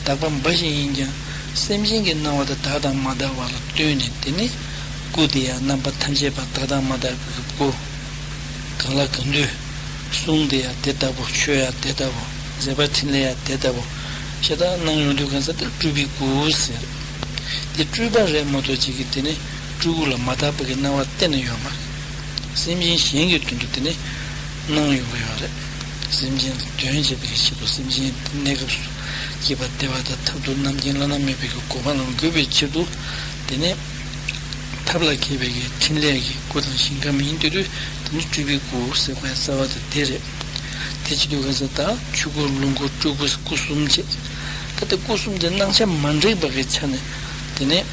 དག་པ་འབའ་ཞིག་ཡིན་ཀྱང་སེམས་ཅན་གྱི་སྣང་བ་དེ་དག་དང་མ་དག་པ་ལ་ལྟོས་ནས་དེ་ནི་སྐུ་དེ་ཡང་རྣམ་པ་ཐམས་ཅད་པ་དག་དང་མ་དག་པའི་སྐུ། གང་ལ་གང་འདུལ། གསུང་དེ་ཡང་དེ་ལྟ་བུ། ཆོས་ཡང་དེ་ལྟ་བུ། མཛད་པ་འཕྲིན་ལས་ཡང་དེ་ལྟ་བུ། ཞེ་དྲག་སྣང་ཡོང་དུས་གང་ཟག་དེ་སྤྲུལ་པའི་སྐུ་ཟེར། དེ་སྤྲུལ་པ་རེད་མ་གཏོགས་ཅིག་གི་དེ་ནི་སྤྲུལ་སྐུ་ལ་མ་དག་པ་གི་སྣང་བ་གཏན་ནས་ཡོད་མ་རེད། སེམས་ཅན་གཞན་གྱི་དོན་དུ་དེ་ནི་སྣང་ཡོང་གི་ཡོད་རེད། སེམས་ཅན་ལ་དོན་བྱེད་པའི་ཆེད་དུ་སེམས་ཅན་གནས་སྐབས་སུ་སྐྱིད་པ་བདེ་བ་དང་ཐབས་སྡུག་རྣམ་མཁྱེན་བླ་ན་མེད་པའི་གོ་འཕང་ལ་འགོད་པའི་ཆེད་དུ་དེ་ནི། ཐབས་ལ་མཁས་པའི་གི་འཕྲིན་ལས་ཀྱི་སྐུ་དང་ཞིང་ཁམས་ཡིན་དེ་དུས་དེ་ནི་སྤྲུལ་པའི་སྐུ་ཟེར་བའི་རྩ་བ་དེ་དེ་རེད། དེ་བྱེད་དུས་ག་ས་ད་ཆོས་སྐུ་ལོངས་སྐུ་སྤྲུལ་སྐུ་སྐུ་གསུམ་བྱས། ད་ལྟ་སྐུ་གསུམ་དེ་སྣང་ཆ་མ་འདྲེས་པ་གི་ཆ་ནས་དེ་ནས་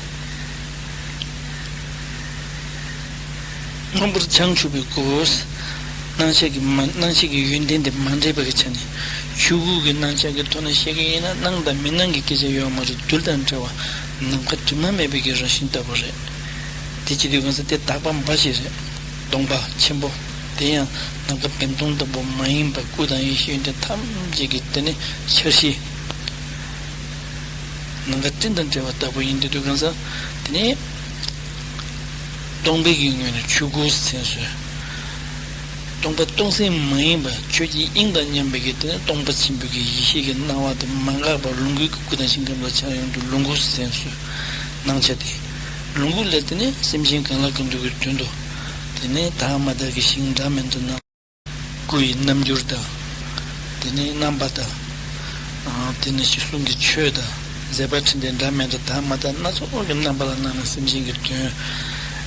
མངོན་པར་བྱང་ཆུབ་པའི་སྐུ། སྣང་ཆ་གི་མ་སྣང་ཆ་གི་ཡོན་ཏན་དེ་མ་འདྲེས་པ་གི་ཆ་ནས་ཆོས་སྐུ་གི་སྣང་ཆ་གི་ཐོག་ནས་བཤད་ཀྱི་ཡིན་ན་སྣང་དང་མི་སྣང་གི་སྐད་ཆ་ཡོད་མ་རེད། རྡུལ་དང་བྲལ་བ་ནམ་མཁའ་དྲི་མ་མེད་པའི་གི་རང་བཞིན་ལྟ་བུ་རེད། དེ་བྱེད་དུས་གང་ཟག་དེ་དག་པ་འབའ་ཞིག་རེད། སྟོང་པ་ཆེན་པོ། དེ་ཡང་ནམ་མཁའ་བིམ་སྟོང་ལྟ་བུ་མ་ཡིན་པ། སྐུ་དང་ཡེ་ཤེས་ཡོན་ཏན་ཐམས་ཅད་ཀྱི་དེ་ནི་འཆར་གཞི། ནམ་མཁའ་སྤྲིན་དང་བྲལ་བ་ལྟ་བུ་ཡིན་དུས་དུས་གང་ཟག་དེ་ནི་སྟོང་པའི་གི་ངོས་ནས་ཆོས་སྐུ་ཟེར་གསུངས། སྟོང་པ་སྟོང་ཟད་མ་ཡིན་པ་ཆོས་ཀྱི་དབྱིངས་དང་མཉམ་པའི་གི་དེ་ནི་སྟོང་པ་ཆེན་པོའི་གི་ཡེ་ཤེས་ཀྱི་སྣང་བ་དེ་མ་འགགས་པར་ལོངས་སྐུའི་སྐུ་དང་ཞིང་ཁམས་ལ་འཆར་ཡོང་དུས་ལོངས་སྐུ་ཟེར་གསུངས། སྣང་ཆ་དེ། ལོངས་སྐུ་ལས་དེ་ནི་སེམས་ཅན་གང་ལ་གང་འདུལ་གྱི་དོན་དུ། དེ་ནི་དག་མ་དག་གི་ཞིང་འདྲ་མི་འདྲ་སྣང་། སྐུ་ཡི་རྣམ་འགྱུར་དང་། དེ་ནས་རྣམ་པ་དང་། ཨ། དེ་ནས་གཞི་གསུང་གི་ཆོས་དང་། མཛད་པ་འཕྲིན་ལས་འདྲ་མི་འདྲ་དག་མ་དག་སྣ་ཚོགས་ཀྱི་རྣམ་པ་ལ་སྣང་ནས་སེམས་ཅན་གྱི་དོན་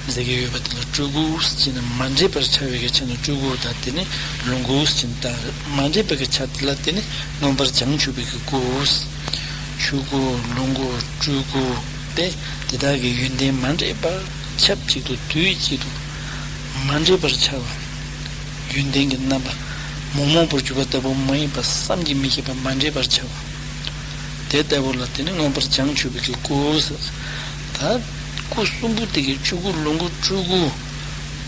མཛད་ཀྱི་ཡོད་པ་དེ་ལ་སྤྲུལ་སྐུ་ཟེར་ནས། མ་འདྲེས་པར་འཆར་བའི་གི་ཆ་ནས་སྤྲུལ་སྐུ་དང་། དེ་ནས་ལོངས་སྐུ་ཟེར་ནས། ད་མ་འདྲེས་པའི་གི་ཆ་དེ་ལ་དེ་ནས་མངོན་པར་བྱང་ཆུབ་པའི་གི་སྐུ། ཆོས་སྐུ། ལོངས་སྐུ། སྤྲུལ་སྐུ་སྟེ། དེ་དག་གི་ཡོན་ཏན་མ་འདྲེས་པར་ཆབས་ཅིག་ཏུ་དུས་གཅིག་ཏུ་མ་འདྲེས་པར་འཆར་བ། ཡོན་ཏན་གྱི་རྣམ་པ་མོག་མོག་པར་གྱུར་པ་ལྟ་བུ་མ་ཡིན་པ། བསམ་གྱིས་མི་ཁྱབ་པ་མ་འདྲེས་པར་འཆར་བ། དེ་ལྟ་བུ་ལ་དེ་ནི་མངོན་པར་བྱང་ཆུབ་པའི་གི་སྐུ་ཟེར། ད་སྐུ་གསུམ་པོ་དེ་གི་ཆོས་སྐུ། ལོངས་སྐུ། སྤྲུལ་སྐུ།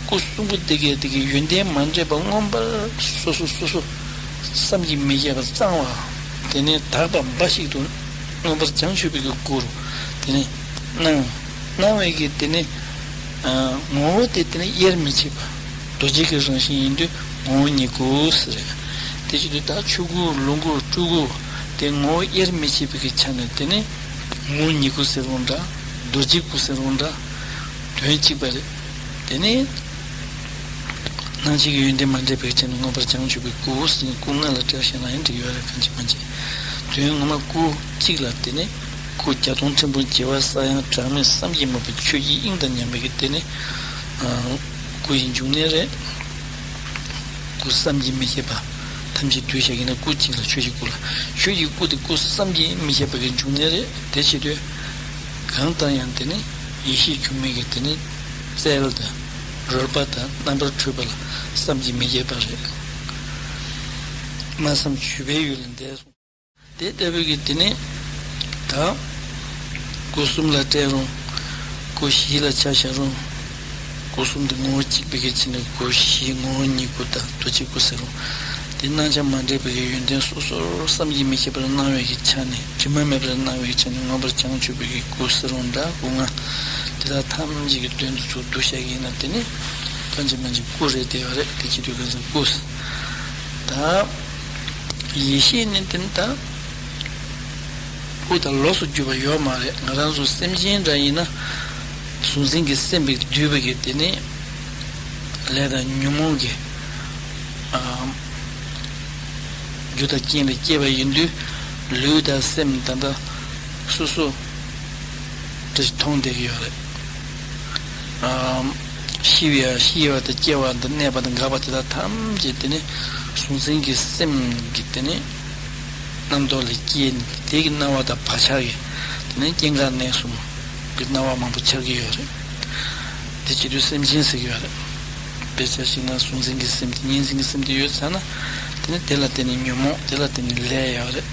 སྐུ་གསུམ་པོ་དེ་གའི་དེ་གི་ཡོན་ཏན་མ་འདྲེས་པ་མངོན་པར་སོ་སོ་སོ་སོ་བསམ་གྱིས་མི་ཁྱབ་པར་གཙང་བ། དེ་ནི་དག་པ་འབའ་ཞིག་ཏུ་མངོན་པར་བྱང་ཆུབ་པའི་གི་སྐུ་རུ་དེ་ནི་སྣང་། སྣང་བའི་གི་དེ་ནི། ཨ། ངོ་བོ་དེ་དེ་ནི་དབྱེར་མི་ཕྱེད་པ། རྡོ་རྗེ་གི་རང་བཞིན་ཡིན་དུས་ངོ་བོ་ཉིད་སྐུ་ཟེར། དེ་བཞིན་དུ་ད་ཆོས་སྐུ། ལོངས་སྐུ། སྤྲུལ་སྐུ་དེ་ངོ་བོ་དབྱེར་མི་ཕྱེད་པའི་གི་ཆ་ནས་དེ་ནི་ངོ་བོ་ཉིད་སྐུ་ཟེར་རུང་འདྲ། རྡོ་རྗེ་སྐུ་ཟེར་རུང་འདྲ། དོན་གཅིག་པ་རེད། དེ་ནས་སྣང་མཆེད་ཀྱི་ཡོན་ཏན་མ་འདྲེས་པའི་ཆ་ནས་མངོན་པར་བྱང་ཆུབ་པའི་སྐུ་ཟེར་ནས། སྐུ་ལྔ་ལ་བཀྲལ་བཞག་ན་ཡང་འགྲིག་ཡོད་རེད། གང་ཅི་མ་ཅི། དོན་ངོ་མ་སྐུ་གཅིག་ལ་དེ་ནས་སྐུ་བརྒྱ་སྟོང་ཕྲན་བུ་བྱེ་བ་ས་ཡང་གྲངས་མེད་བསམ་གྱིས་མི་ཁྱབ་པའི་ཆོས་ཀྱི་དབྱིངས་དང་མཉམ་པའི་གི་དེ་ནས། ཨ། སྐུ་ཡི་འབྱུང་གནས་རེད། སྐུ་བསམ་གྱིས་མི་ཁྱབ་པ་ཐམས་ཅད་བསྡུས་བཞག་ཡིན་ན་སྐུ་གཅིག་ལ་ཆོས་ཀྱི་སྐུ་ལ། ཆོས་ཀྱི་སྐུ་དེ་སྐུ་བསམ་གྱིས་མི་ཁྱབ་པ་གི་འབྱུང་གནས་རེད། དེ་བྱེད་དུས་གང་ལྟར་ཡང་དེ་ནི་ཡེ་ཤེས་སྒྱུ་མའི་གི་དེ་ནི་རྩལ་དང་རོལ་པ་དང་རྣམ་པར་འཕྲུལ་པ་ལ་བསམ་གྱིས་མི་ཁྱབ་པ་རེད། སྨྲ་བསམ་བརྗོད་པའི་ཡུལ་ལས་འདས་སོ། དེ་ལྟ་བུའི་གི་དེ་ནི་ད་སྐུ་གསུམ་ལ་བཀྲལ་རུང་། སྐུ་བཞི་ལ་ཆ་བཞག་རུང་། སྐུ་གསུམ་དེ་ངོ་བོ་གཅིག་པའི་གི་ཕྱིར་ནི་སྐུ་བཞི་ངོ་བོ་ཉིད་སྐུ་དང་རྡོ་རྗེ་སྐུ་ཟེར་རུང་། དེ་སྣང་ཆ་མ་འདྲེས་པའི་གི་ཡོན་ཏན་སོ་སོར་བསམ་གྱིས་མི་ཁྱབ་པར་སྣང་བའི་གི་ཆ་ནས། དྲི་མ་མེད་པར་སྣང་བའི་ཆ་ནས་མངོན་པར་བྱང་ཆུབ་པའི་གི་སྐུ་ཟེར་རུང་འདྲ། སྐུ་ལྔ་དེ་དག་ཐམས་ཅད་ཀྱི་དོན་དུ་ཚུར་བསྡུ་བཞག་གི་ཡིན་ན་དེ་ནི་གང་ཅི་མ་ཅི་སྐུ་རེད་བསྡད་པ་རེད། དེ་བྱེད་དུས་གང་ཟག་སྐུ། ད་ཡེ་ཤེས་ནི་དེ་ནི་ད། སྐུ་དང་ལོགས་སུ་གྱུར་པ་ཡོད་མ་རེད། ང་རང་ཚོ་སེམས་ཅན་འདྲ་ཡིན་ན། གཟུང་འཛིན་གྱི་སེམས་ཀྱིས་བསྡུས་པའི་གི་དེ་ནི་ལས་དང་ཉོན་མོངས་ཀྱི། ཨ། རྒྱུ་དང་རྐྱེན་ལས་སྐྱེས་པ་ཡིན་དུས་ལུས་དང་སེམས་ད་ལྟ་སོ་སོ་དེ་མཐོང་བསྡད་ཀྱི་ཡོད་རེད། ཨ། ཤི་བ། ཤི་བ་དང་སྐྱེ་བ་དང་གནས་པ་དང་འགག་པ་དེ་དག་ཐམས་ཅད་དེ་ནི་གཟུང་འཛིན་གྱི་སེམས་ཀྱི་དེ་ནི་རྣམ་རྟོག་ལས་སྐྱེས་ནས་དེ་གི་སྣང་བ་དང་བག་ཆགས་ཀྱི་དེ་ནི་སྐྱེ་འགག་གནས་གསུམ་གྱི་སྣང་བ་མང་པོ་འཆར་གྱི་ཡོད་རེད། དེ་བྱེད་དུས་སེམས་ཅན་ཟེར་གྱི་ཡོད་རེད། དཔེ་ཆ་ཞིག་ན་གཟུང་འཛིན་གྱི་སེམས་དེ་གཉིས་འཛིན་གྱི་སེམས་དེ་ཡོད་ཚར་ན། དེ་ནི་དེ་ལ་བརྟེན་ནས་ཉོན་མོངས། དེ་ལ་བརྟེན་ནས་ལས་ཡོད་རེད།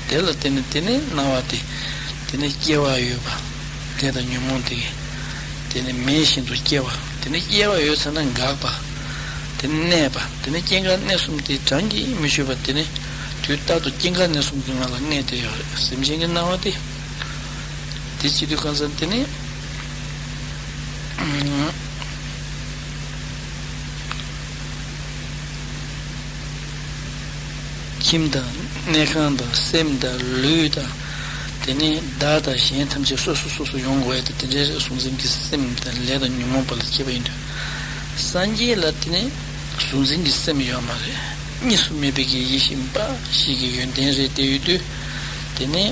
དེ་ལ་བརྟེན་ནས་དེ་ནི་སྣང་བ་དེ། དེ་ནི་སྐྱེ་བ་ཡོད་པ། ལས་དང་ཉོན་མོངས་དེ་གིས། དེ་ནི་མེད་བཞིན་དུ་སྐྱེ་བ། དེ་ནི་སྐྱེ་བ་ཡོད་ཚར་ན་འགག་པ། དེ་ནི་གནས་པ། དེ་ནི་སྐྱེ་འགག་གནས་གསུམ་དེ་གྲངས་ཀྱིས་མི་ཆོད་པ། དེ་ནི་དུས་རྟག་ཏུ་སྐྱེ་འགག་གནས་གསུམ་གྱི་ངང་ལ་གནས་བསྡད་ཡོད་རེད། སེམས་ཅན་གྱི་སྣང་བ་དེ། དེ་བྱེད་དུས་གང་ཟག་དེ་ནི། ཁྱིམ་དང་གནས་ཁང་དང་སེམས་དང་ལུས་དང་། དེ་ནས་བདག་དང་གཞན་ཐམས་ཅད་སོ་སོ་སོ་སོ་ཡོང་དགོས་ཡ་དེ་དེ་འདྲའི་རེད། གཟུང་འཛིན་གྱི་སེམས་དང་ལས་དང་ཉོན་མོངས་པ་ལ་སྐྱེས་པ་ཡིན་དུས། སངས་རྒྱས་ལ་དེ་ནས་གཟུང་འཛིན་གྱི་སེམས་ཡོད་མ་རེད། གཉིས་སུ་མེད་པའི་གི་ཡེ་ཤེས་འབའ་ཞིག་གི་ཡོན་ཏན་རེད་དེ་ཡོད་དུས། དེ་ནས་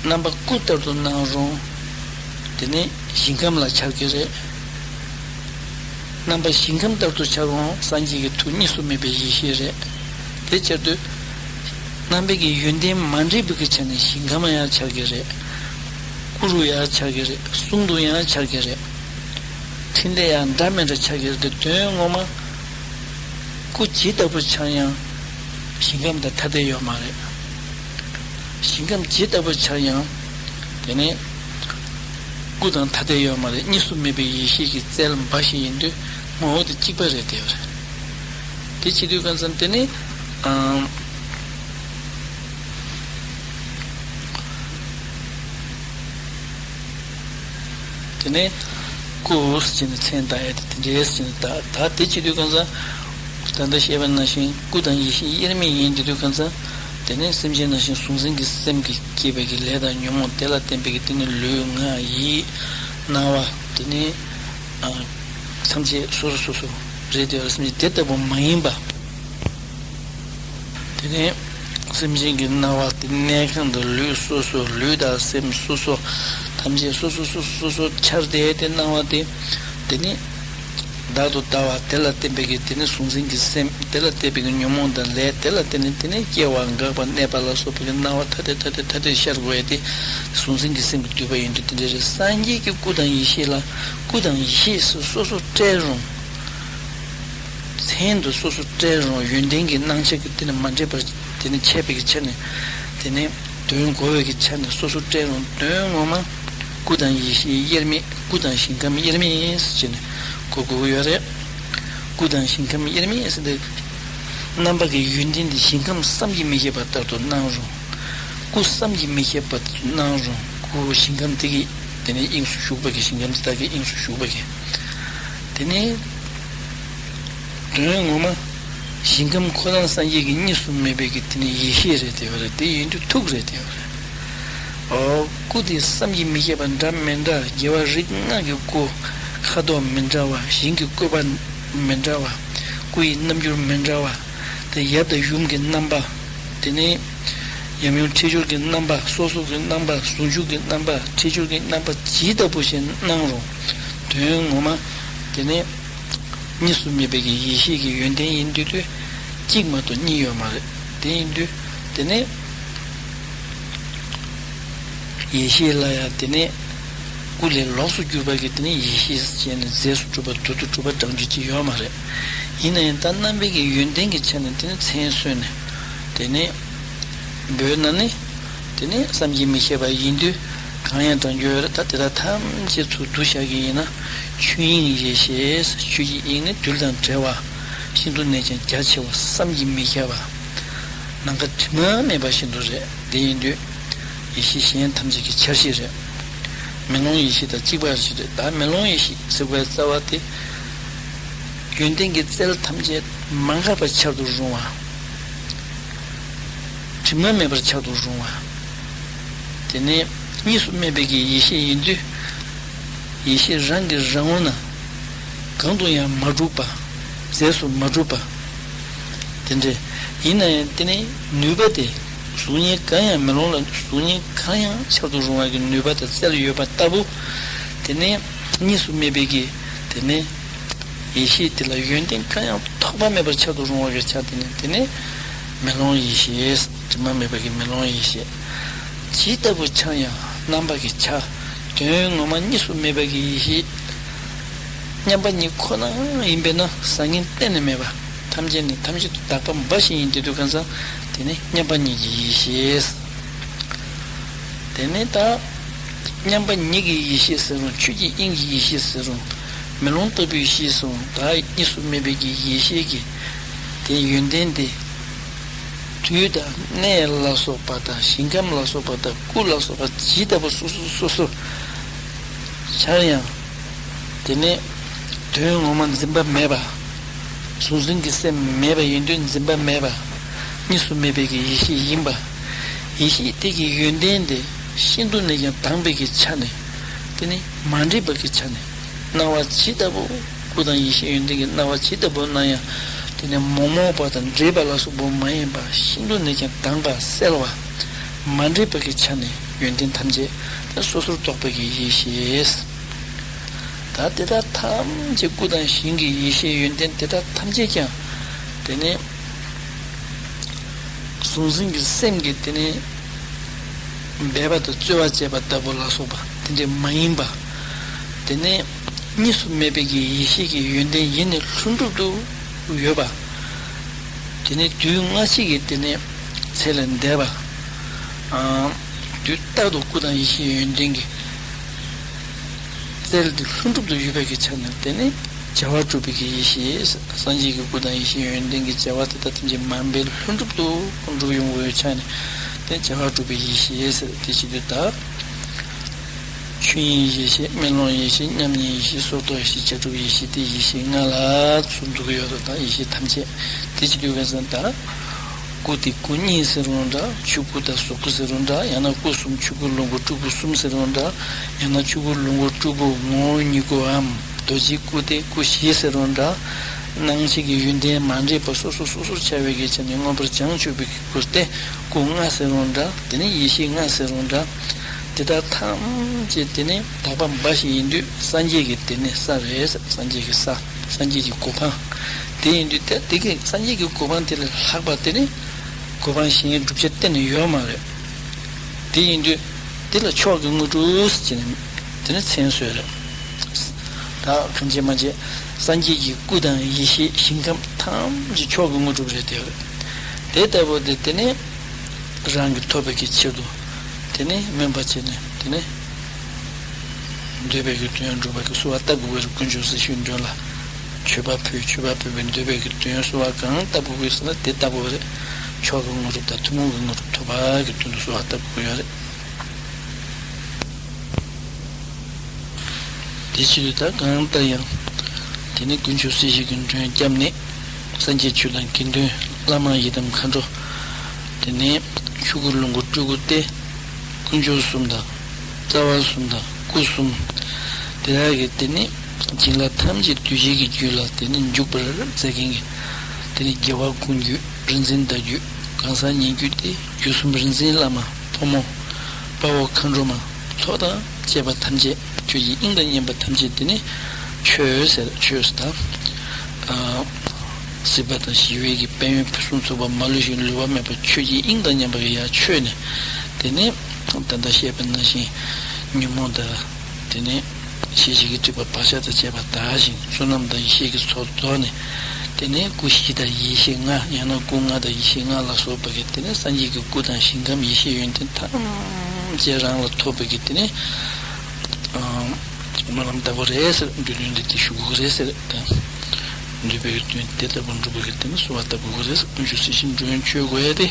རྣམ་པ་སྐུ་ལྟར་དུ་སྣང་རུང་། དེ་ནས་ཞིང་ཁམས་ལ་འཆར་གྱི་རེད། རྣམ་པ་ཞིང་ཁམས་ལྟར་དུ་འཆར་འོང་སངས་རྒྱས་ཀྱི་ཐུགས་གཉིས་སུ་མེད་པའི་ཡེ་ཤེས་རེད། དེ་བྱེད་དུས། རྣམ་པའི་གི་ཡོན་ཏན་མ་འདྲེས་པའི་གི་ཆ་ནས་ཞིང་ཁམས་ཡང་འཆར་གྱི་རེད། སྐུ་རུ་ཡང་འཆར་གྱི་རེད། གསུང་དུ་ཡང་འཆར་གྱི་རེད། འཕྲིན་ལས་ཡང་འདྲ་མི་འདྲ་འཆར་གྱི་རེད་དེ། དོན་ངོ་མ། སྐུ་ཇི་ལྟ་བུ་འཆར་ཡང་། ཞིང་ཁམས་དང་ཐ་དད་ཡོད་མ་རེད། ཞིང་ཁམས་ཇི་ལྟ་བུ་འཆར་ཡང་། དེ་ནས་སྐུ་དང་ཐ་དད་ཡོད་མ་རེད། གཉིས་སུ་མེད་པའི་ཡེ་ཤེས་ཀྱི་རྩལ་འབའ་ཞིག་ཡིན་དུས་ངོ་བོ་དེ་གཅིག་པ་རེད་དེ་ཡོད་རེད། དེ་བྱེད་དུས་གང་ཙམ་དེ་ནི། ཨམ། དེ་ནས་སྐུ་ཟེར་ནས་མཚན་བཏགས་ཡས་དེ་དེ་འདྲས་ཟེར་ནས་བཏགས། ད་དེ་བྱེད་དུས་གང་ཟག་ད་ལྟ་བཤད་པ་ནང་བཞིན་སྐུ་དང་ཡེ་ཤེས་དབྱེར་མེད་ཡིན་དེ་དུས་གང་ཟག་དེ་ནས་སེམས་ཅན་ནང་བཞིན་གཟུང་འཛིན་གྱི་སེམས་ཀྱིས་བསྐྱེད་པའི་གི་ལས་དང་ཉོན་མོངས་དེ་ལ་བརྟེན་པའི་གི་དེ་ནས་ལུས་ངག་ཡིད་སྣང་བ་དེ་ནས་ཨ་ཐམས་ཅད་སོ་སོ་སོ་སོ་རེད་དེ་སེམས་ཅན་དེ་ལྟ་བུ་མ་ཡིན་པ། དེ་ནས་སེམས་ཅན་གྱི་སྣང་བ་དེ་གནས་ཁང་དུ་ལུས་སོ་སོ་ལུས་དང་སེམས་སོ་སོ་ཐམས་ཅད་སོ་སོ་སོ་སོ་སོ་འཆར་བསྡད་དེ་སྣང་བ་དེ་དེ་ནི་བདག་ཏུ་ལྟ་བ་དེ་ལ་བརྟེན་པའི་གི་དེ་ནི་གཟུང་འཛིན་གྱི་སེམས་དེ་ལ་བརྟེན་པའི་གི་ཉོན་མོངས་དང་ལས་དེ་ལ་བརྟེན་ནས་དེ་ནི་སྐྱེ་བ་འགག་པ་གནས་པ་ལ་སོགས་པའི་གི་སྣང་བ་ཐ་དད་ཐ་དད་ཐ་དད་ཤར་དགོས་ཡ་དེ་གཟུང་འཛིན་གྱི་སེམས་ཀྱིས་བསྡུས་པ་ཡིན་དུས་དེ་འདྲ་རེད། སངས་རྒྱས་ཀྱི་སྐུ་དང་ཡེ་ཤེས་ལ་སྐུ་དང་ཡེ་ཤེས་སུ་སོ་སོ་བཀྲལ་རུང་། མཚན་དུ་སོ་སོ་བཀྲལ་རུང་ཡོན་ཏན་གྱི་སྣང་ཆ་གི་དེ་ནི་མ་འདྲེས་པར་དེ་ནི་འཆད་པའི་གི་ཆ་ནས་དེ་ནི་དོན་གོ་བའི་གི་ཆ་ནས་སོ་སོ་བཀྲལ་རུང་དོན་ངོ་མ་སྐུ་དང་ཡེ་ཤེས་དབྱེར་མེད་སྐུ་དང་ཞིང་ཁམས་དབྱེར་མེད་ཟེར་ནས་གོ་དགོས་ཀྱི་ཡོད་རེད། སྐུ་དང་ཞིང་ཁམས་དབྱེར་མེད་ཟེར་ཏེ་རྣམ་པ་གི་ཡོན་ཏན་དེ་ཞིང་ཁམས་བསམ་གྱིས་མི་ཁྱབ་པ་ལྟར་དུ་སྣང་རུང་། སྐུ་བསམ་གྱིས་མི་ཁྱབ་པ་ལྟར་དུ་སྣང་རུང་སྐུ་ཞིང་ཁམས་དེ་གི་དེ་ནི་དབྱིངས་སུ་བཞུགས་པ་གི་ཞིང་ཁམས་དེ་དག་གི་དབྱིངས་སུ་བཞུགས་པ་གི། དེ་ནི། དོན་ངོ་མ། ཞིང་ཁམས་ཁོ་རང་སངས་རྒྱས་ཀྱི་གཉིས་སུ་མེད་པའི་གི་དེ་ནི་ཡེ་ཤེས་རེད་དེ་བ་རེད། དེ་ཡིན་དུས་ཐུགས་རེད་དེ་བ་རེད། ཨོ། སྐུ་དེ་བསམ་གྱིས་མི་ཁྱབ་པ་འདྲ་མི་འདྲ་རྒྱལ་བ་རིགས་ལྔ་གི་སྐུ། ཁ་དོག་མི་འདྲ་བ་ཞིང་གི་བཀོད་པ་མི་འདྲ་བ། སྐུ་ཡི་རྣམ་འགྱུར་མི་འདྲ་བ། དེ་ཡབ་དང་ཡུམ་གྱི་རྣམ་པ། དེ་ནས་ཉམས་མྱོང་འཁྲིལ་སྦྱོར་གྱི་རྣམ་པ་སོ་སོ་གི་རྣམ་པ་ཟུང་འཇུག་གི་རྣམ་པ་འཁྲིལ་སྦྱོར་གྱི་རྣམ་པ་ཇི་ལྟ་བུ་ཞིག་སྣང་རུང་། དོན་ངོ་མ། དེ་ནས་གཉིས་སུ་མེད་པའི་གི་ཡེ་ཤེས་ཀྱི་ཡོན་ཏན་ཡིན་དུས་དུས་གཅིག་མ་གཏོགས་གཉིས་ཡོད་མ་རེད། དེ་ཡིན་དུས་དེ་ནས་ཡེ་ཤེས་ལ་ཡང་དེ་ནས་སྐུ་ལས་ལོགས་སུ་གྱུར་པ་གི་དེ་ནས་ཡེ་ཤེས་ཟེར་ནས་རྫས་སུ་གྲུབ་པ་རྡུལ་དུ་གྲུབ་པ་བགྲང་རྒྱུ་ཅིག་ཡོད་མ་རེད། ཡིན་ན་ཡང་ད་རྣམ་པའི་གི་ཡོན་ཏན་གྱི་ཆ་ནས་དེ་ནི་མཚན་གསོལ་ནས་དེ་ནི་འབོད་ན་ནི་དེ་ནི་བསམ་གྱིས་མི་ཁྱབ་པ་ཡིན་དུས་གང་ཡང་བགྲང་རྒྱུ་ཡོད་རེད། ད་དེ་དག་ཐམས་ཅད་ཚུར་བསྡུ་བཞག་གི་ཡིན་ན། ཆོས་དབྱིངས་ཡེ་ཤེས། ཆོས་ཀྱི་དབྱིངས་ནི་རྡུལ་དང་བྲལ་བ། ཤིན་ཏུ་ནས་ཀྱང་རྒྱ་ཆེ་བ་བསམ་གྱིས་མི་ཁྱབ་པ། ནམ་མཁའ་དྲི་མ་མེད་པ་བཞིན་དུ་རེད། དེ་ཡིན་དུས་ཡེ་ཤེས་གཞན་ཐམས་ཅད་ཀྱི་འཆར་གཞི་རེད། མེ་ལོང་ཡེ་ཤེས་དང་གཅིག་པ་ཞིག་རེད། ད་མེ་ལོང་ཡེ་ཤེས་ཟེར་བའི་རྩ་བ་དེ། ཡོན་ཏན་གྱི་རྩལ་ཐམས་ཅད་མ་འགགས་པར་འཆར་དུ་རུང་བ། དྲི་མ་མེད་པར་འཆར་དུ་རུང་བ། དེ་ནས་གཉིས་སུ་མེད་པའི་གི་ཡེ་ཤེས་ཡིན་དུས། ཡེ་ཤེས་རང་གི་རང་ངོ་ན་གང་དུ་ཡང་མ་གྲུབ་པ། རྫས་སུ་མ་གྲུབ་པ། དེ་འདྲ་ཡིན་ན་ཡང་དེ་ནི་ནུས་པ་དེ་གཟུགས་བརྙན་གང་ཡང་མེ་ལོང་ལ་གཟུགས་བརྙན་གང་ཡང་འཆར་དུ་རུང་བ་གི་ནུས་པ་དང་རྩལ་ཡོད་པ་ལྟ་བུ། དེ་ནས་གཉིས་སུ་མེད་པའི་གི་དེ་ནས་ཡེ་ཤེས་དེ་ལ་ཡོན་ཏན་གང་ཡང་ཐོགས་པ་མེད་པར་འཆར་དུ་རུང་བ་གི་ཆ་དེ་ནི་དེ་ནི་མེ་ལོང་ཡེ་ཤེས། དྲི་མ་མེད་པ་གི་མེ་ལོང་ཡེ་ཤེས། ཇི་ལྟ་བུ་འཆར་ཡང་རྣམ་པ་གི་ཆ། དོན་ངོ་མ་གཉིས་སུ་མེད་པ་གི་ཡེ་ཤེས། མཉམ་པ་ཉིད་ཁོ་ན་ཡིན་པས་ན་བཟང་ངན་གཏན་ནས་མེད་པ། ཐམས་ཅད་ནི་ཐམས་ཅད་དུ་དག་པ་འབའ་ཞིག་ཡིན་དུས་དུས་གང་ཟག་དེ་ནི་མཉམ་པ་ཉིད་ཀྱི་ཡེ་ཤེས། དེ་ནས་ད་མཉམ་པ་ཉིད་ཀྱི་ཡེ་ཤེས་ཟེར་རུང་ཆོས་ཀྱི་དབྱིངས་ཀྱི་ཡེ་ཤེས་ཟེར་རུང་མེ་ལོང་ལྟ་བུའི་ཤེས་སོང་ད་གཉིས་སུ་མེད་པའི་གི་ཡེ་ཤེས་ཀྱི་དེ་ཡོན་ཏན་དེ། དུས་དང་གནས་ལ་སོགས་པ་དང་ཞིང་ཁམས་ལ་སོགས་པ་དང་སྐུ་ལ་སོགས་པ་ཇི་ལྟ་བུ་སོ་སོ་སོ་སོ་འཆར་ཡང་། དེ་ནས་དོན་ངོ་མ་འཛིན་པ་མེད་པ། གཟུང་འཛིན་གྱི་སེམས་མེད་པ་ཡིན་དུས་འཛིན་པ་མེད་པ། གཉིས་སུ་མེད་པའི་གི་ཡེ་ཤེས་ཡིན་པ། ཡེ་ཤེས་དེ་གི་ཡོན་ཏན་དེ་ཤིན་ཏུ་ནས་ཀྱང་དྭངས་པའི་གི་ཆ་ནས། དེ་ནི་མ་འདྲེས་པ་གི་ཆ་ནས། སྣང་བ་ཇི་ལྟ་བུ། སྐུ་དང་ཡེ་ཤེས་ཡོན་ཏན་གྱི་སྣང་བ་ཇི་ལྟ་བུ་སྣང་ཡང་། དེ་ནི་མོག་མོག་པ་དང་འདྲེས་པ་ལ་སོགས་པ་མ་ཡིན་པ་ཤིན་ཏུ་ནས་ཀྱང་དྭངས་པ་གསལ་བ། མ་འདྲེས་པ་གི་ཆ་ནས་ཡོན་ཏན་ཐམས་ཅད་དེ་སོ་སོར་རྟོག་པའི་གི་ཡེ་ཤེས། ད་དེ་དག་ཐམས་ཅད་སྐུ་དང་ཞིང་གི་ཡེ་ཤེས་ཡོན་ཏན་དེ་དག་ཐམས་ཅད་ཀྱང་། དེ་ནི། གཟུང་འཛིན་གྱི་སེམས་ཀྱིས་དེ་ནི་སྦས་པ་དང་རྩོལ་བ་བྱས་པ་ལྟ་བུ་ལ་སོགས་པ་དེ་འདྲ་མ་ཡིན་པ། དེ་ནི་གཉིས་སུ་མེད་པའི་གི་ཡེ་ཤེས་ཀྱི་ཡོན་ཏན་ཡེ་ནས་ལྷུན་གྲུབ་ཏུ་ཡོད་པ། དེ་ནི་དུས་སྔ་ཕྱི་གི་དེ་ནི་ཚེ་ལས་འདས་པ། ཨ། དུས་རྟག་ཏུ་སྐུ་དང་ཡེ་ཤེས་ཡོན་ཏན་གྱི་རྩལ་དེ་ལྷུན་གྲུབ་ཏུ་ཡོད་པའི་གི་ཆ་ནས་དེ་ནི། བྱ་བ་གྲུབ་པའི་གི་ཡེ་ཤེས། སངས་རྒྱས་ཀྱི་སྐུ་དང་ཡེ་ཤེས་ཡོན་ཏན་གྱི་བྱ་བ་དེ་དག་ཐམས་ཅད་མ་འབད་ལྷུན་གྲུབ་ཏུ་འགྲུབ་ཡོང་བའི་ཆ་ནས་དེ་བྱ་བ་གྲུབ་པའི་ཡེ་ཤེས་ཟེར། དེ་བྱེད་དུས་ད་ཆོས་དབྱིངས་ཡེ་ཤེས། མེ་ལོང་ཡེ་ཤེས། མཉམ་ཉིད་ཡེ་ཤེས། སོར་རྟོག་ཡེ་ཤེས། བྱ་གྲུབ་ཡེ་ཤེས། དེ་ཡེ་ཤེས་ལྔ་ལ་ཚུར་འདུ་གི་ཡོད་དོ། ད་ཡེ་ཤེས་ཐམས་ཅད་དེ་བྱེད་དུས་ག་ས་ད། སྐུ་དེ་སྐུ་གཉིས་ཟེར་རུང་འདྲ། ཆོས་སྐུ་དང་གཟུགས་སྐུ་ཟེར་རུང་འདྲ། ཡང་ན་སྐུ་གསུམ་ཆོས་སྐུ་ལོངས་སྐུ་སྤྲུལ་སྐུ་གསུམ་ཟེར་རུང་འདྲ། ཡང་ན་ཆོས་སྐུ་ལོངས་སྐུ་སྤྲུལ་སྐུ་ངོ་བོ་ཉིད་སྐུའམ་རྡོ་རྗེའི་སྐུ་སྟེ་སྐུ་བཞི་ཟེར་རུང་འདྲ། སྣང་མཆེད་ཀྱི་ཡོན་ཏན་མ་འདྲེས་པ་སོ་སོ་སོ་སོར་ཕྱེ་བའི་གི་ཆ་ནས་མངོན་པར་བྱང་ཆུབ་པའི་སྐུ་སྟེ་སྐུ་ལྔ་ཟེར་རུང་འདྲ། དེ་ནས་ཡེ་ཤེས་ལྔ་ཟེར་རུང་འདྲ། དེ་དག་ཐམས་ཅད་དེ་ནས་དག་པ་འབའ་ཞིག་ཡིན་དུས་སངས་རྒྱས་ཀྱི་དེ་ནས་ས་རེད། སངས་རྒྱས་ཀྱི་ས། སངས་རྒྱས་ཀྱི་གོ་འཕང་། དེ་ཡིན་དུས་དེ་དེ་གི་སངས་རྒྱས་ཀྱི་གོ་འཕང་དེ་ལས་ལྷག་པ་དེ་ནི་གོ་འཕང་གཞན་སྒྲུབ་བྱ་གཏན་ནས་ཡོད་མ་རེད། དེ་ཡིན་དུས་དེ་ལ་མཆོག་གི་དངོས་གྲུབ་ཟེར་ནས་དེ་ནི་མཚན་གསོལ་རེད། ད་གང་བྱེད་མ་བྱེད་སངས་རྒྱས་ཀྱི་སྐུ་དང་ཡེ་ཤེས་ཞིང་ཁམས་ཐམས་ཅད་མཆོག་གི་དངོས་གྲུབ་རེད། དེ་རེད། དེ་ལྟ་བུ་དེ་དེ་ནི་རང་གི་ཐོབ་པའི་གི་ཆེད་དུ་དེ་ནི་སྨོན་པ་བྱས་ནས་དེ་ནི། འདོད་པའི་གི་དོན་འགྲུབ་པ་གི་གསོལ་བ་བཏབ་དགོས་རེད། དཀོན་མཆོག་སྲི་ཞུའི་མགྲོན་ལ་མཆོད་པ་ཕུལ། མཆོད་པ་ཕུལ་བའི་འདོད་པའི་གི་དོན་གསོལ་བ་གང་བཏབ་དགོས་ཟེར་ན་དེ་ལྟ་བུ་རེད། མཆོག་གི་དངོས་གྲུབ་དང་ཐུན་མོང་གི་དངོས་གྲུབ་ཐོབ་པ་གི་དོན་དུ་གསོལ་བ་བཏབ་དགོས་ཡོད་རེད། དེ་ཕྱིར་ད་གང་ལྟར་ཡང་དེ་ནི་དཀོན་མཆོག་སྲི་ཞུ་གི་མགྲོན་བརྒྱབ་ནས་སངས་རྒྱས་ཆོས་དང་དགེ་འདུན་བླ་མ་ཡི་དམ་མཁའ་འགྲོ། དེ་ནས་ཆོས་སྐུ་ལོངས་སྐུ་སྤྲུལ་སྐུ་སྟེ་དཀོན་མཆོག་གསུམ་དང་། རྩ་བ་གསུམ་དང་སྐུ་གསུམ། དེ་དག་གི་དེ་ནི་བྱིན་རླབས་ཐམས་ཅད་གདུལ་བྱའི་གི་རྒྱུད་ལ་དེ་ནི་འཇུག་པར་མཛད་མཁན་གྱི་དེ་ནི་རྒྱལ་བ་ཀུན་བརྒྱུད་རིག་འཛིན་བརྡ་བརྒྱུད་གང་ཟག་སྙན་བརྒྱུད་དེ་བརྒྱུད་གསུམ་རིག་འཛིན་བླ་མ་ཕོ་མོ་དཔའ་བོ་མཁའ་འགྲོ་མ་ཚོགས་དང་བཅས་པ་ཐམས་ཅད་ཆོས་ཀྱི་དབྱིངས་དང་མཉམ་པ་ཐམས་ཅད་དེ་ནི་ཆོས་ཟེར་ཆོས་ཟེར་ད། སྲིད་པ་དང་ཞི་བའི་གི་དཔལ་ཡོན་ཕུན་སུམ་ཚོགས་པ་མ་ལུས་ཤིང་ལུས་པ་མེད་པ་ཆོས་ཀྱི་དབྱིངས་དང་མཉམ་པ་གི་ཡར་ཆོད་ནས་དེ་ནས་ད་ལྟ་བཤད་པ་ནང་བཞིན་ཉོན་མོངས་དང་དེ་ནས་ཤེས་བྱའི་གི་སྒྲིབ་པ་བག་ཆགས་དང་བཅས་པ་དག་ཅིང་བསོད་ནམས་དང་ཡེ་ཤེས་ཀྱི་ཚོགས་རྫོགས་ནས་དེ་ནས་སྐུ་བཞི་དང་ཡེ་ཤེས་ལྔ་ཡང་ན་སྐུ་ལྔ་དང་ཡེ་ཤེས་ལྔ་ལ་སོགས་པ་གི་དེ་ནས་སངས་རྒྱས་ཀྱི་སྐུ་དང་ཞིང་ཁམས་ཡེ་ཤེས་ཡོན་ཏན་ཐམས་ཅད་རང་ལ་ཐོབ་པའི་གི་དེ་ནས་སྨོན་ལམ་ལྟ་བུ་རེད་ཟེར། འདོད་དོན་འདི་དེ་ཞུ་དགོས་རེད་ཟེར། འདོད་པའི་དོན་དེ་ལྟ་བུ་འགྲུབ་པའི་དེ་ནི་གསོལ་བ་ལྟ་བུ་རེད། དཀོན་མཆོག་སྲི་ཞུའི་མགྲོན་མཆོད་དགོས་ཡ་དེ།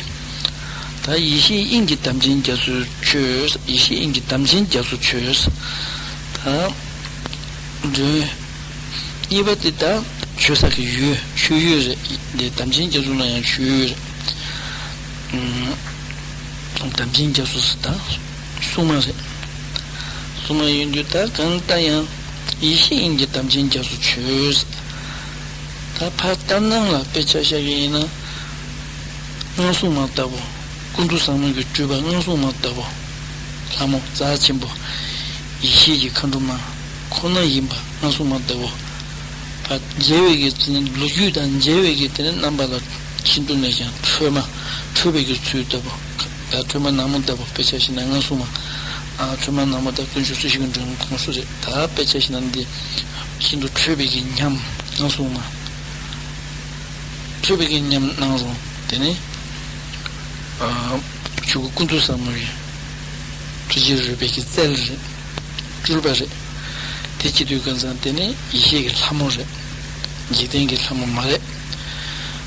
ད་ཡེ་ཤེས་དབྱིངས་ཀྱི་དམ་ཅན་རྒྱ་མཚོ་མཆོད། ཡེ་ཤེས་དབྱིངས་ཀྱི་དམ་ཅན་རྒྱ་མཚོ་མཆོད། ད་མགྲོན་གཉིས་པ་དེ་ད་མཆོད་ས་གི་ཡུལ་མཆོད་ཡུལ་རེད། དེ་དམ་ཅན་རྒྱ་མཚོ་ལ་ཡང་མཆོད་ཡུལ་རེད། དམ་ཅན་རྒྱ་མཚོ་ཟེར་ད་སྲུང་མ་རེད། སྲུང་མ་ཡིན་དུས་ད་གང་ལྟར་ཡང་ཡེ་ཤེས་དབྱིངས་ཀྱི་དམ་ཅན་རྒྱ་མཚོ་མཆོད། ད་ཕར་ལྟར་སྣང་ལ་དཔེ་ཆ་བཞག་གི་ཡིན་ན་སྔགས་སྲུང་མ་ལྟ་བུ། ཀུན་ཏུ་བཟང་མོ་གི་སྤྲུལ་པ་སྔགས་སྲུང་མ་ལྟ་བུ། ལྷ་མོ་རྩ་ཆེན་པོ་ཡེ་ཤེས་ཀྱི་མཁའ་འགྲོ་མ་ཁོ་ན་ཡིན་པ་སྔགས་སྲུང་མ་ལྟ་བུ། ཕར་མཇལ་བའི་གི་ལོ་རྒྱུས་དང་མཇལ་བའི་གི་དེ་ནི་རྣམ་པ་ལ་ཤིན་ཏུ་ནས་ཀྱང་ཁྲོས་མ་ཁྲོས་པའི་གི་ཚུལ་ལྟ་བུ། ད་ཁྲོས་མ་ནག་མོ་ལྟ་བུ་དཔེ་ཆ་བཞག་ན་སྔགས་སྲུང་མ། ཨ་ཁྲོས་མ་ནག་མོ་དང་དཀོན་མཆོག་སྲི་ཞུ་གི་མགྲོན་ཁོངས་སུ་རེད། ད་དཔེ་ཆ་བཞག་ན་འདི་ཤིན་ཏུ་ཁྲོས་པའི་གི་ཉམས་སྔགས་སྲུང་མ། ཁྲོས་པའི་གི་ཉམས་སྣང་རུང་དེ་ནི་ཨ་ཆོས་སྐུ་ཀུན་ཏུ་བཟང་མོ་ཡི་ཐུགས་རྗེ་རོལ་པའི་གི་རྩལ་རེད། སྤྲུལ་པ་རེད། དེ་བྱེད་དུས་གང་ཟག་དེ་ནི་ཡེ་ཤེས་ཀྱི་ལྷ་མོ་རེད། འཇིག་རྟེན་གྱི་ལྷ་མོ་མ་རེད།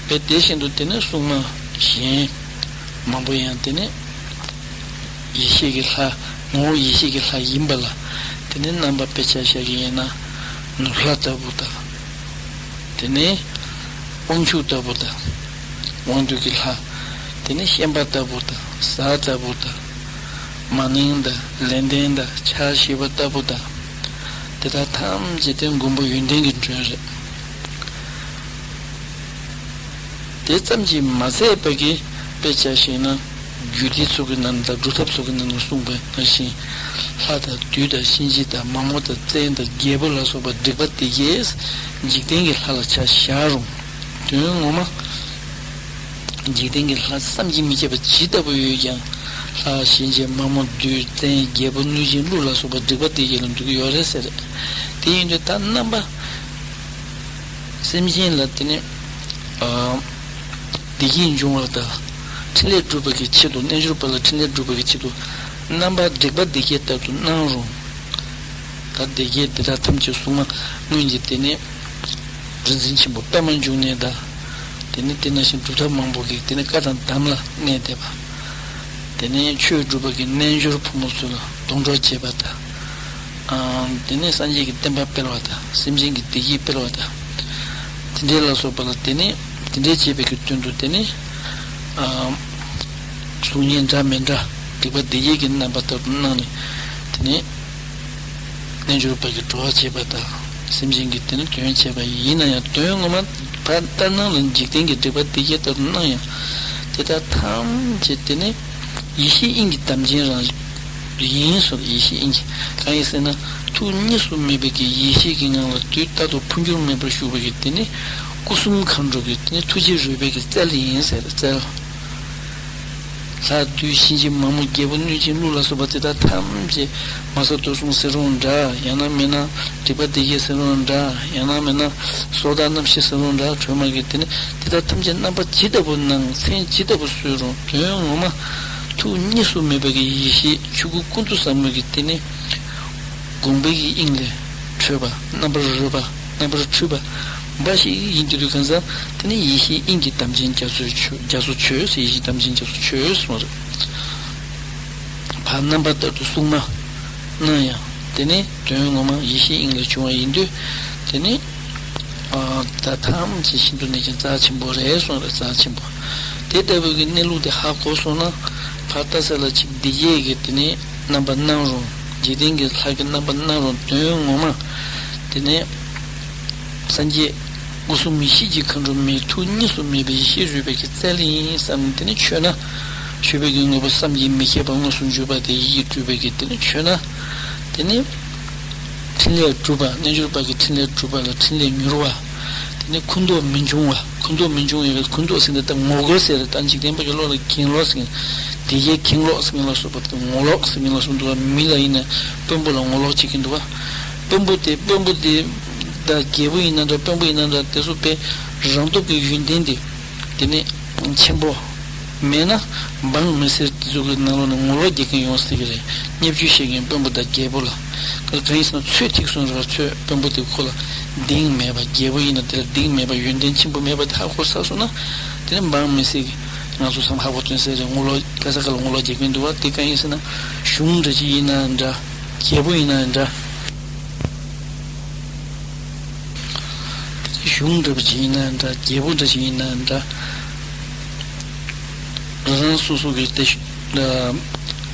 དཔེ་དེ་བཞིན་དུ་དེ་ནི་སྲུང་མ་གཞན་མང་པོ་ཡང་དེ་ནི་ཡེ་ཤེས་ཀྱི་ལྷ། ངོ་བོ་ཡེ་ཤེས་ཀྱི་ལྷ་ཡིན་པ་ལ་དེ་ནི་རྣམ་པ་དཔེ་ཆ་བཞག་གི་ཡིན་ན་ནོར་ལྷ་ལྟ་བུ་དང་། དེ་ནས་དབང་ཕྱུག་ལྟ་བུ་དང་། དབང་སྡུད་ཀྱི་ལྷ། དེ་ནས་ཤན་པ་ལྟ་བུ་དང་གཟའ་ལྟ་བུ་དང་། མ་ནིང་དང་ལན་ལྡན་དང་ཕྱག་བཞི་པ་ལྟ་བུ་དང་། དེ་དག་ཐམས་ཅད་དེ་མགོན་པོ་ཡོན་ཏན་གྱི་མགྲོན་རེད། དེ་ཙམ་གྱིས་མ་ཚད་པ་གི་དཔེ་ཆ་བཞག་ན། རྒྱུད་སྡེ་ཚོ་གི་ནང་དང་སྒྲུབ་ཐབས་ཚོ་གི་ནང་ལ་གསུངས་པ་ནང་བཞིན། ལྷ་དང་བདུད་དང་གཤིན་རྗེ་དང་མ་མོ་དང་བཙན་དང་རྒྱལ་པོ་ལ་སོགས་པ་སྡིག་པ་སྡིག་བགེས་འཇིག་རྟེན་གྱི་ལྷ་ལ་ཆ་བཞག་རུང་། དོན་ངོ་མ། འཇིག་རྟེན་གྱི་ལྷ་བསམ་གྱིས་མི་ཁྱབ་པ་ཇི་ལྟ་བུ་ཡོད་ཀྱང་། ལྷ་གཤིན་རྗེ་མ་མོ་བདུད་བཙན་རྒྱལ་པོ་གནོད་སྦྱིན་ཀླུ་ལ་སོགས་པ་སྡིག་པ་སྡིག་བགེས་ལ་འདུ་གི་ཡོད་རེད་ཟེར། དེ་ཡིན་དུས་ད་རྣམ་པ། སེམས་ཅན་ལ་དེ་ནི། ཨ། བདེ་སྐྱིད་འབྱུང་བ་དང་། འཕྲིན་ལས་སྒྲུབ་པ་གི་ཆེད་དུ་རྣལ་འབྱོར་པ་ལ་འཕྲིན་ལས་སྒྲུབ་པ་གི་ཆེད་དུ། རྣམ་པ་སྡིག་པ་སྡིག་བགེས་ལྟར་དུ་སྣང་རུང་། ད་སྡིག་བགེས་འདི་དག་ཐམས་ཅད་སྲུང་མ་སྔོན་གྱི་དེ་ནི། རིག་འཛིན་ཆེན་པོ་པདྨ་འབྱུང་གནས་དང་། དེ་ནས་དེ་ནང་བཞིན་གྲུབ་མཐའ་མང་པོ་གིས་དེ་ནས་བཀའ་དང་དམ་ལ་གནས་བསྡད་པ། དེ་ནས་ཆོས་སྒྲུབ་པ་གི་རྣལ་འབྱོར་ཕོ་མོ་ཚོ་ལ་སྡོང་གྲོགས་བྱེད་པ་དང་། ཨ། དེ་ནས་སངས་རྒྱས་ཀྱི་བསྟན་པ་སྤེལ་བ་དང་། སེམས་ཅན་གྱི་བདེ་སྐྱིད་སྤེལ་བ་དང་། དེ་འདྲའི་ལ་སོགས་པ་ལ། དེ་ནས་དེ་འདྲའི་བྱེད་པའི་གི་དོན་དུ། དེ་ནས། ཨ། གཟུགས་བརྙན་འདྲ་མི་འདྲ་སྡིག་པ་སྡིག་བྱེད་ཀྱི་རྣམ་པ་ལྟར་དུ་སྣང་ནས། དེ་ནས་རྣལ་འབྱོར་པ་གི་གྲོགས་བྱེད་པ་དང་། སེམས་ཅན་གྱི་དེ་ནི་དོན་བྱེད་པ་ཡིན་ན་ཡང་། དོན་ངོ་མ་ཕར་ལྟར་སྣང་ལ་འཇིག་རྟེན་གྱི་སྡིག་པ་སྡིག་བྱེད་ལྟར་དུ་སྣང་ཡང་། དེ་དག་ཐམས་ཅད་དེ་ནི་ཡེ་ཤེས་དབྱིངས་ཀྱི་དམ་ཅན་རང་ཡིན་གསུངས། ཡེ་ཤེས་དབྱིངས་ཀྱི། གང་ཡིན་ཟེར་ན། ཐུགས་གཉིས་སུ་མེད་པའི་གི་ཡེ་ཤེས་ཀྱི་ངང་ལ་དུས་རྟག་ཏུ་འཕོ་འགྱུར་མེད་པར་བཞུགས་པའི་གི་དེ་ནི་སྐུ་གསུམ་མཁའ་འགྲོ་གི་དེ་ནི་ཐུགས་རྗེ་རོལ་པའི་གི་རྩལ་ཡིན་ཟེར། རྩལ། ལྷ་བདུད་གཤིན་རྗེ་མ་མོ་རྒྱལ་པོ་གནོད་སྦྱིན་ཀླུ་ལ་སོགས་པ་དེ་དག་ཐམས་ཅད། མ་སར་འདོད་སྲུང་ཟེར་རུང་འདྲ། ཡང་ན་མིན་ན་སྡིག་པ་སྡིག་བྱེད་ཟེར་རུང་འདྲ། ཡང་ན་མིན་ན་སྲོག་དང་རྣམ་ཤེས་ཟེར་རུང་འདྲ། ཁྲོས་མ་གི་དེ་ནི་དེ་དག་ཐམས་ཅད་རྣམ་པ་ཇི་ལྟ་བུ་སྣང་། མཚན་ཇི་ལྟ་བུ་གསོལ་རུང་། དོན་ངོ་མ་ཐུགས་གཉིས་སུ་མེད་པའི་གི་ཡེ་ཤེས་ཆོས་སྐུ་ཀུན་ཏུ་བཟང་མོའི་གི་དེ་ནི། དགོངས་པའི་གི་དབྱིངས་ལས་འཕྲོས་པ། རྣམ་པར་རོལ་པ། རྣམ་པར་འཕྲུལ་པ་འབའ་ཞིག་ཡིན་གྱི་འདུག། གང་ཟག་དེ་ནི་ཡེ་ཤེས་དབྱིངས་ཀྱི་དམ་ཅན་རྒྱ་མཚོ་ཆོས། རྒྱ་མཚོ་ཆོས། ཡེ་ཤེས་དམ་ཅན་རྒྱ་མཚོ་ཆོས་གསུངས་རེད། ཕར་རྣམ་པ་ལྟར་དུ་གསུངས་མ་གནང་ཡང་། དེ་ནི་དོན་ངོ་མ་ཡེ་ཤེས་དབྱིངས་ལས་བྱུང་བ་ཡིན་དུས། དེ་ནི། ཨ། ད་ཐམས་ཅད་ཤིན་ཏུ་ནས་ཀྱང་རྩ་ཆེན་པོ་རེད་གསུངས་རེད། རྩ་ཆེན་པོ། དེ་ལྟ་བུའི་གི་གནས་ལུགས་དེ་ཧ་གོ་སོང་ན། ཕར་ལྟ་ས་ལ་ཅིག་སྡིག་བྱེད་ཀྱི་དེ་ནི་རྣམ་པ་སྣང་རུང་། འཇིག་རྟེན་གྱི་ལྷ་གི་རྣམ་པ་སྣང་རུང་། དོན་ངོ་མ་དེ་ནི་སངས་རྒྱས་སྐུ་གསུམ་ཡེ་ཤེས་ཀྱི་མཁའ་འགྲོ་མའི་ཐུགས་གཉིས་སུ་མེད་པའི་ཡེ་ཤེས་རོལ་པའི་གི་རྩལ་ཡིན་བསམ་ནས། དེ་ནི་མཆོད་ན། མཆོད་པའི་གི་དངོས་པོ་བསམ་གྱིས་མི་ཁྱབ་པ་དངོས་སུ་འཇུག་པ་དེ་ཡིད་སྤྲུལ་པའི་གི་དེ་ནི་མཆོད་ན། དེ་ནི། ཕྲིན་ལས་སྒྲུབ་པ། རྣལ་འབྱོར་པ་གི་ཕྲིན་ལས་སྒྲུབ་པ་ལ་ཕྲིན་ལས་མྱུར་བ། དེ་ནས་འཁུ་མདོག་མི་འབྱུང་བ། འཁུ་མདོག་མི་འབྱུང་བའི། འཁུ་མདོག་ཟེར་འདི་ད་ངོ་རྒོལ་ཟེར་རེད། ད་འཇིག་རྟེན་པ་གི་བློ་ལ་གྱེན་ལོག་ཟེར་མཁན། སྡིག་བྱེད་གྱེན་ལོག་ཟེར་མཁན་ལ་སོགས་པ་དེ། ངོ་ལོག་ཟེར་མཁན་ལ་སོགས་འདུག་བ། མི་ལ་ཡིན་ན་དཔོན་པོ་ལ་ངོ་ལོག་བྱེད་ཀྱིན་འདུག་བ། དཔོན་པོ་དེ། དཔོན་པོ་དེ་ད་རྒྱལ་པོ་ཡིན་ན་འདྲ། དཔོན་པོ་ཡིན་ན་འདྲ། དེ་ཚོ་དཔེ་རང་སྟོབས་ཀྱི་ཡོན་ཏན་དེ། དེ་ནི་ཆེན་པོ་མེད་ན། འབངས་མི་སེར་དེ་ཚོ་གི་ནང་ལོགས་ནས་ངོ་ལོག་རྒྱག་མཁན་ཡོང་སྲིད་ཀྱི་རེད། བརྙས་བཅོས་བྱེད་མཁན་དཔོན་པོ་དང་རྒྱལ་པོ་ལ། ག་གང་ཡིན་ཟེར་ན། ཚོད་ཐིག་སོང་རེད་བ། ཚོད། དཔོན་པོ་དེ་ཁོ་ལ་གདེང་མེད་པ། རྒྱལ་པོ་ཡིན་ན་དེ་ལ་གདེང་མེད་པ། ཡོན་ཏན་ཆེན་པོ་མེད་པ་དེ་ཧ་གོ་ཚར་སོང་ན། དེ་ནི་འབངས་མི་སེར་གྱི་ང་ཚོ་བསམ་ཧ་གོ་ཐོན་ས་རེད། ངོ་ལོག་ག་ས་ག་ལ་ངོ་ལོག་རྒྱག་མཁན་འདུག་བ། དེ་གང་ཡིན་ཟེར་ན། གཞུང་འདྲ་ཅིག་ཡིན་ན་འདྲ། རྒྱལ་པོ་ཡིན་ན་འདྲ། གཞུང་འདྲ་པོ་ཅིག་ཡིན་ན་འདྲ། རྒྱལ་པོ་འདྲ་ཅིག་ཡིན་ན་འདྲ། རང་རང་སོ་སོ་གི་དེ་གཞུང་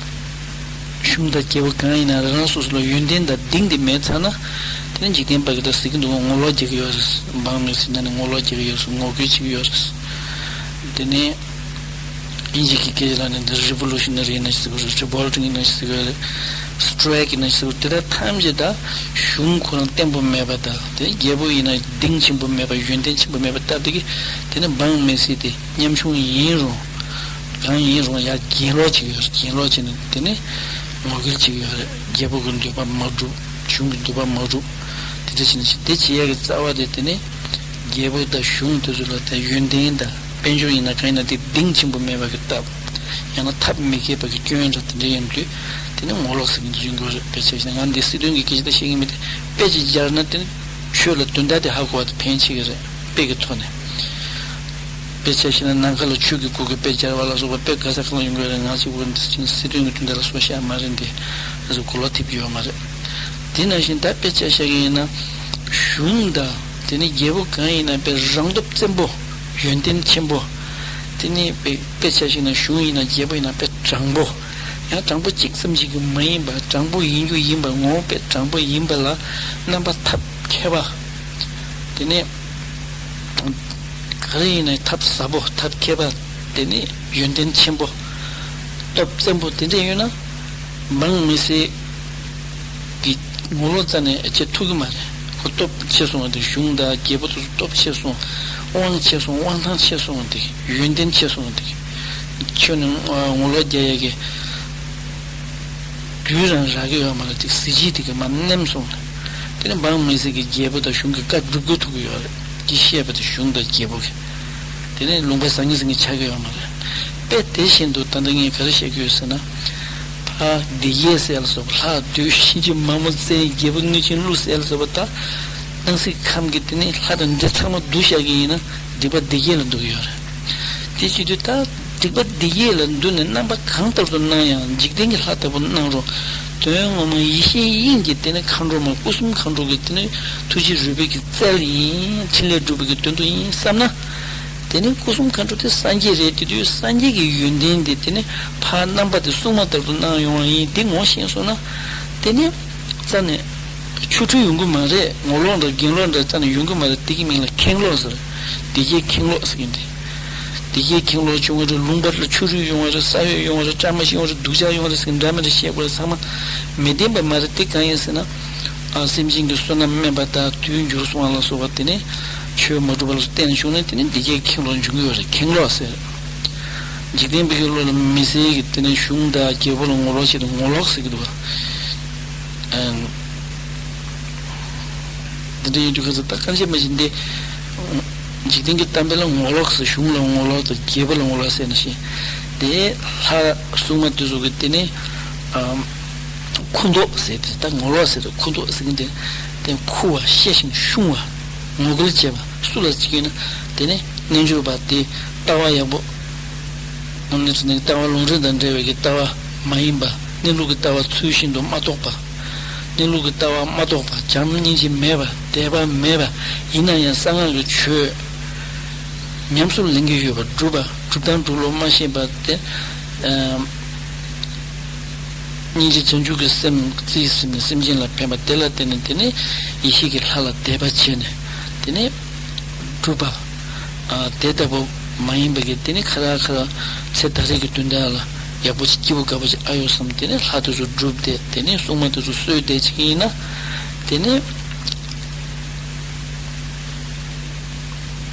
དང་རྒྱལ་པོ་གང་ཡིན་ན་རང་རང་སོ་སོ་ལ་ཡོན་ཏན་དང་གདེང་དེ་མེད་ཚར་ན། དེ་ནི་འཇིག་རྟེན་པ་གི་ད་ཟེར་གྱི་འདུག། ངོ་ལོག་རྒྱག་གི་ཡོད་རེད། འབངས་མི་སེར་ནང་ནས་ངོ་ལོག་རྒྱག་གི་ཡོད་རེད། ངོ་རྒོལ་བྱེད་ཀྱི་ཡོད་རེད། དེ་ནས། དབྱིན་ཇི་གི་སྐད་ཆ་ལ་ནི་འདི་རི་བོ་ལུ་ཤི་ན་རི་ཡིན་ན་ཟེར་གི་རེད། རི་བོལ་ཊི་ཡིན་ན་ཟེར་གི་རེད། སི་ཊྲའིཀ་ཡིན་ན་ཟེར་གི་རེད། དེ་དག་ཐམས་ཅད་ད་གཞུང་ཁོ་རང་བརྟན་པོ་མེད་པ་དང་། དེ་རྒྱལ་པོ་ཡིན་ན་གདེང་ཆེན་པོ་མེད་པ། ཡོན་ཏན་ཆེན་པོ་མེད་པ་ལྟ་བུ་གི། དེ་ནི་འབངས་མི་སེར་དེ་ཉམ་ཆུང་ཡིན་རུང་། གང་ཡིན་རུང་ཡར་གྱེན་ལོག་བྱེད་ཀྱི་ཡོད་རེད། གྱེན་ལོག་བྱས་ནས་དེ་ནི་ངོ་རྒོལ་བྱེད་ཀྱི་ཡོད་རེད། རྒྱལ་པོ་གི་འདོད་པ་མ་འགྲུབ། གཞུང་གི་འདོད་པ་མ་འགྲུབ། དེ་འདྲ་བྱས་ནས་དེ་བྱེད་ཡག་གི་རྩ་བ་དེ། དེ་ནི་རྒྱལ་པོ་དང་གཞུང་དེ་ཚོ་ལ་དེ་ཡོན་ཏན་དང་། དཔལ་འབྱོར་ཡིན་ན་གང་ཡིན་ན་དེ་གདེང་ཆེན་པོ་མེད་པ་གི་སྟབས། ཡང་ན་ཐབས་མི་མཁས་པ་གི་སྐྱོན་འདྲ་དེ་འདྲ་ཡིན་དུས། དེ་ནི་ངོ་ལོག་ཟེར་མཁན་དེ་ཚོ་ཡིན་དགོས་རེད། དཔེ་ཆ་བཞག་ན། ང་འདི་སྲིད་དོན་གི་སྐད་ཆ་ད་བཤད་ཀྱི་མེད་དེ། དཔེ་ཅིག་སྦྱར་ན་དེ་ནི་ཆོས་ལ་དོན་དག་དེ་ཧ་གོ་བ་དེ་ཕན་ཆེ་གི་རེད། དཔེ་གི་ཐོག་ནས། དཔེ་ཆ་བཞག་ན་ནམ་མཁའ་ལ་ཆོས་ཀྱི་གོ་གི་དཔེ་སྦྱར་བ་ལ་སོགས་པ་དཔེ་ག་ས་ག་ལ་ཡོང་གི་རེད། ང་ཚོས་འདི་སྲིད་དོན་གི་དོན་དག་ལ་སོགས་བཤད་མ་རེད། འདི་ང་ཚོ་གོ་ལོག་ཐེབས་ཀྱི་ཡོད་མ་རེད། དེ་ནང་བཞིན་ད་དཔེ་ཆ་བཞག་གི་ཡིན་ན། གཞུང་དང་དེ་ནི་རྒྱལ་པོ་གང་ཡིན་ན་དཔེ་རང་སྟོབས་བཙན་པོ། ཡོན་ཏན་ཆེན་པོ། དེ་ནི་དཔེ་དཔེ་ཆ་བཞག་ན་གཞུང་ཡིན་ན་རྒྱལ་པོ་ཡིན་ན་དཔེ་དྲང་པོ། ཡང་དྲང་པོ་གཅིག་ཙམ་ཞིག་གི་མ་ཡིན་པ། དྲང་པོ་ཡིན་རྒྱུ་ཡིན་པ། ངོ་བོ་དཔེ་དྲང་པོ་ཡིན་པ་ལ་རྣམ་པ་ཐབས་མཁས་པ། དེ་ནས་ག་རེ་ཡིན་ན་ཐབས་ཟབ་པོ། ཐབས་མཁས་པ། དེ་ནས་ཡོན་ཏན་ཆེན་པོ། སྟོབས་བཙན་པོ་དེ་འདྲ་ཡོད་ན། འབངས་མི་སེར་གྱི་ངོ་ལོག་རྩ་ནས་བྱེད་ཐུབ་ཀྱི་མ་རེད། ཁོ་སྟོབས་ཆེ་སོང་བ་དེ། གཞུང་དང་རྒྱལ་པོ་དེ་ཚོ་སྟོབས་ཆེ་སོང་། དབང་ཆེ་སོང་། དབང་ཐང་ཆེ་སོང་བ་དེ། ཡོན་ཏན་ཆེ་སོང་བ་དེ། ཁྱོད་ནི་ངོ་ལོག་རྒྱག་ཡ་གི་དུས་རང་རག་གི་ཡོད་མ་རེད། དེ་གཟི་བརྗིད་དེ་གི་མར་ནེམ་སོང་། དེ་ནི་འབངས་མི་སེར་གྱིས་རྒྱལ་པོ་དང་གཞུང་གི་བཀའ་སྒྲུབ་དགོས་ཐུག་གི་ཡོད་རེད། ཅེས་བཤད་པ་དེ་གཞུང་དང་རྒྱལ་པོ་གིས། དེ་ནི་ལུང་པ་བཟང་ངན་ཟེར་མཁན་ཆགས་ཀྱི་ཡོད་མ་རེད། དཔེ་དེ་བཞིན་དུ་ད་ལྟ་ངས་ག་རེ་བཤད་ཀྱི་ཡོད་ཟེར་ན། ཕ་སྡིག་བྱེད་ཟེར་ལ་སོགས་པ། ལྷ་བདུད་གཤིན་རྗེ་མ་མོ་བཙན། རྒྱལ་པོ་གནོད་སྦྱིན་ཀླུ་ཟེར་ལ་སོགས་པ། ད་ སྣང་སྲིད་ཁམས་ཀྱི་དེ་ནི་ལྷ་དང་འདྲེ་ཚང་མ་བསྡུ་བཞག་གི་ཡིན་ན། སྡིག་པ་སྡིག་བགེགས་ལ་འདུ་གི་ཡོད་རེད། དེ་བྱེད་དུས་ད་སྡིག་པ་སྡིག་བགེགས་ལ་འདུ་ནས་རྣམ་པ་གང་ལྟར་དུ་སྣང་ཡང་འཇིག་རྟེན་གྱི་ལྷ་ལྟ་བུ་སྣང་རུང་། དོན་ངོ་མ་ཡེ་ཤེས་དབྱིངས་ཀྱི་དེ་ནི་མཁའ་འགྲོ་མ་སྐུ་གསུམ་མཁའ་འགྲོ་གི་དེ་ནི་ཐུགས་རྗེ་རོལ་པའི་གི་རྩལ་ཡིན། ཕྲིན་ལས་སྒྲུབ་པའི་གི་དོན་དུ་ཡིན་བསམ་ན། དེ་ནི་སྐུ་གསུམ་མཁའ་འགྲོ་དེ་སངས་རྒྱས་རེད། དེ་དུས་སངས་རྒྱས་ཀྱི་ཡོན་ཏན་དེ་དེ་ནི་ཕར་རྣམ་པ་དེ་སྲུང་མ་ལྟར་དུ་སྣང་ཡོང་བ་ཡིན། དེ་ངོ་ཤེས་སོང་ན། དེ་ནི་རྩ་ནས་ཆོ་འཕྲུལ་ཡོང་གི་མ་རེད། ངོ་ལོག་འདྲ་དགེ་སློག་འདྲ་རྩ་ནས་ཡོང་གི་མ་རེད། དེ་གི་མིང་ལ་ཁེངས་ལོག་ཟེར། སྡིག་བགེགས་ཁེངས་ལོག་ཟེར་གྱི་འདི། སྡིག་བགེགས་ཁེངས་ལོག་བྱུང་བ་རེད། ལུང་པ་ལ་ཆོ་འཕྲུལ་ཡོང་བ་རེད། ས་འོད་ཡོང་བ་རེད། བཀྲ་མ་ཤིས་ཡོང་བ་རེད། སྡུག་ཅག་ཡོང་བ་རེད་ཟེར་གྱི་འདྲ་མི་འདྲ་བཤད་དགོས་རེད། ཚང་མ་མི་བདེན་པ་མ་རེད། དེ་གང་ཡིན་ཟེར་ན། ཨ། སེམས་ཅན་གྱི་བསོད་ནམས་དམན་པ་དང་དུས་འགྱུར་སོང་བ་ལ་སོགས་པ་དེ་ནི་ཆོས་མ་སྒྲུབ་པ་ལ་སོགས་བརྟེན་བྱུང་ནས་དེ་ནི་སྡིག་བགེགས་ཁེངས་ལོག་འབྱུང་གི་ཡོད་རེད། ཁེངས་ལོག་ཟེར། འཇིག་རྟེན་པའི་བློ་ལ་མི་གསལ་གྱི་དེ་ནི་གཞུང་དང་རྒྱལ་པོ་ལ་ངོ་ལོག་བྱེད་དུས་ངོ་ལོག་ཟེར་གྱི་འདུག་ག་ཨ། འདི་འདྲ་ཡིན་དུས་ཁ་ཚ་ད་གང་བྱས་མ་བྱས་འདི། འཇིག་རྟེན་གྱི་གཏམ་དཔེ་ལ་ངོ་ལོག་ཟེར། གཞུང་ལ་ངོ་ལོག་དང་རྒྱལ་པོ་ལ་ངོ་ལོག་ཟེར་ནང་བཞིན། དེ་ལྷ་སྲུང་མ་དེ་ཚོ་གི་དེ་ནི། ཨ། འཁུ་མདོག་ཟེར་དེ་ད་ངོ་ལོག་ཟེར་དུས་འཁུ་མདོག་ཟེར་གྱི་འདི། དེ་འཁུ་བ་ཤེས་ཤིང་ཤུང་བ། ངོ་རྒོལ་བྱེད་པ་སུ་ལ་བྱེད་ཀྱི་ཡོད་ན། དེ་ནི་རྣལ་འབྱོར་པ་དེ་ལྟ་བ་ཡག་པོ། དངོས་གནས་དྲང་གནས་ལྟ་བ་ལུང་རིགས་དང་འབྲེལ་བའི་གི་ལྟ་བ་མ་ཡིན་པ། གནས་ལུགས་ཀྱི་ལྟ་བ་ཚུལ་བཞིན་དུ་མ་རྟོགས་པ། གནས་ལུགས་ཀྱི་ལྟ་བ་མ་རྟོགས་པ། བྱམས་སྙིང་རྗེ་མེད་པ། དད་པ་མེད་པ། ཡིན་ན་ཡང་གསང་སྔགས་ཀྱི་ཆོས་ཉམས་སུ་ལེན་གྱི་ཡོད་པ། སྒྲུབ་པ་སྒྲུབ་དང་སྒྲུབ་ལུགས་མ་ཤེས་པ་དེ། ཨ། སྙིང་རྗེ་བྱང་ཆུབ་ཀྱི་སེམས་རྩིས་ཟིན་ནས་སེམས་ཅན་ལ་ཕན་པ་དེ་ལ་བརྟེན་ནས། དེ་ནས་ཡེ་ཤེས་ཀྱི་ལྷ་ལ་དད་པ་བྱས་ནས། དེ་ནས་སྒྲུབ་པ། ཨ། དེ་ལྟ་བུ་མ་ཡིན་པ་གི་དེ་ནི་ཁ་ར་ཁ་ར་ཚེ་ད་རེས་ཀྱི་དོན་དག་ལ་ཡག་པོ་ཅིག་སྐྱིད་པོ་དགའ་པོ་ཅིག་ཨ་ཡོད་བསམ། དེ་ནི་ལྷ་དེ་ཚོ་སྒྲུབ་སྟེ། དེ་ནི་སྲུང་མ་དེ་ཚོ་གསོལ་ཏེ་ཅིག་ཡིན་ན། དེ་ནི་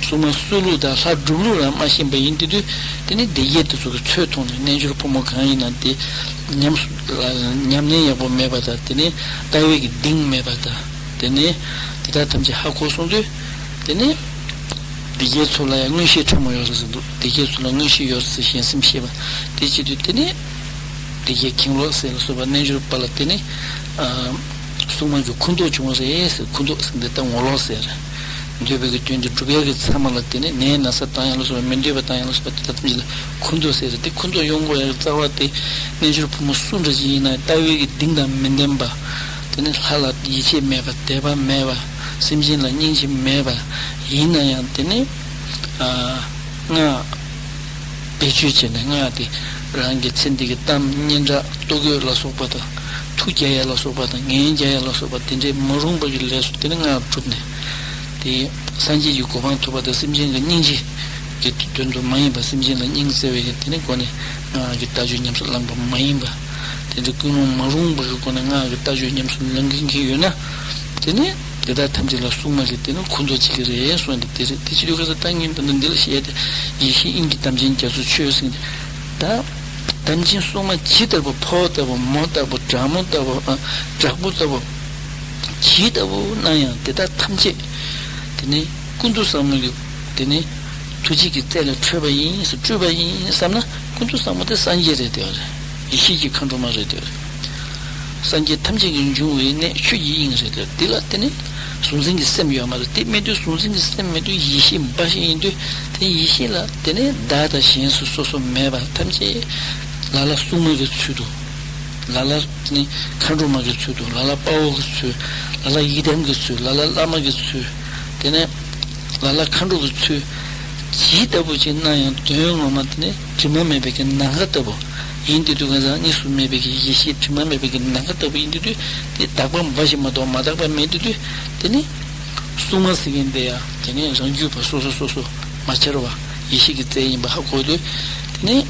སྲུང་མ་གསོལ་ལུགས་དང་ལྷ་སྒྲུབ་ལུགས་རང་མ་ཤེས་པ་ཡིན་དུས། དེ་ནི་སྡིག་བགེགས་དེ་ཚོ་གི་ཚུལ་མཐོང་ནས། རྣལ་འབྱོར་ཕོ་མོ་གང་ཡིན་ན་དེ་ཉམས་སུ་ཉམས་ལེན་ཡག་པོ་མེད་པ་དང་། དེ་ནི་ལྟ་བའི་གི་གདེང་མེད་པ་དང་། དེ་ནས་དེ་དག་ཐམས་ཅད་ཧ་གོ་སོང་དུས། དེ་ནས་སྡིག་བགེགས་ཚོ་ལ་ཡང་མངོན་ཤེས་ཕྲ་མོ་ཡོད་རེད་ཟེར་འདུག་སྡིག་བགེགས་ཚོ་ལ་མངོན་ཤེས་ཡོད་རེད་ཟེར། གཞན་སེམས་ཤེས་པ། དེ་བྱེད་དུས་དེ་ནས་སྡིག་བགེགས་ཁེངས་ལོག་ཟེར་ལ་སོགས་པ། རྣལ་འབྱོར་པ་ལ་དེ་ནས། ཨ། སྲུང་མ་གི་འཁུ་མདོག་བྱུང་བ་རེད་ཟེར། འཁུ་མདོག་ཟེར་འདི་ལྟ་ངོ་ལོག་ཟེར། འདོད་པའི་གི་དོན་དེ་སྒྲུབ་ཡག་གི་ཚད་མ་ལ་དེ་ནས་ནད་ན་ཚ་བཏང་ཡག་ལ་སོགས་པ། མི་འདོད་པ་བཏང་ཡག་ལ་སོགས་པ། དེ་དག་ཐམས་ཅད་ལ་འཁུ་མདོག་ཟེར་རེད། དེ་འཁུ་མདོག་ཡོང་དགོས་ཡག་གི་རྩ་བ་དེ། རྣལ་འབྱོར་ཕོ་མོ་སུ་འདྲ་ཞིག་ཡིན་ན་ལྟ་བའི་གི་གདེང་དང་མི་ལྡན་པ། དེ་ནི་ལྷ་ལ་ཡིད་ཆེས་མེད་པ། དད་པ་མེད་པ། སེམས་ཅན་ལ་སྙིང་རྗེ་མེད་པ། ཡིན་ན་ཡང་དེ་ནི། ཨ། སྔགས་བེད་སྤྱོད་བྱས་ནས། སྔགས་དེ་རང་གི་ཚེ་འདི་གི་གཏམ་སྙན་གྲགས་ལྟོ་གོས་ལ་སོགས་པ་དང་། མཐུ་རྒྱག་ཡ་ལ་སོགས་པ་དང་། ངན་རྒྱག་ཡ་ལ་སོགས་པ། དེ་འདྲའི་མ་རུངས་པ་གི་ལས་སུ་དེ་ནི་སྔགས་བསྒྲུབས་ནས། དེ་སངས་རྒྱས་ཀྱི་གོ་འཕང་ཐོབ་པ་དང་། སེམས་ཅན་གྱི་སྙིང་རྗེ་གི་དོན་དུ་མ་ཡིན་པ། སེམས་ཅན་ལ་སྙིང་བརྩེ་བའི་གི་དེ་ནི་སྒོ་ནས་སྔགས་ཀྱི་ལྟ་སྤྱོད་ཉམས་སུ་བླངས་པ་མ་ཡིན་པ། དེ་འདྲའི་ཀུན་སློང་མ་རུངས་པ་གི་སྒོ་ནས་སྔགས་ཀྱི་ལྟ་སྤྱོད་ཉམས་སུ་ལེན་མཁན་གྱི་ཡོད་ན། དེ་ནི་དེ་དག་ཐམས་ཅད་ལ་སྲུང་མ་གི་དེ་ནི་འཁུ་མདོག་བྱེད་ཀྱི་རེད་གསུངས་ཏེ། དེ་རེད། དེ་བྱེད་དུས་ཁ་ཚ་ད་ངས་ད་ལྟ་འདི་ལ་བཤད་དེ། ཡེ་ཤེས་དབྱིངས་ཀྱི་དམ་ཅན་རྒྱ་མཚོ་ཆོས་ཟེར་གྱི་འདི། ད་དམ་ཅན་སྲུང་མ་ཇི་ལྟ་བུ། ཕོ་ལྟ་བུ། མོ་ལྟ་བུ། དྲག་མོ་ལྟ་བུ། ཨ། དྲག་པོ་ལྟ་བུ། ཇི་ལྟ་བུ་སྣང་ཡང་དེ་དག་ཐམས་ཅད་དེ་ནི་ཀུན་ཏུ་བཟང་མོ་གི་དེ་ནི་ཐུགས་རྗེ་གི་རྩལ་ལས་འཕྲོས་པ་ཡིན་ཟེར། སྤྲུལ་པ་ཡིན་བསམ་ན། ཀུན་ཏུ་བཟང་མོ་དེ་སངས་རྒྱས་རེད་དེ་བ་རེད། ཡེ་ཤེས་ཀྱི་མཁའ་འགྲོ་མ་རེད་དེ་བ་རེད། སངས་རྒྱས་ཐམས་ཅད་ཀྱི་འབྱུང་བའི་གནས་ཆོས་ཀྱི་དབྱིངས་རེད་དེ། དེ་ལ་དེ་ནི་གཟུང་འཛིན་གྱི་སེམས་ཡོད་མ་རེད། དེ་མེད་དུས། གཟུང་འཛིན་གྱི་སེམས་མེད་དུས་ཡེ་ཤེས་འབའ་ཞིག་ཡིན་དུས། དེ་ཡེ་ཤེས་ལ་དེ་ནི་བདག་དང་གཞན་སོ་སོ་མེད་པ། ཐམས་ཅད་ལ་ལ་སྲུང་མ་གི་ཚུལ་དུ། ལ་ལ་དེ་ནི་མཁའ་འགྲོ་མ་གི་ཚུལ་དུ། ལ་ལ་དཔའ་བོ་གི་ཚུལ། ལ་ལ་ཡི་དམ་གི་ཚུལ། ལ་ལ་བླ་མ་གི་ཚུལ། དེ་ནས་ལ་ལ་མཁའ་འགྲོ་གི་ཚུལ། ཇི་ལྟ་བུ་ཅིག་སྣང་ཡང་དོན་ངོ་མ་དེ་ནི་དྲི་མ་མེད་པའི་གི་ནམ་མཁའ་ལྟ་བུ་ཡིན་དེ། དུས་གང་ཟག་གཉིས་སུ་མེད་པའི་གི་ཡེ་ཤེས་དྲི་མ་མེད་པའི་གི་ནམ་མཁའ་ལྟ་བུ་ཡིན་དེ། དུས་དེ་དག་པ་འབའ་ཞིག་མ་གཏོགས་མ་དག་པ་མེད་དེ། དུས་དེ་ནི་སྲུང་མ་ཟེར་མཁན་དེ་ཡང་དེ་ནི་རང་རྒྱུད་པ་སོ་སོ་སོ་སོ་མ་འཆར་བ། ཡེ་ཤེས་ཀྱི་རྩལ་ཡིན་པ་ཧ་གོ་དུས། དེ་ནི་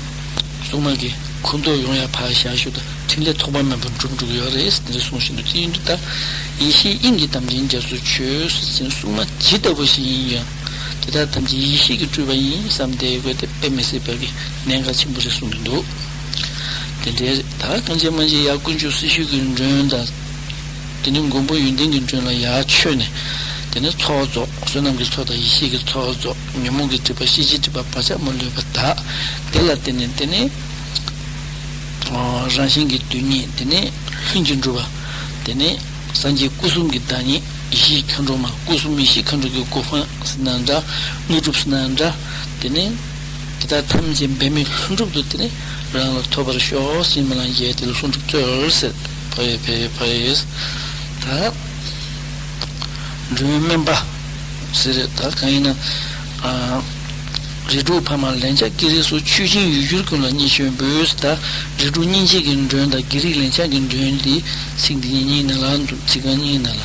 སྲུང་མ་གི་འཁུ་མདོག་ཡོང་ཡ་ཕར་བཞག་ཞུ་དང་། ཕྲིན་ལས་ཐོགས་པ་མེད་པར་འགྲུབ་འགྲོ་གི་ཡོད་རེད་ཟེར་དེ་འདྲ་གསུངས་བཞིན་དུ། དེ་ཡིན་དུས་ད་ཡེ་ཤེས་དབྱིངས་ཀྱི་དམ་ཅན་རྒྱ་མཚོ་ཆོས་ཟེར་ཅིང་། སྲུང་མ་ཇི་ལྟ་བུ་ཞིག་ཡིན་ཡང་དེ་དག་ཐམས་ཅད་ཡེ་ཤེས་ཀྱིས་སྤྲུལ་པ་ཡིན་བསམ་སྟེ་དགོས་ཏེ་དཔེ་མི་སྲིད་པ་གི་གནད་འགག་ཆེན་པོ་རེད་གསུངས་ཀྱི་འདུག་དེ་འདྲའི་ད་གང་བྱས་མ་བྱས་ཡར་དཀོན་མཆོག་སྲི་ཞུའི་གི་མགྲོན་དང་། དེ་ནས་མགོན་པོ་ཡོན་ཏན་གྱི་མགྲོན་ལ་ཡར་མཆོད་ནས། དེ་ནས་ཚོགས་རྫོགས། བསོད་ནམས་ཀྱི་ཚོགས་དང་ཡེ་ཤེས་ཀྱི་ཚོགས་རྫོགས། ཉོན་མོངས་ཀྱི་སྒྲིབ་པ་ཤེས་བྱའི་སྒྲིབ་པ་བག་ཆགས་མ་ལུས་པ་དག། དེ་ལ་བརྟེན་ནས་དེ་ནས་རང་གཞན་གྱི་སྡུག་བསྔལ། དེ་ནས་ལྷུན་གྱིས་གྲུབ་པ། དེ་ནས་སངས་རྒྱས་སྐུ་གསུམ་གྱི་བདག་ཉིད། ཡེ་ཤེས་མཁའ་འགྲོ་མ། སྐུ་གསུམ་ཡེ་ཤེས་མཁའ་འགྲོ་གི་གོ་འཕང་ཟེར་ན་འདྲ། དངོས་གྲུབ་ཟེར་ན་འདྲ། དེ་ནས་དེ་དག་ཐམས་ཅད་འབད་མེད་ལྷུན་གྲུབ་ཏུ་དེ་ནས་རང་ལ་ཐོབ་པར་ཤོག་ཟེར་མི་ལ་ཡས་དེ་ལ་ལྷུན་གྲུབ་སྩོལ་ཟེར། ཕ་ཡེ་ཕ་ཡེ་ཕ་ཡེ། ད་མགྲོན་སྨན་པ་ཟེར་རེད། ད་གང་ཡིན་ན། ཨ། རིགས་དྲུག་ཕ་མ་ལན་ཆགས་བགེགས་རིགས་སོགས། མཆོད་སྦྱིན་ཡུལ་གྱུར་ཀུན་ལ་བརྙས་བཅོས་འབུལ། ད་རིགས་དྲུག་སྙིང་རྗེ་གི་མགྲོན་དང་བགེགས་རིགས་ལན་ཆགས་ཀྱི་མགྲོན་འདི་ཚིག་འདི་གཉིས་གཉིས་ནང་ལ་འདུག་ཚིག་རྐང་གཉིས་ནང་ལ།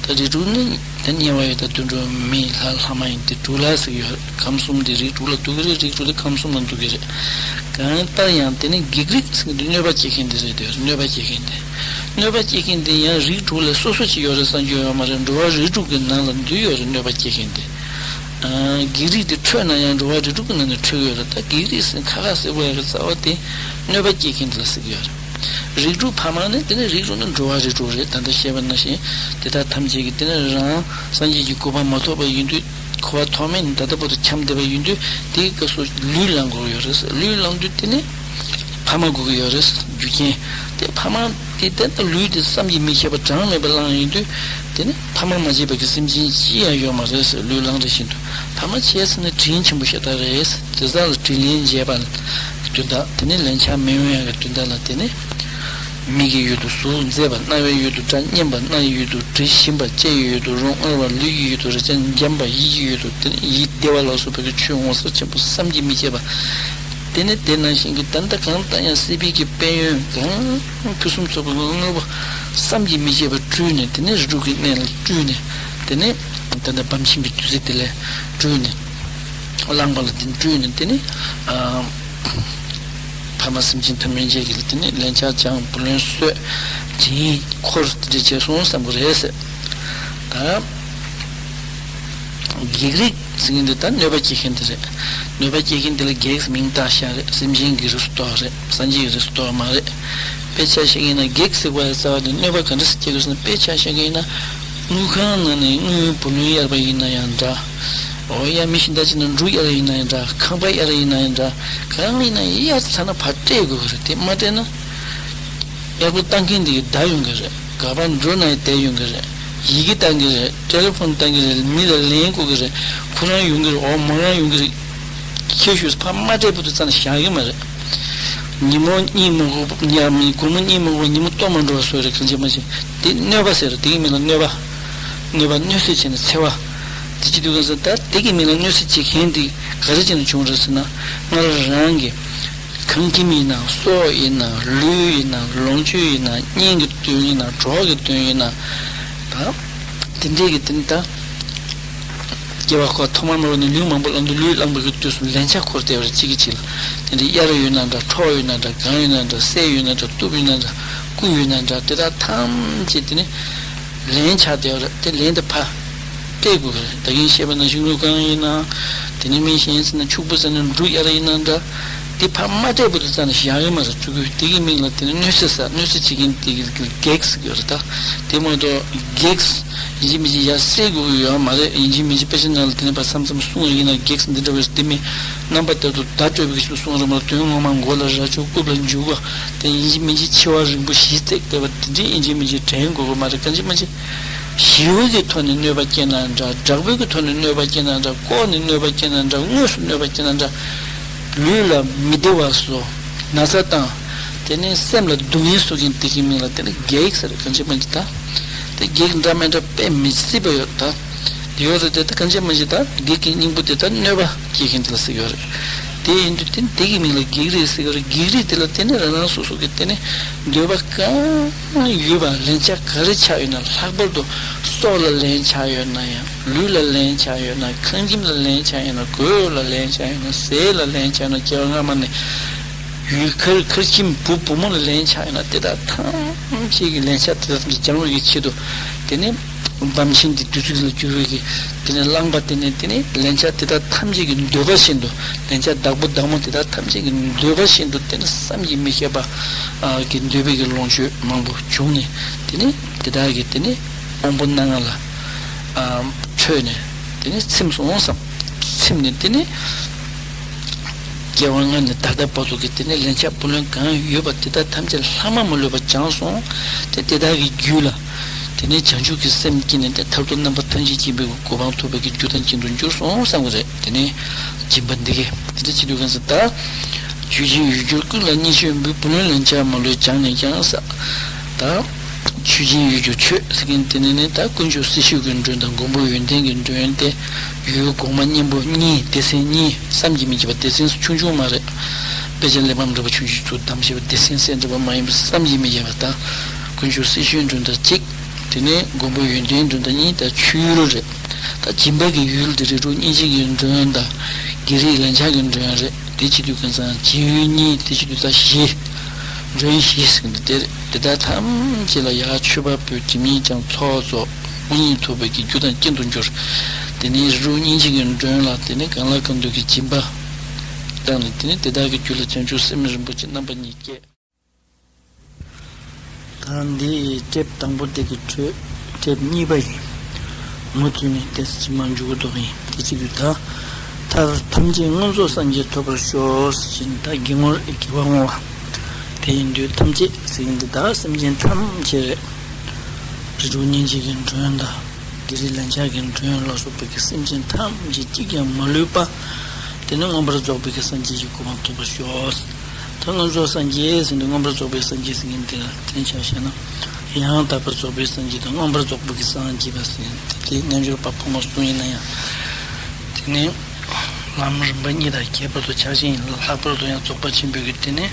ད་རིགས་དྲུག་ནི་ད་དམྱལ་བ་ཡི་དྭགས་དུད་འགྲོ་མི་ལྷ་ལྷ་མ་ཡིན་དེ་དྲུག་ལ་ཟེར་གྱི་ཡོད་རེད། ཁམས་གསུམ་དེ་རིགས་དྲུག་ལ་འདུ་གི་རེད། རིགས་དྲུག་དེ་ཁམས་གསུམ་ལ་འདུ་གི་རེད། གང་ལྟར་ཡང་དེ་ནི་བགེགས་རིགས་ཚིག་འདི་གནོད་པ་སྐྱེལ་མཁན་དེ་རེད་དེ། གནོད་པ་སྐྱེལ་མཁན་དེ། གནོད་པ་སྐྱེལ་མཁན་དེ་ཡང་རིགས་དྲུག་ལས་སོ་སོ་ཅིག་ཡོད་རེད་བསམ་རྒྱུ་ཡོད་མ་རེད། འགྲོ་བ་རིགས་དྲུག་གི་ནང་ལ་འདུས་ཡོད་རེད། གནོད་པ་སྐྱེལ་མཁན་དེ། ཨ། བགེགས་རིགས་དེ་འཕྲོས་ན་ཡང་འགྲོ་བ་རིགས་དྲུག་གི་ནང་ནས་འཕྲོས་ཡོད་རེད། ད་བགེགས་རིགས་ཟེར་ཁ་ཁ་ཟེར་དགོས་ཡ་གི་རྩ་བ་དེ་གནོད་པ་སྐྱེལ་མཁན་དེ་ལ་ཟེར་གྱི་ཡོད་རེད། རིགས་དྲུག་ཕ་མ་ནི་དེ་ནི་རིགས་དྲུག་ནི་འགྲོ་བ་རིགས་དྲུག་རེད། ད་ལྟ་བཤད་པ་ནང་བཞིན་དེ་དག་ཐམས་ཅད་ཀྱི་དེ་ནི་རང་སངས་རྒྱས་ཀྱི་གོ་འཕང་མ་ཐོབ་པ་ཡིན་དུས། གོ་འཕང་ཐོབ་མེད་ནས་ད་ལྟ་བར་དུ་འཁྱམས་བསྡད་པ་ཡིན་དུས། དེའི་སྐབས་སུ་ལུས་བླང་དགོས་ཀྱི་ཡོད་རེད། ལུས་བླང་དུས་དེ་ནི་ཕ་མ་དགོས་ཀྱི་ཡོད་རེད། རྒྱུ་རྐྱེན་དེ་ཕ་མ་དེ་ལྟར་ན་ལུས་དེ་བསམ་གྱིས་མི་ཁྱབ་པ་གྲངས་མེད་པ་བླངས་ཡོང་དུས། དེ་ནི་ཕ་མ་མ་བྱས་པ་གི་སེམས་ཅན་ཅི་ཡང་ཡོད་མ་རེད་ཟེར། ལུས་བླངས་རེ་བཞིན་དུ་ཕ་མ་བྱས་ཟེར་ན་དྲིན་ཆེན་པོ་ཞེ་དྲག་རེད། དེ་དག་ལ་དྲིན་ལན་འཇལ་བ་ལ་དོན་དག་དེ་ནི་ལན་ཆགས་མི་ཡོང་ཡག་གི་དོན་དག་ལ། དེ་ནི་མིག་གི་ཡུལ་དུ་གཟུགས་མཛེས་པ། རྣ་བའི་ཡུལ་དུ་སྒྲ་སྙན་པ། སྣ་ཡི་ཡུལ་དུ་དྲི་ཞིམ་པ། ལྕེ་ཡི་ཡུལ་དུ་རོ་མངར་བ། ལུས་ཀྱི་ཡུལ་དུ་རེག་བྱ་འཇམ་པ། ཡིད་ཀྱི་ཡུལ་དུ་དེ་ནི་ཡིད་བདེ་བ་ལ་སོགས་པའི་ཆོས་ངོ་མཚར་ཆེན་པོ་བསམ་གྱིས་མི་ཁྱབ་པ། དེ་ནི་དེ་ནང་བཞིན་གྱི་ད་ལྟ་གང་ལྟར་ཡང་སྲིད་པའི་གི་དཔལ་ཡོན་གང་ཕུན་སུམ་ཚོགས་པའི་དངོས་པོ་བསམ་གྱིས་མི་ཁྱབ་པ་སྤྲུལ་ནས། དེ་ནི་རིགས་དྲུག་གི་གནས་ལ་སྤྲུལ་ནས། དེ་ནི་ད་ལྟ་བམ་ཆེན་པོའི་བདུད་རྩི་དེ་ལས་སྤྲུལ་ནས། བླངས་པ་ལ་བརྟེན་སྤྲུལ་ནས། དེ་ནི་ཨ། ཕ་མ་སེམས་ཅན་ཐམས་ཅད་ཀྱི་ལ་དེ་ནི་ལན་ཆགས་སྦྱངས། བུ་ལོན་གསོས། དྲིན་འཁོར་དེ་འདྲ་བྱས་སོང་བསམ་གྱི་རེད་ཟེར། ད་བགེགས་རིགས་ཟེར་མཁན་དེ་ད་གནོད་པ་སྐྱེལ་མཁན་དེ་རེད། གནོད་པ་སྐྱེལ་མཁན་དེ་ལ་བགེགས་མིང་བཏགས་བཞག་རེད། སེམས་ཅན་གྱི་རིགས་སུ་གཏོགས་རེད། སངས་རྒྱས་ཀྱི་རིགས་སུ་གཏོགས་མ་རེད། དཔེ་ཆ་བཞག་ཡིན་ན་བགེགས་ཟེར་བ་ཡི་རྩ་བ་དེ་གནོད་པ་ག་འདྲ་སེ་སྐྱེལ་དགོས་ཟེར་ན། དཔེ་ཆ་བཞག་ཡིན་ན་དངུལ་ཁང་ནང་ནས་དངུལ་བུ་ལོན་གཡར་བ་ཡིན་ན་ཡང་འདྲ། འོ་ཡ། མི་གཞན་དག་ཅིག་ནས་འབྲུ་གཡར་བ་ཡིན་ན་ཡང་འདྲ། ཁང་པ་གཡར་བ་ཡིན་ན་ཡང་འདྲ། གང་ཡིན་ན་ཡང་གཡར་ཚར་ན་ཕར་སྤྲད་དགོས་ཀྱི་རེད། དེ་མ་སྤྲད་ན་གཡར་པོ་བཏང་མཁན་དེ་གིས་བདའ་ཡོང་གི་རེད། ག་པར་འགྲོ་ན་ཡང་བསྡད་ཡོང་གི་རེད། ཡི་གེ་བཏང་གི་རེད། ཊེ་ལེ་ཕོན་བཏང་གི་རེད། མི་ལ་ལན་བསྐུར་གི་རེད། ཁོ་རང་ཡོང་གི་རེད། འོ་མོ་རང་ཡོང་གི་རེད། ཁྱེད་ཞུས་ཕར་མ་སྤྲད་བར་དུ་རྩ་ནས་བཞག་གི་མ་རེད། ཉིན་མོ་གཉིད་མ་ཁུག་ཉ་མི་དགོང་མོ་གཉིད་མ་ཁུག་ཉིན་མོ་ལྟོ་མ་འགྲོ་བ་བཟོ་རེད། གང་བྱེད་མ་བྱེད། དེ་གནོད་པ་ཟེར། དེ་གི་མིང་ལ་གནོད་པ། གནོད་པ་གནོད་འཚེ་བྱས་ནས་འཚེ་བ། དེ་ཅི་འདུག་ག་ཟེར། ད་དེ་གི་མིང་ལ་གནོད་འཚེ་བྱེད་མཁན་དེ་ག་རེ་བྱས་ནས་བྱུང་རེད་ཟེར་ན། སྔར་རང་གི་ཁང་ཁྱིམ་ཡིན་ན། སྲོག་ཡིན་ན། ལུས་ཡིན་ན། ལོངས་སྤྱོད་ཡིན་ན། གཉེན་གྱི་དོན་ཡིན་ན། གྲོགས་ཀྱི་དོན་ཡིན་ན། ད་དེ་འདྲས་ཀྱི་དེ་ནི་ད། སྐྱེ་བ་ཁོ་ཐོག་མར་མ་བྱུང་ནས་ལུས་མང་པོ་བླངས་དུས། ལུས་བླངས་པའི་དུས་སུ་ལན་ཆགས་འཁོར་བསྡད་པ་རེད། གཅིག་གིས་གཅིག་ལ། དེ་འདྲའི་གཡར་ཡོད་ན་འདྲ། འཕྲོག་ཡོད་ན་འདྲ། གང་ཡོད་ན་འདྲ། བསད་ཡོད་ན་འདྲ། གཏུབ་ཡོད་ན་འདྲ། རྐུ་ཡོད་ན་འདྲ། དེ་དག་ཐམས་ཅད་དེ་ནི་ལན་ཆགས་བསྡད་པ་རེད། དེ་ལན་དེ་ཕར་སྤྲད་དགོས་པ་རེད། ད་གིན་བཤད་པ་ནང་བཞིན་དངུལ་ཁང་ཡིན་ན། དེ་ནི་མི་གཞན་ཟེར་ན་ཕྱུག་པོ་ཟེར་ན་འབྲུ་གཡར་ཡིན་ན་འདྲ། དེ་ཕར་མ་སྤྲད་བར་དུ་རྩ་ནས་བཞག་གི་མ་རེད། ཕྲུ་གུ་དེ་གི་མིང་ལ་དེ་ནི་གནོད་འཚེ་ཟེར། གནོད་འཚེ་བྱེད་མཁན་དེ་གི་བགེགས་ཟེར་གྱི་ཡོད་རེད། ད་དེ་མ་གཏོགས་བགེགས་ཡིན་གཅིག་མིན་གཅིག་ཡར་བསད་དགོས་ཀྱི་ཡོད་མ་རེད། ཡིན་གཅིག་མིན་གཅིག་དཔེ་ཆ་ནང་ལ་དེ་ནི་ཕར་མཚམས་མཚམས་གསུང་བ་ཡིན་ན། བགེགས་འདི་འདྲ་བས་དེ་མིན་རྣམ་པ་ལྟར་དུ་བརྡ་སྤྲོད་པའི་ཆེད་དུ་གསུང་རེད་མ་གཏོགས། དོན་ངོ་མ་མགོ་ལ་རྭ་ཅོ་རྐུབ་ལ་མཇུག་ག་དེ་ཡིན་གཅིག་མིན་གཅིག་འཆི་བ་རིང་པོ་ཞིག་བརྩེགས་བསྡད་པ་དེ་འདྲའི་ཡིན་གཅིག་མིན་གཅིག་དྲན་དགོས་ཀྱི་མ་རེད། གང་གཅིག་མ་གཅིག་ཞི་བའི་གི་ཐོག་ནས་གནོད་པ་སྐྱེལ་ན་འདྲ། དྲག་པོའི་གི་ཐོག་ནས་གནོད་པ་སྐྱེལ་ན་འདྲ། ལྐོག་ནས་གནོད་པ་སྐྱེལ་ན་འདྲ། དངོས་སུ་གནོད་པ་སྐྱེལ་ན་འདྲ། ལུས་ལ་མི་བདེ་བ་བཟོ། ན་ཚ་བཏང་། དེ་ནས་སེམས་ལ་སྡུག་བསྔལ་བཟོ་མཁན་དེ་གི་མིང་ལ་དེ་ནི་བགེགས་ཟེར། གང་བྱེད་མ་བྱེད་ད། དེ་བགེགས་འདྲ་མི་འདྲ་དཔེ་མི་སྲིད་པ་ཡོད་ད། ཡོད་རེད་དེ། ད་གང་བྱེད་མ་བྱེད་ད། བགེགས་ཀྱི་སྙིང་པོ་དེ་ད་གནོད་པ་སྐྱེལ་མཁན་དེ་ལ་ཟེར་གྱི་ཡོད་རེད། དེ་ཡིན་དུས་དེ་དེ་གི་མིང་ལ་བགེགས་རིགས་ཟེར་གྱི་ཡོད་རེད། བགེགས་རིགས་དེ་ལ་དེ་ནི་རང་རང་སོ་སོ་གི་དེ་ནི་འདོད་པ་གང་ཡོད་པ་ལན་ཆགས་ག་རེ་ཆགས་ཡོད་ན། ལྷག་པར་དུ་སྲོག་ལ་ལན་ཆགས་ཡོད་ན་ཡང་། ལུས་ལ་ལན་ཆགས་ཡོད་ན། ཁང་ཁྱིམ་ལ་ལན་ཆགས་ཡོད་ན། གོས་ལ་ལན་ཆགས་ཡོད་ན། ཟས་ལ་ལན་ཆགས་ན། སྐྱེ་བ་སྔ་མ་ནས་ཡུལ་ཁར་ཁར་ཁྱིམ་བུ་བུ་མོ་ལ་ལན་ཆགས་ཡོད་ན། དེ་དག་ཐམས་ཅད་ཀྱི་ལན་ཆགས་དེ་དག་ཐམས་ཅད་སྦྱང་བའི་གི་ཆེད་དུ། དེ་ནས་བམ་ཆེན་འདི་བདུད་རྩི་ལ་བསྒྱུར་བའི་གི་དེ་ནས་བླངས་པ། དེ་ནས་དེ་ནས་ལན་ཆགས་དེ་དག་ཐམས་ཅད་ཀྱི་འདོད་པ་བཞིན་དུ། ལན་ཆགས་བདག་པོ་བདག་མོ་དེ་དག་ཐམས་ཅད་ཀྱི་འདོད་པ་བཞིན་དུ། དེ་ནས་བསམ་གྱིས་མི་ཁྱབ་པ་ཨ་གི་འདོད་པའི་གི་ལོངས་སྤྱོད་མང་པོ་བྱུང་ནས། དེ་ནས་དེ་དག་གི་དེ་ནས་དབང་པོ་སྣ་ལྔ་ལ་ཨ་འཕྲོས་ནས། དེ་ནས་ཚིམས་སོང་བསམ། ཚིམས་ནས་དེ་ནས་སྐྱེ་བ་སྔ་ནས་ད་ལྟ་བར་དུ་གི་དེ་ནས་ལན་ཆགས་བུ་ལོན་གང་ཡོད་པ་དེ་དག་ཐམས་ཅད་ལྷག་མ་མ་ལུས་པ་སྦྱངས་སོང་། དེ་དེ་དག་གི་རྒྱུད་ལ་ དེ་ནས་བྱང་ཆུབ་ཀྱི་སེམས་སྐྱེས་ནས་དེ་མཐར་ཐུག་རྣམ་པ་ཐམས་ཅད་མཁྱེན་པའི་གོ་འཕང་ཐོབ་པའི་གི་རྒྱུ་དང་རྐྱེན་དུ་འགྱུར་སོང་བསམ་གི་རེད། དེ་ནས་སྦྱིན་པ་འདི་གས་དེ་འདྲ་བྱེད་དུས་གང་ཟེར་ད། ཆོས་ཅན་ཡུལ་གྱུར་ཀུན་ལ་སྙིང་རྗེ་ཡོན་པོས། བུ་ལོན་ལན་ཆགས་མ་ལུས་བྱང་ནས་ཀྱང་ཟེར། ད། ཆོས་ཅན་ཡུལ་གྱུར་ཆོས་ཟེར་མཁན་དེ་ནི་ནི་ད་དཀོན་མཆོག་སྲི་ཞུའི་གི་མགྲོན་དང་མགོན་པོ་ཡོན་ཏན་གྱི་མགྲོན་ཏེ། ཡུལ་གོང་མ་གཉན་པོ་གཉིས། སྡེ་ཚན་གཉིས། བསམ་གྱིས་མི་ཁྱབ་པ། སྡེ་ཚན་ཆུང་ཆུང་མ་རེད། དཔེ་ཆ་གླེགས་བམ་འདྲ་པོ་ཆུང་ཆུང་ཚོ་བདམས་བྱས་པ། སྡེ་ཚན་གསལ་འདྲ་པོ་མ་ཡིན་པ། བསམ་གྱིས་མི་ཁྱབ་པ་དང་། དཀོན་མཆོག་སྲི་ཞུའི་མགྲོན་དང་གཅིག་དེ་ནས་མགོན་པོ་ཡོན་ཏན་མགྲོན་དང་གཉིས། ད་ཆོས་ཡུལ་རེད། ད་སྦྱིན་པ་གི་ཡུལ་དེ་རིགས་དྲུག་སྙིང་རྗེ་གི་མགྲོན་དང་། བགེགས་རིགས་ལན་ཆགས་ཀྱི་མགྲོན་རེད། དེ་བྱེད་དུས་གང་ཟག་སྦྱིན་ཡུལ་གཉིས། དེ་བྱེད་དུས་ད་བཞི། མགྲོན་བཞི་ཟེར་གྱི་འདུག་དེ་རེད། དེ་དག་ཐམས་ཅད་ལ་ཡར་མཆོད་པ་ཕུལ། དེ་ཉིད་ཀྱང་ཚོགས་རྫོགས། དངོས་གཉེན་ཐོབ་པའི་གི་རྒྱུ་དང་རྐྱེན་དུ་འགྱུར། དེ་ནས་རིགས་དྲུག་སྙིང་རྗེ་གི་མགྲོན་ལ་དེ་ནས་གང་ལ་གང་འདུལ་གྱི་སྦྱིན་པ་བཏང་ནས། དེ་ནས་དེ་དག་གི་རྒྱུད་ལ་བྱང་ཆུབ་སེམས་རིན་པོ་ཆེ་རྣམ་པ་གཉིས་སྐྱེས། ད་འདི་དེབ་དང་པོ་དེ་གི་འཕྲོས་དེབ་གཉིས་པ་ཡིན། མུ་མཐུད་ནས་དེ་ཕྱི་མ་འཇུག་གི་འདུག་ཡིན། དེ་གཅིག་གི་ད། མཐར་ཐམས་ཅད་མངོན་རྫོགས་སངས་རྒྱས་ཐོབ་པར་ཤོག་ཟེར་བཞིན། ད་དགེ་བསྔོ་དགེ་བ་བསྔོ་བ། དེ་ཡིན་དུས་ཐམས་ཅད་ཟེར་གྱི་འདུག་ད་སེམས་ཅན་ཐམས་ཅད་རེད། རིགས་དྲུག་སྙིང་རྗེ་གི་མགྲོན་དང་། བགེགས་རིགས་ལན་ཆགས་ཀྱི་མགྲོན་ལ་སོགས་པའི་གི་སེམས་ཅན་ཐམས་ཅད་གཅིག་ཀྱང་མ་ལུས་པ། དེ་ནི་མངོན་པར་རྫོགས་པའི་གི་སངས་རྒྱས་ཀྱི་གོ་འཕང་ཐོབ་པར་ཤོག་ད་མངོན་རྫོགས་སངས་རྒྱས་ཟེར་དུས་མངོན་པར་རྫོགས་པའི་སངས་རྒྱས་ཟེར་མཁན་དེ་ལ་དེ་ཆ་བཞག་ན། ཡང་དག་པར་རྫོགས་པའི་སངས་རྒྱས་དང་མངོན་པར་རྫོགས་པའི་གི་སངས་རྒྱས་པ་ཟེར་མཁན་དེ་དེ་རྣལ་འབྱོར་པ་ཕོ་མོ་གསུམ་ཡིན་ན་ཡང་། དེ་ནི་ལམ་རིམ་པ་གཉིས་དང་ཁྱད་པར་དུ་ཆགས་ཤིང་། ལྷག་པར་དུ་ཡང་རྫོགས་པ་ཆེན་པོའི་གི་དེ་ནི་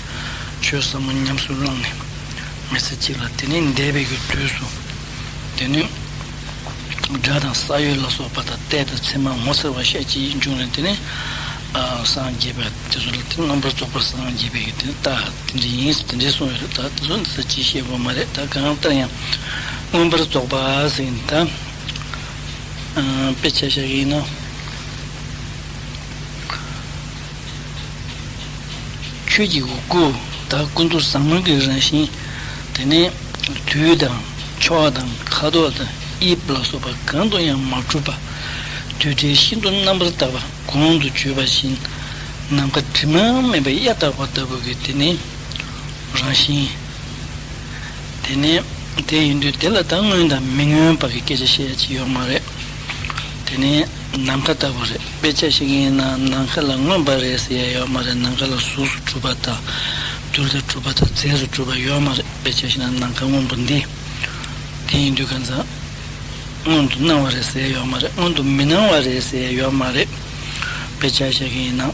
ཆོས་ཟབ་མོ་ཉམས་སུ་བླངས་ནས་མི་ཚེ་གཅིག་ལ་དེ་ནི་འདས་པའི་གི་དུས་སུ་དེ་ནི། སྒྲ་དང་ས་གཡོ་ལ་སོགས་པ་དང་། ལྟས་དང་མཚན་མ་ངོ་མཚར་བ་ཤས་ཅིག་འབྱུང་ནས་དེ་ནི། ཨ། སངས་རྒྱས་པ་དེ་ཚོ་ལ་དེ་མངོན་པར་རྫོགས་པར་སངས་རྒྱས་པའི་དེ་ནི་རྟགས་དེ་འདྲ་ཡིན་དེ་འདྲ་གསུངས་ཡོད་རེད། ད་དེ་ཚོ་འདི་ཚོ་ཅིག་བཤད་དགོས་མ་རེད། ད་གང་ལྟར་ཡང་མངོན་པར་རྫོགས་པ་ཟེར་ནི་ད། ཨ། དཔེ་ཆ་བཞག་གི་ཡིན་ན། ཆོས་ཀྱི་སྐུ་དང་ཀུན་ཏུ་བཟང་མོའི་གི་རང་བཞིན། དེ་ནས་དུས་དང་ཕྱོགས་དང་ཁ་དོག་དང་དབྱིབས་ལ་སོགས་པ་གང་དུ་ཡང་མ་གྲུབ་པ། དུས་འབྲས་ཤིན་ཏུ་རྣམ་པར་དག་པ། གོང་དུ་བརྗོད་པ་བཞིན་ནམ་མཁའ་དྲི་མ་མེད་པའི་གཡའ་དག་པ་ལྟ་བུ་གི་དེ་ནི་རང་བཞིན། དེ་ནས་དེ་ཡིན་དུས་དེ་ལ་ད་མངོན་དང་མི་མངོན་པ་གི་སྐད་ཆ་བཤད་ཡ་ཅིག་ཡོད་མ་རེད། དེ་ནས་ནམ་མཁའ་ལྟ་བུ་རེད། དཔེ་ཆ་བཤད་མཁན་ཡིན་ན་ནམ་མཁའ་ལ་མངོན་པ་རེད་ཟེར་ཡ་ཡོད་མ་རེད། ནམ་མཁའ་ལ་གཟུགས་སུ་གྲུབ་པ་དང་། རྡུལ་དུ་གྲུབ་པ་དང་རྫས་སུ་གྲུབ་པ་ཡོད་མ་རེད། དཔེ་ཆ་བཤད་ན་ནམ་མཁའ་སྔོན་པོ་འདི། དེ་ཡིན་དུས་གང་ཟག་མངོན་དུ་སྣང་བ་རེད་ཟེར་ཡ་ཡོད་མ་རེད། མངོན་དུ་མི་སྣང་བ་རེད་ཟེར་ཡ་ཡོད་མ་རེད། དཔེ་ཆ་བཤད་མཁན་ཡིན་ན།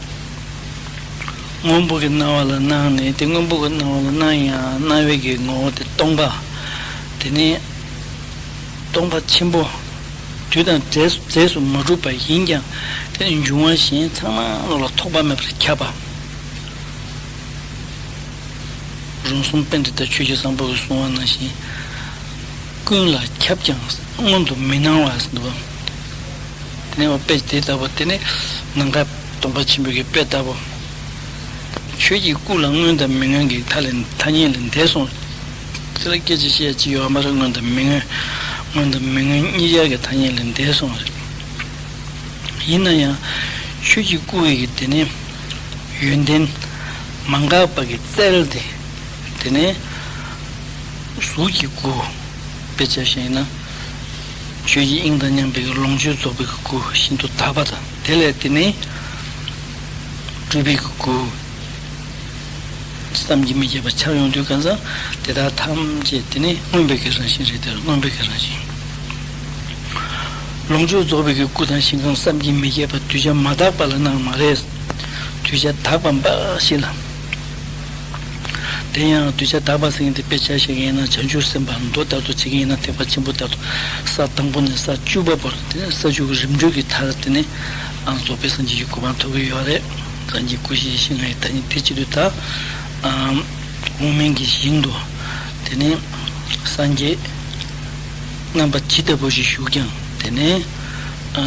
སྔོན་པོ་གི་སྣང་བ་ལ་སྣང་ནས་དེ་སྔོན་པོ་གི་སྣང་བ་ལ་སྣང་ཡང་སྣང་བའི་གི་ངོ་བོ་དེ་སྟོང་པ། དེ་ནས་སྟོང་པ་ཆེན་པོ། དུས་དང་རྫས་རྫས་སུ་མ་གྲུབ་པ་ཡིན་ཀྱང་། དེ་ནི་འབྱུང་བ་གཞན་ཚང་མ་ལ་ཐོགས་པ་མེད་པར་ཁྱབ་པ། རོང་ཟོམ་པཎྜི་ཏ་ཆོས་རྗེ་བཟང་པོ་གིས་གསུངས་པ་ནང་བཞིན། ཀུན་ལ་ཁྱབ་ཀྱང་སྔོན་དུ་མི་སྣང་བ་ཟེར་འདུག་དེ་ནས་འོ་དཔེ་དེ་ལྟ་བུ་དེ་ནི་ནམ་མཁའ་སྟོང་པ་ཆེན་པོའི་གི་དཔེ་ལྟ་བུ། ཆོས་ཀྱི་སྐུ་ལ་མངོན་དང་མི་མངོན་གྱི་ཐ་ལ་ཐ་སྙད་ལས་འདས་སོང་། དེ་ལ་སྐད་ཆ་བཤད་ཅི་ཡོད་མ་རེད། མངོན་དང་མི་མངོན། མངོན་དང་མི་མངོན་གཉིས་ཆར་གྱི་ཐ་སྙད་ལས་འདས་སོང་བ་རེད། ཡིན་ན་ཡང་ཆོས་ཀྱི་སྐུ་ཡི་གི་དེ་ནི་ཡོན་ཏན་མ་འགགས་པ་གི་རྩལ་དེ། དེ་ནི་གཟུགས་ཀྱི་སྐུ། དཔེ་ཆ་བཞག་ན། ཆོས་ཀྱི་དབྱིངས་དང་མཉམ་པའི་ལོངས་སྤྱོད་རྫོགས་པའི་སྐུ་ཤིན་ཏུ་དག་པ་དང་། དེ་ལས་དེ་ནི་སྤྲུལ་པའི་སྐུ། བསམ་གྱིས་མི་ཁྱབ་པ་འཆར་ཡོང་དུས་གང་ཟག་དེ་དག་ཐམས་ཅད་དེ་ནི་མངོན་པའི་གི་རང་བཞིན་རེད། དེ་ལ་མངོན་པའི་གི་རང་བཞིན། ལོངས་སྤྱོད་རྫོགས་པའི་གི་སྐུ་དང་ཞིང་ཁམས་བསམ་གྱིས་མི་ཁྱབ་པ་གདུལ་བྱ་མ་དག་པ་ལ་སྣང་མ་རེད། གདུལ་བྱ་དག་པ་འབའ་ཞིག་ལ། དེ་ཡང་གདུལ་བྱ་དག་པ་ཟེར་མཁན་དེ་དཔེ་ཆ་བཞག་མཁན་ཡིན་ན་བྱང་ཆུབ་སེམས་དཔའ་མདོ་ལྟར་དུ་བྱེད་མཁན་ཡིན་ན་ཐེག་པ་ཆེན་པོ་ལྟར་དུ་ས་དང་པོ་ནས་ས་བཅུ་པ་བར་དུ། དེ་ནས་ས་བཅུ་གི་རིམ་གྲོ་གི་མཐར་དེ་ནས་ཨ་རྫོགས་པའི་སངས་རྒྱས་ཀྱི་གོ་འཕང་ཐོབ་ཀྱི་ཡོད་རེད། སངས་རྒྱས་སྐུ་བཞི་ཡེ་ཤེས་ལྔ་ཡི་བདག་ཉིད་དེ་བྱེད་དུས་ད། ཨ་འོག་མིན་གྱི་ཞིང་དུ་དེ་ནས་སངས་རྒྱས་རྣམ་པ་ཇི་ལྟ་བུ་ཞིག་བཞུགས་ཀྱང་། དེ་ནས་ཨ་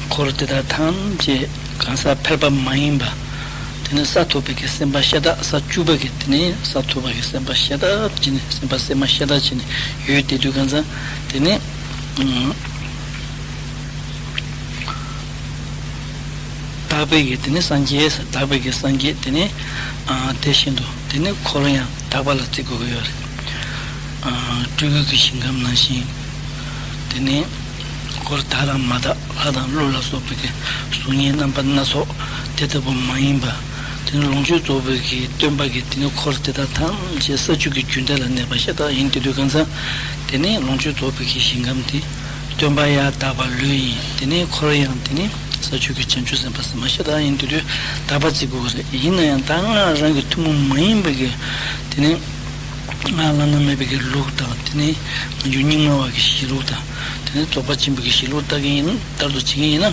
འཁོར་དེ་དག་ཐམས་ཅད་གང་ཟག་ཕལ་པ་མ་ཡིན་པ། དེ་ནས་ས་ཐོབ་པའི་གི་སེམས་དཔའ་ཤ་སྟག། ས་བཅུ་པ་གི་དེ་ནས་ས་ཐོབ་པ་གི་སེམས་དཔའ་ཤ་སྟག་བྱས་ནས། སེམས་དཔའ་སེམས་མ་ཤ་སྟག་བྱས་ནས་ཡོད་བསྡད་དུས་གང་ཟག་དེ་ནས་ཨ་དག་པའི་གི་དེ་ནས་སངས་རྒྱས། དག་པའི་གི་སངས་རྒྱས་དེ་ནས་ཨ་དེ་བཞིན་དུ་དེ་ནས་འཁོར་ཡང་དག་པ་ལ་བརྩི་དགོས་ཀྱི་ཡོད་རེད། སྤྲུལ་སྐུ་གི་ཞིང་ཁམས་ནང་བཞིན། དེ་ནས་འཁོར་དག་དང་མ་དག་ལྷ་དང་ཀླུ་ལ་སོགས་པའི་གི་གཟུགས་བརྙན་རྣམ་པ་སྣ་ཚོགས་དེ་ལྟ་བུ་མ་ཡིན་པ། དེ་ནས་ལོངས་སྤྱོད་རྫོགས་པའི་གི་སྟོན་པ་གི་དེ་ནས་འཁོར་དེ་དག་ཐམས་ཅད་ས་བཅུ་གི་རྒྱུན་མཐའ་ལ་གནས་པ་ཤ་སྟག་ཡིན། དེ་དུས་གང་ཟག་དེ་ནས་ལོངས་སྤྱོད་རྫོགས་པའི་གི་ཞིང་ཁམས་དེ་སྟོན་པ་ཡང་དག་པ་ལོས་ཡིན། དེ་ནས་འཁོར་ཡང་དེ་ནས་ས་བཅུ་གི་བྱང་ཆུབ་སེམས་དཔའ་སེམས་མ་ཤ་སྟག་ཡིན། དེ་དུས་དག་པ་བརྩི་དགོས་ཀྱི་རེད། ཡིན་ན་ཡང་ད་སྔགས་རང་གི་ཐུན་མོང་མ་ཡིན་པའི་གི་དེ་ནས་སྔགས་བླ་ན་མེད་པའི་གི་ལུགས་དང་། དེ་ནས་སྔ་འགྱུར་རྙིང་མ་བ་གི་གཞི་ལུགས་དང་། དེ་ནས་རྫོགས་པ་ཆེན་པོའི་གི་གཞི་ལུགས་ལྟ་གི་ཡིན། ལྟར་དུ་བྱེད་ཀྱི་ཡིན་ན།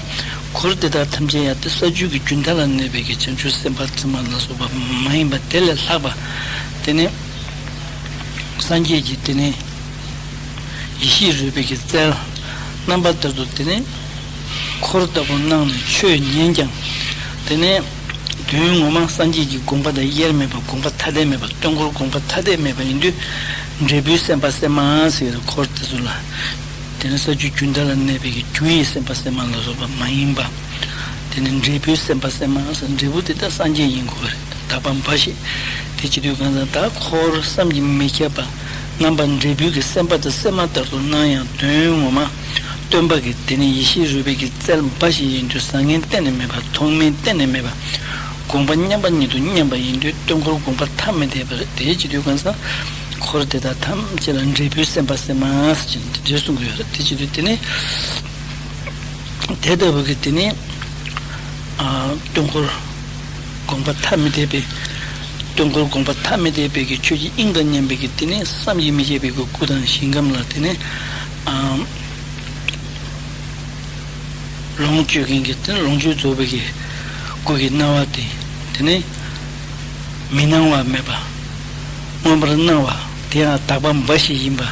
འཁོར་དེ་དག་ཐམས་ཅད་ཡང་དེ་ས་བཅུ་གི་རྒྱུན་མཐའ་ལ་གནས་པའི་གི་བྱང་ཆུབ་སེམས་དཔའ་སེམས་མ་ལ་སོགས་པ་མ་ཡིན་པ་དེ་ལས་ལྷག་པ། དེ་ནས་སངས་རྒྱས་ཀྱི་དེ་ནས་ཡེ་ཤེས་རོལ་པའི་གི་རྩལ་རྣམ་པ་ལྟར་དུ་དེ་ནས་འཁོར་ལྟ་བུ་གནང་ནས་ཆོས་ཉན་ཀྱང་། དེ་ནས་དོན་ངོ་མ་སངས་རྒྱས་ཀྱི་དགོངས་པ་དང་དབྱེར་མེད་པ། དགོངས་པ་ཐ་དད་མེད་པ། སྟོན་འཁོར་དགོངས་པ་ཐ་དད་མེད་པ་ཡིན་དུས། འབྲས་བུའི་སེམས་དཔའ་སེམས་མ་ཟེར་འཁོར་དེ་ཚོ་ལ། དེ་ནས་ས་བཅུ་རྒྱུན་མཐའ་ལ་གནས་པའི་གི་རྒྱུ་ཡི་སེམས་དཔའ་སེམས་མ་ལ་སོགས་པ་མ་ཡིན་པ། དེ་ནས་འབྲས་བུའི་སེམས་དཔའ་སེམས་མ་ཟེར། འབྲས་བུ་དེ་ལྟར་སངས་རྒྱས་ཡིན་དགོས་པ་རེད། དག་པ་འབའ་ཞིག་དེ་བྱེད་དུས་གང་ཟག་ད་འཁོར་བསམ་གྱིས་མི་ཁྱབ་པ་རྣམ་པ་འབྲས་བུའི་གི་སེམས་དཔའ་དང་སེམས་མ་ལྟར་དུ་སྣང་ཡང་། དོན་ངོ་མ་སྟོན་པ་གི་དེ་ནས་ཡེ་ཤེས་རོལ་པའི་གི་རྩལ་འབའ་ཞིག་ཡིན་དུས། བཟང་ངན་གཏན་ནས་མེད་པ། མཐོ་དམན་གཏན་ནས་མེད་པ། དགོངས་པ་མཉམ་པ་ཉིད་དུ་མཉམ་པ་ཡིན་དུས། སྟོན་འཁོར་དགོངས་པ་ཐ་མི་དད་པ་རེད། དེ་བྱེད་དུས་གང་ཟག་འཁོར་དེ་དག་ཐམས་ཅད་ལ་འབྲས་བུའི་སེམས་དཔའ་སེམས་མ་ཟེར་གྱིན་དེ་འདྲ་གསུང་གི་ཡོད་རེད། དེ་བྱེད་དུས་དེ་ནས་དེ་ལྟ་བུ་གི་དེ་ནས་ཨ་སྟོན་འཁོར་དགོངས་པ་ཐ་མི་དད་པའི། སྟོན་འཁོར་དགོངས་པ་ཐ་མི་དད་པའི་གི་ཆོས་ཀྱི་དབྱིངས་དང་མཉམ་པའི་གི་དེ་ནས་བསམ་གྱིས་མི་ཁྱབ་པའི་གི་སྐུ་དང་ཞིང་ཁམས་ལ། དེ་ནས་ཨ་ལོངས་སྤྱོད་མཁན་གྱི་དེ་ནས་ལོངས་སྤྱོད་རྫོགས་པའི་གི་སྐུ་གི་སྣང་བ་དེ། དེ་ནས་མི་སྣང་བ་མེད་པ། མངོན་པར་སྣང་བ། དེ་ཡང་དག་པ་འབའ་ཞིག་ཡིན་པ།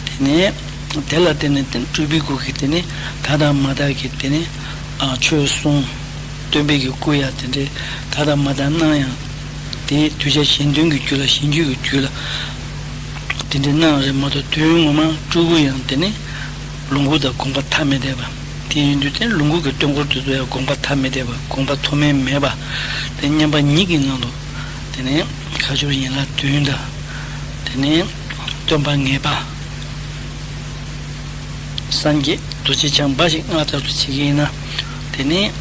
དེ་ནས་དེ་ལ་བརྟེན་ནས་དེ་ནས་སྤྲུལ་པའི་སྐུ་གི་དེ་ནས་དག་དང་མ་དག་གི་དེ་ནས་ཨ་ཆོས་གསུང་། སྟོན་པའི་གི་སྐུ་ཡང་དེ་འདྲའི་དག་དང་མ་དག་སྣང་ཡང་། དེ་གདུལ་བྱ་གཞན་དོན་གྱི་རྒྱུ་ལ། གཞན་རྒྱུད་ཀྱི་རྒྱུད་ལ་དེ་འདྲའི་སྣང་རེད་མ་གཏོགས། དོན་ངོ་མ་སྤྲུལ་སྐུ་ཡང་དེ་ནི་ལོངས་སྐུ་དང་དགོངས་པ་ཐ་མི་དད་པ། དེ་ཡིན་དུས་དེ་ལོངས་སྐུ་གི་སྟོན་འཁོར་དེ་ཚོ་ཡང་དགོངས་པ་ཐ་མི་དད་པ། དགོངས་པ་མཐོ་དམན་མེད་པ། དེ་མཉམ་པ་ཉིད་ཀྱི་ངང་དུ་དེ་ནི་ཁ་སྦྱོར་ཡན་ལག་བདུན་དང་། དེ་ནི་སྟོན་པ་ངེས་པ། སངས་རྒྱས་རྡོ་རྗེ་འཆང་འབའ་ཞིག་སྔར་ལྟར་དུ་བྱེད་ཀྱི་ཡིན་ན། དེ་ནས་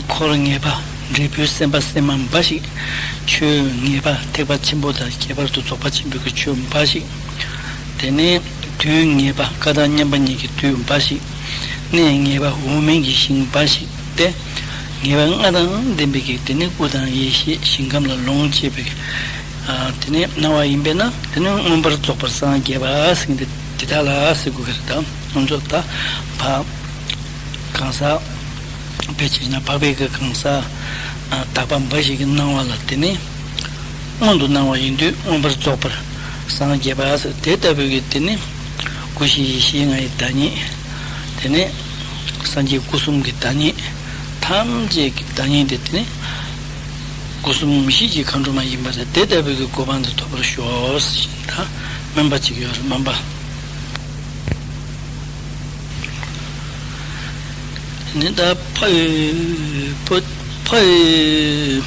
འཁོར་ངེས་པ། འབྲས་བུའི་སེམས་དཔའ་སེམས་མ་འབའ་ཞིག་ཆོས་ངེས་པ། ཐེག་པ་ཆེན་པོ་དང་ཁྱད་པར་དུ་རྫོགས་པ་ཆེན་པོའི་གི་ཆོས་འབའ་ཞིག་དེ་ནས་དུས་ངེས་པ། སྐབས་དང་མཉམ་པ་ཉིད་ཀྱི་དུས་འབའ་ཞིག་གནས་ངེས་པ། འོག་མིན་གྱི་ཞིང་འབའ་ཞིག་སྟེ། ངེས་པ་ལྔ་དང་ལྡན་པའི་གི་དེ་ནི་སྐུ་དང་ཡེ་ཤེས་ཞིང་ཁམས་ལ་ལོངས་སྤྱད་པའི་གི་ཨ་དེ་ནས་སྣང་བ་ཡིན་པས་ན། དེ་ནི་མངོན་པར་རྫོགས་པར་སངས་རྒྱས་པ་ཟེར་གྱི་འདི་དེ་དག་ལ་ཟེར་དགོས་ཀྱི་རེད། ད་ང་ཚོ་ད་འཕགས་གང་ཟག་དཔེ་བྱས་ན་འཕགས་པའི་གི་གང་ཟག་ཨ་དག་པ་འབའ་ཞིག་གི་སྣང་བ་ལ་དེ་ནི་མངོན་དུ་སྣང་བ་ཡིན་དུས་མངོན་པར་རྫོགས་པར་སངས་རྒྱས་པ་ཟེར། དེ་ལྟ་བུའི་གི་དེ་ནི་སྐུ་བཞི་ཡེ་ཤེས་ལྔ་ཡི་བདག་ཉིད། དེ་ནས་སངས་རྒྱས་སྐུ་གསུམ་གྱི་བདག་ཉིད། ཐམས་ཅད་ཀྱི་བདག་ཉིད་དེ་དེ་ནི་སྐུ་གསུམ་གཤིས་ཀྱི་མཁའ་འགྲོ་མ་ཡིན་པ་རེད། དེ་ལྟ་བུའི་གི་གོ་འཕང་དེ་ཐོབ་པར་ཤོག་ཟེར་ཞིང་ད་སྨོན་པ་ཅིག་ཡོད་རེད། སྨོན་པ། ནི་ད་ཕ་ཡི་ཕ་ཕ་ཡི་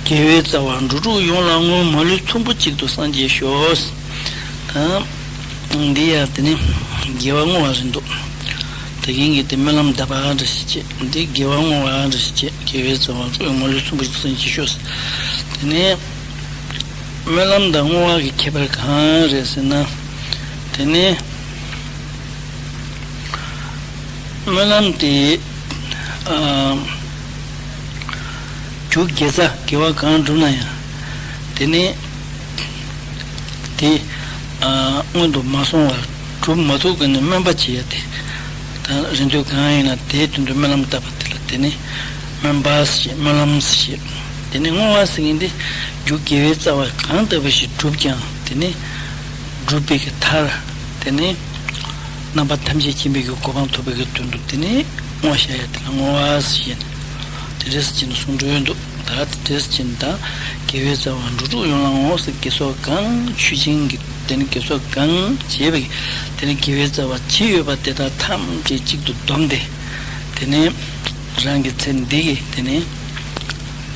དགེ་བའི་རྩ་བ་འགྲོ་དྲུག་ཡོངས་ལ་བསྔོ། མ་ལུས་ཚོམ་བུ་གཅིག་ཏུ་སངས་རྒྱས་ཤོག་ད་འདི་ཡང་དེ་ནི་དགེ་བ་བསྔོ་བ་རེད་འདུག་ད་གིན་གྱི་དེ་སྨོན་ལམ་གདབ་པ་འདྲ་ཞིག་བྱེད། འདི་དགེ་བ་བསྔོ་བ་འདྲ་ཞིག་བྱེད། དགེ་བའི་རྩ་བ་འགྲོ་དྲུག་མ་ལུས་ཚོམ་བུ་གཅིག་ཏུ་སངས་རྒྱས་ཤོག་དེ་ནས་སྨོན་ལམ་དང་བསྔོ་བ་གི་ཁྱད་པར་གང་རེད་ཟེར་ན། དེ་ནས་སྨོན་ལམ་དེ་ཨ་རྒྱུ་དགེ་རྩ་དགེ་བ་གང་བསྒྲུབས་ན་ཡང་དེ་ནས་དེ་ཨ་སྔོན་དུ་མ་སོང་བར་སྒྲུབ་མ་ཐུབ་མཁན་ནི་སྨོན་པ་བྱེད་ཡ་དེ། ད་རེ་འདོད་གང་ཡིན་ན་དེའི་དོན་དུ་སྨོན་ལམ་བཏབ་པ་དེ་ལ་དེ་ནི་སྨོན་པ་ཞེས་སྨོན་ལམ་ཞེས། དེ་ནི་བསྔོ་བ་ཟེར་མཁན་དེ་རྒྱུ་དགེ་བའི་རྩ་བ་གང་ལྟ་བུ་ཞིག་བསྒྲུབས་ཀྱང་དེ་ནི་སྒྲུབ་པའི་གི་མཐར་དེ་ནི་རྣམ་པ་ཐམས་ཅད་མཁྱེན་པའི་གི་གོ་འཕང་ཐོབ་པའི་གི་དོན་དུ་དེ་ནི་བསྔོ་བ་བྱ་ཡ་དེ་ལ་བསྔོ་བ་ཞེས་ནི་དེ་འདྲས་ཀྱི་ནི་གསུང་སྲོལ་འདུག་ད་དེ་འདྲས་ཀྱི་ནི་ད་དགེ་བའི་རྩ་བ་འགྲོ་དྲུག་ཡོངས་ལ་བསྔོ་ཟེར། དགེ་ཚོགས་གང་ཆོས་ཅན་གྱི་དེ་ནི་དགེ་ཚོགས་གང་བྱས་པའི་དེ་ནི་དགེ་བའི་རྩ་བ་ཇི་ཡོད་པ་དེ་དག་ཐམས་ཅད་གཅིག་ཏུ་བསྡོམས་ཏེ་དེ་ནི་རང་གི་ཚེ་འདི་གི་དེ་ནི་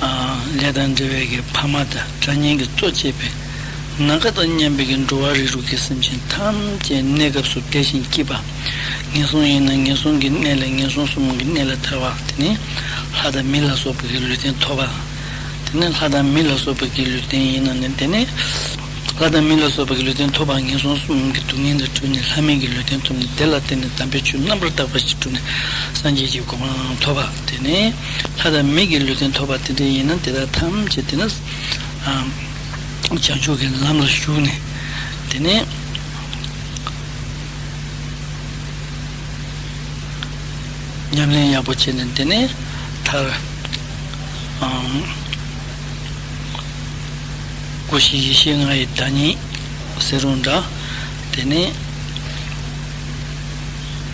ཨ་ལས་དང་འབྲེལ་བའི་གི་ཕ་མ་དང་དགྲ་གཉེན་གྱིས་གཙོ་བྱས་པའི་ ནམ་མཁའ་དང་མཉམ་པའི་གི་འགྲོ་བ་རིགས་དྲུག་གི་སེམས་ཅན་ཐམས་ཅད་གནས་སྐབས་སུ་བདེ་ཞིང་སྐྱིད་པ། ངན་སོང་ཡིན་ན་ངན་སོང་གི་གནས་ལས་ངན་སོང་གསུམ་གྱི་གནས་ལས་ཐར་བ། དེ་ནས་ལྷ་དང་མི་ལ་སོགས་པའི་གི་ལུས་རྟེན་ཐོབ་པ། དེ་ནས་ལྷ་དང་མི་ལ་སོགས་པའི་གི་ལུས་རྟེན་ཡིན་ན་ནི་དེ་ནས་ལྷ་དང་མི་ལ་སོགས་པའི་གི་ལུས་རྟེན་ཐོབ་པ། ངན་སོང་གསུམ་གྱི་སྡུག་བསྔལ་ལས་གྲོལ་ནས་ལྷ་མིན་གྱི་ལུས་རྟེན་ཐོབ་ནས་དེ་ལ་བརྟེན་ནས་དམ་པའི་ཆོས་རྣམ་པར་དག་པ་ཞིག་བསྒྲུབས་ནས་སངས་རྒྱས་ཀྱི་གོ་འཕང་ཐོབ་པ། དེ་ནས་ལྷ་དང་མི་གི་ལུས་རྟེན་ཐོབ་པ་དེ་འདྲ་ཡིན་ན་དེ་དག་ཐམས་ཅད་དེ་ནི། ཨ། བྱང་ཆུབ་ཀྱི་ལམ་ལ་ཞུགས་ནས། དེ་ནས་ཉམས་ལེན་ཡག་པོ་བྱས་ནས་དེ་ནས་མཐར། ཨ། སྐུ་བཞི་ཡེ་ཤེས་ལྔ་ཡི་བདག་ཉིད་ཟེར་རུང་འདྲ། དེ་ནས་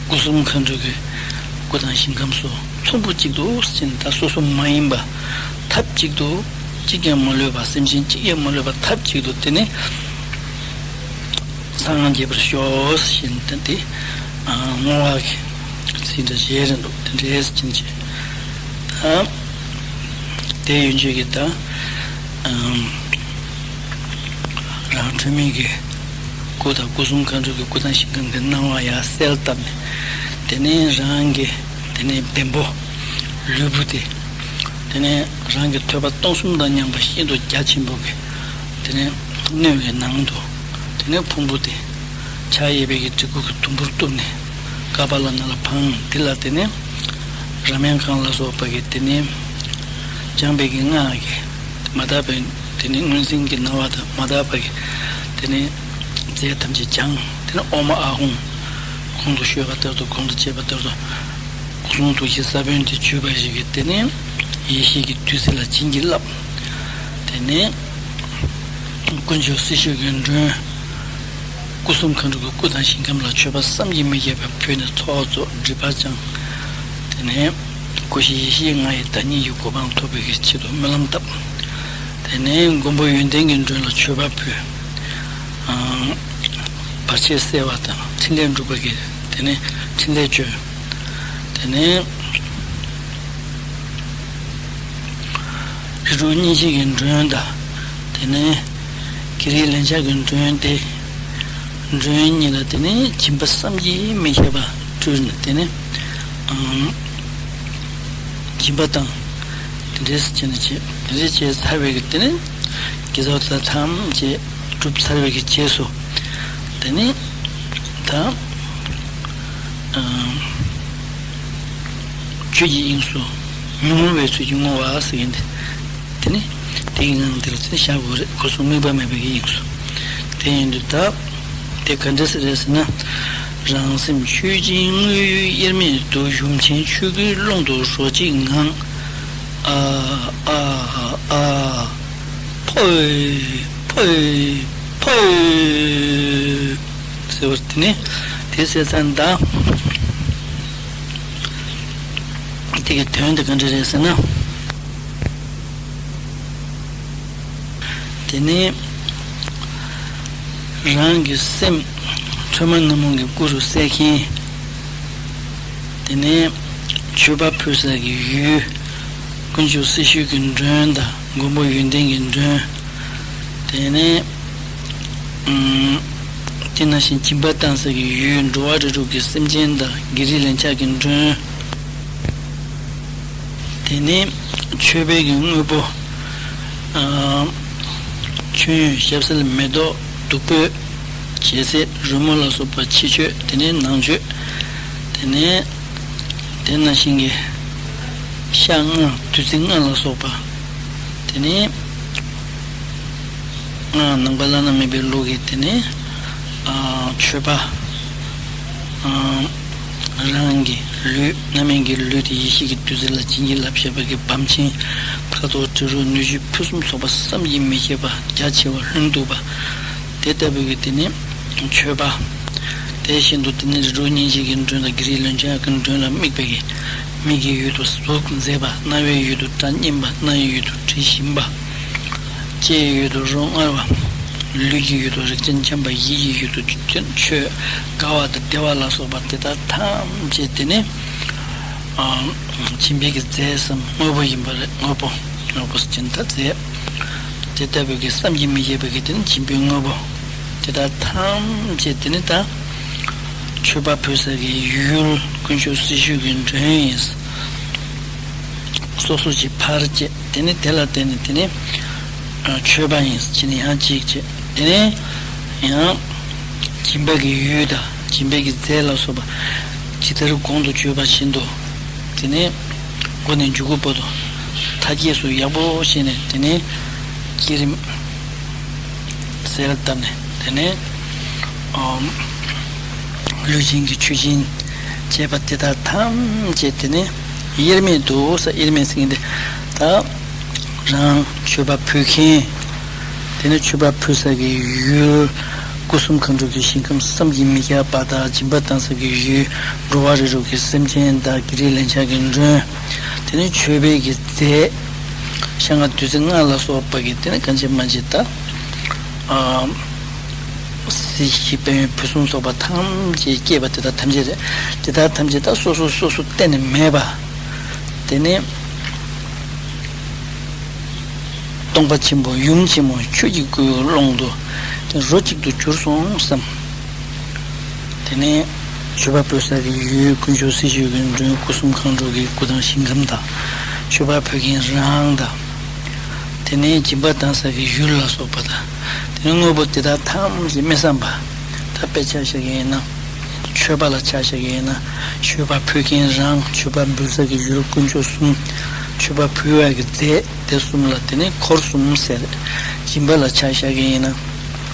སྐུ་གསུམ་མཁའ་འགྲོ་གི་སྐུ་དང་ཞིང་ཁམས་སུ་ཚོམ་བུ་གཅིག་ཏུ་ཟིན། ད་སོ་སོ་མ་ཡིན་པ་ཐབས་གཅིག་ཏུ་གཅིག་ཀྱང་མ་ལུས་པ། སེམས་ཅན་གཅིག་ཀྱང་མ་ལུས་པ་ཐབས་གཅིག་ཏུ་དེ་ནས་སངས་རྒྱས་པར་ཤོག་ཟེར་ནས་དེ་བསྔོ་བ་གི་ཚིག་འདྲ་བཞེས་རེད་འདུག་དེ་འདྲས་ཟེར་གྱིན་ཆེ། ད་དེ་ཡོན་ཆོད་ཀྱི་ད་རང་འཁྲུལ་མེད་ཀྱི་སྐུ་དང་སྐུ་གསུམ་མཁའ་འགྲོ་གི་སྐུ་དང་ཞིང་ཁམས་ཀྱི་སྣང་བ་ཡར་གསལ་བཏབ་ནས། དེ་ནས་རང་གི་དེ་ནས་བེམ་པོ་ལུས་པོ་དེ། དེ་ནས་རང་གི་ཐོད་པ་སྟོང་གསུམ་དང་མཉམ་པ་ཤིན་ཏུ་རྒྱ་ཆེན་པོ་གི་དེ་ནས་སྣོད་ཀྱི་ནང་དུ་དེ་ནས་ཕུང་པོ་དེ་ཕྱག་གཡས་པའི་གི་གྲི་གུག་གིས་དུམ་བུར་གཏུབས་ནས་ཀ་པཱ་ལ་ན་ལ་འཕངས། དེ་ལ་དེ་ནས་ར་མའི་ཁང་ལ་སོགས་པ་གི་དེ་ནས་སྦྱངས་པའི་གི་སྔགས་ཀྱིས་མ་དག་པའི་དེ་ནས་མངོན་ཟིན་གྱི་སྣང་བ་དང་མ་དག་པ་གི་དེ་ནས་རྫས་ཐམས་ཅད་སྦྱངས། དེ་ནས་ཨོཾ་ཨཱཿཧཱུྃ་གོང་དུ་ཞུས་པ་ལྟར་དུ། གོང་དུ་བྱས་པ་ལྟར་དུ། སྐུ་གསུང་ཐུགས་ཀྱི་ས་བོན་དེ་བརྗོད་པ་ཞིག་གིས་དེ་ནས་ཡེ་ཤེས་ཀྱི་བདུད་རྩི་ལ་བྱིན་གྱིས་བརླབས། དེ་ནས་དཀོན་མཆོག་སྲི་ཞུ་གི་མགྲོན། སྐུ་གསུམ་མཁའ་འགྲོ་གི་སྐུ་དང་ཞིང་ཁམས་ལ་མཆོད་པ་བསམ་གྱིས་མི་ཁྱབ་པ་ཕུལ་ནས་ཚོགས་རྫོགས་སྒྲིབ་པ་སྦྱངས། དེ་ནས་སྐུ་བཞི་ཡེ་ཤེས་ལྔ་ཡི་བདག་ཉིད་ཀྱི་གོ་འཕང་ཐོབ་པའི་གི་ཆེད་དུ་སྨོན་ལམ་བཏབ། དེ་ནས་མགོན་པོ་ཡོན་ཏན་གྱི་མགྲོན་ལ་མཆོད་པ་ཕུལ། ཨ། བར་ཆད་སེལ་བ་དང་ཕྲིན་ལས་འགྲུབ་པ་གི་དེ་ནས་ཕྲིན་ལས་བཅོལ། དེ་ནས་རིགས་དྲུག་སྙིང་རྗེ་གི་མགྲོན་དང་། དེ་ནས་བགེགས་རིགས་ལན་ཆགས་ཀྱི་མགྲོན་ཏེ། མགྲོན་གཉིས་ལ་དེ་ནས་སྦྱིན་པ་བསམ་གྱིས་མི་ཁྱབ་པ་སྤྲུལ་ནས་དེ་ནས་ཨང་སྦྱིན་པ་དང་། དེ་འདྲས་བྱས་ནས་བྱས། དེ་འདྲས་བྱས་ཚར་བའི་གི་དེ་ནས་དགེ་རྩ་དང་ཐམས་ཅད་གྲུབ་ཚར་བའི་གི་རྗེས་སུ། དེ་ནས་ད་ཨང་ཆོས་ཀྱི་དབྱིངས་སུ་མི་མངོན་པའི་ཚུལ་གྱིས་བསྔོ་བ་ཟེར་གྱིན་ཏེ། དེ་ནི་དེ་གི་ངང་དེར་ཚེ་བཞག་དགོས་རེད། སྒོ་གསུམ་དམིགས་པ་མེད་པའི་གི་དབྱིངས་སུ། དེ་ཡིན་དུས་ད་དེ་ག་འདྲ་ཟེར་རེད་ཟེར་ན། རང་སེམས་ཆོས་ཅན་དངོས་ཡུལ་དབྱེར་མེད་དུ། གཞོམ་ཆེན་ཆོས་སྐུའི་ཀློང་དུ་རོ་གཅིག་ངང་། ཨ་ཨ་ཨ་ཕོ་ཕོ་ཕོ་ཟེར་བ་དེ་ནི་དེ་ཟེར་ཙང་ད། དེ་གི་དོན་དེ་ག་འདྲ་རེད་ཟེར་ན། དེ་ནས་རང་གི་སེམས་ཁྲོས་མ་ནག་མོ་གི་སྐུ་རུ་གསལ་མཁན། དེ་ནས་མཆོད་པ་ཕུལ་ས་གི་ཡུལ། དཀོན་མཆོག་སྲི་ཞུའི་གི་མགྲོན་དང་མགོན་པོ་ཡོན་ཏན་གྱི་མགྲོན། དེ་ནས་ཨུམ། དེ་ནང་བཞིན་སྦྱིན་པ་བཏང་ས་གི་ཡུལ། འགྲོ་བ་རིགས་དྲུག་གི་སེམས་ཅན་དང་བགེགས་རིགས་ལན་ཆགས་ཀྱི་མགྲོན། དེ་ནས་མཆོད་པའི་གི་དངོས་པོ། ཨ། མཆོད་ཡོན་ཞབས་བསིལ་མེ་ཏོག་བདུག་སྤོས་ཇེ་སྲས་རོལ་མོ་ལ་སོགས་པ་ཕྱི་མཆོད། དེ་ནས་ནང་མཆོད། དེ་ནས་དེ་ནང་བཞིན་གྱི་ཤ་ལྔ་བདུད་རྩི་ལྔ་ལ་སོགས་པ། དེ་ནས་སྔགས་ནང་པ་བླ་ན་མེད་པའི་ལུགས་ཀྱི་དེ་ནས་ཨ་མཆོད་པ། ཨ། རང་གི་ལུས་རྣམ་སྨིན་གྱི་ལུས་དེ་ཡེ་ཤེས་ཀྱི་བདུད་རྩི་ལ་བྱིན་གྱིས་བརླབས་བཞག་པ་གི་བམ་ཆེན་ཕྲག་དོག་དྲི་རོ་ནུས་ཤུགས་ཕུན་སུམ་ཚོགས་པ་བསམ་གྱིས་མི་ཁྱབ་པ་རྒྱ་ཆེ་བ་ལྷུན་སྡུག་པ་དེ་ལྟ་བུའི་གི་དེ་ནས་མཆོད་པ། དེ་བཞིན་དུ་དེ་ནས་རིགས་དྲུག་སྙིང་རྗེ་གི་མགྲོན་དང་བགེགས་རིགས་ལན་ཆགས་ཀྱི་མགྲོན་ལ་དམིགས་པའི་གི་མིག་གི་ཡུལ་དུ་གཟུགས་མཛེས་པ། རྣ་བའི་ཡུལ་དུ་སྒྲ་སྙན་པ། སྣ་ཡི་ཡུལ་དུ་དྲི་ཞིམ་པ། ལྕེ་ཡི་ཡུལ་དུ་རོ་མངར་བ། ལུས་ཀྱི་ཡུལ་དུ་རེག་བྱ་འཇམ་པ། ཡིད་ཀྱི་ཡུལ་དུ་ཆོས་དགའ་བ་དང་བདེ་བ་ལ་སོགས་པ་དེ་དག་ཐམས་ཅད་དེ་ནི་ཨ་སྦྱིན་པའི་གི་རྫས་སམ་དངོས་པོ་ཡིན་པ་རེད། དངོས་པོ་དངོས་པོ་སྦྱིན་ད་རྫས། དེ་ལྟ་བུའི་གི་བསམ་གྱིས་མི་ཁྱབ་པའི་གི་དེ་ནི་སྦྱིན་པའི་དངོས་པོ་དེ་དག་ཐམས་ཅད་དེ་ནི་ད་མཆོད་པ་ཕུལ་ས་གི་ཡུལ་དཀོན་མཆོག་སྲི་ཞུའི་གི་མགྲོན་ཡིན། སོ་སོ་ཅིག་ཕར་བཅད་དེ་ནི་དེ་ལ་བརྟེན་ནས་དེ་ནི་མཆོད་པ་ཡིན་ཅེས་ནི་ཡང་གཅིག་བཅད་དེ་ནི་ཡང་སྦྱིན་པ་གི་ཡུལ་དང་སྦྱིན་པའི་གི་རྫས་ལ་སོགས་པ་ཇི་ལྟར་གོང་དུ་བརྗོད་པ་བཞིན་དུ། དེ་ནས་མགོ་ནས་མཇུག་གུ་བར་དུ་མཐའ་རྒྱས་སུ་ཡག་པོ་བྱས་ནས་དེ་ནས་བསྐྱེད་རིམ་གསལ་བཏབ་ནས་དེ་ནས་ཨམ་ལུས་སྦྱིན་གྱི་མཆོད་སྦྱིན་བཅས་པ་དེ་དག་ཐམས་ཅད་དེ་ནས་དབྱེར་མེད་དུ་ས་དབྱེར་མེད་ཟེར་མཁན་དེ་ད། རང་མཆོད་པ་ཕུལ་མཁན། དེ་ནས་མཆོད་པ་ཕུལ་ས་གི་ཡུལ། སྐུ་གསུམ་མཁའ་འགྲོ་གི་ཞིང་ཁམས་བསམ་གྱིས་མི་ཁྱབ་པ་དང་སྦྱིན་པ་བཏང་ས་གི་ཡུལ། འགྲོ་བ་རིགས་དྲུག་གི་སེམས་ཅན་དང་བགེགས་རིགས་ལན་ཆགས་ཀྱི་མགྲོན། དེ་ནས་མཆོད་པའི་གི་རྫས། ཤ་ལྔ་བདུད་རྩི་ལྔ་ལ་སོགས་པ་གི་དེ་ནས་གང་བྱེད་མ་བྱེད་ད། ཨ། སྲིད་ཞི་དཔལ་ཡོན་ཕུན་སུམ་ཚོགས་པ་ཐམས་ཅད་བསྐྱེད་པ་དེ་དག་ཐམས་ཅད་རེད། དེ་དག་ཐམས་ཅད་ད་སོ་སོ་སོ་སོ་གཏན་ནས་མེད་པ། དེ་ནས། སྟོང་པ་ཆེན་པོ་ཡུམ་ཆེན་མོ་ཆོས་ཀྱི་སྐུའི་ཀློང་དུ་རོ་གཅིག་ཏུ་གྱུར་སོང་བསམ། དེ་ནས་མཆོད་པ་ཕུལ་ས་གི་ཡུལ་དཀོན་མཆོག་སྲི་ཞུའི་གི་མགྲོན། སྐུ་གསུམ་མཁའ་འགྲོ་གི་སྐུ་དང་ཞིང་ཁམས་དང་། མཆོད་པ་ཕུལ་མཁན་རང་དང་། དེ་ནས་སྦྱིན་པ་བཏང་ས་གི་ཡུལ་ལ་སོགས་པ་དང་། དེ་ནས་དངོས་པོ་དེ་དག་ཐམས་ཅད་སྨིན་བསམ་པ། ད་དཔེ་ཆ་བཞག་གི་ཡིན་ན། མཆོད་པ་ལ་ཆ་བཞག་གི་ཡིན་ན། མཆོད་པ་ཕུལ་མཁན་རང་། མཆོད་པ་འབུལ་ས་གི་ཡུལ་དཀོན་མཆོག་གསུམ། མཆོད་པ་ཕུལ་བ་གི་རྫས་དེ་གསུམ་ལ་དེ་ནི་འཁོར་གསུམ་ཟེར། སྦྱིན་པ་ལ་ཆ་བཞག་གི་ཡིན་ན།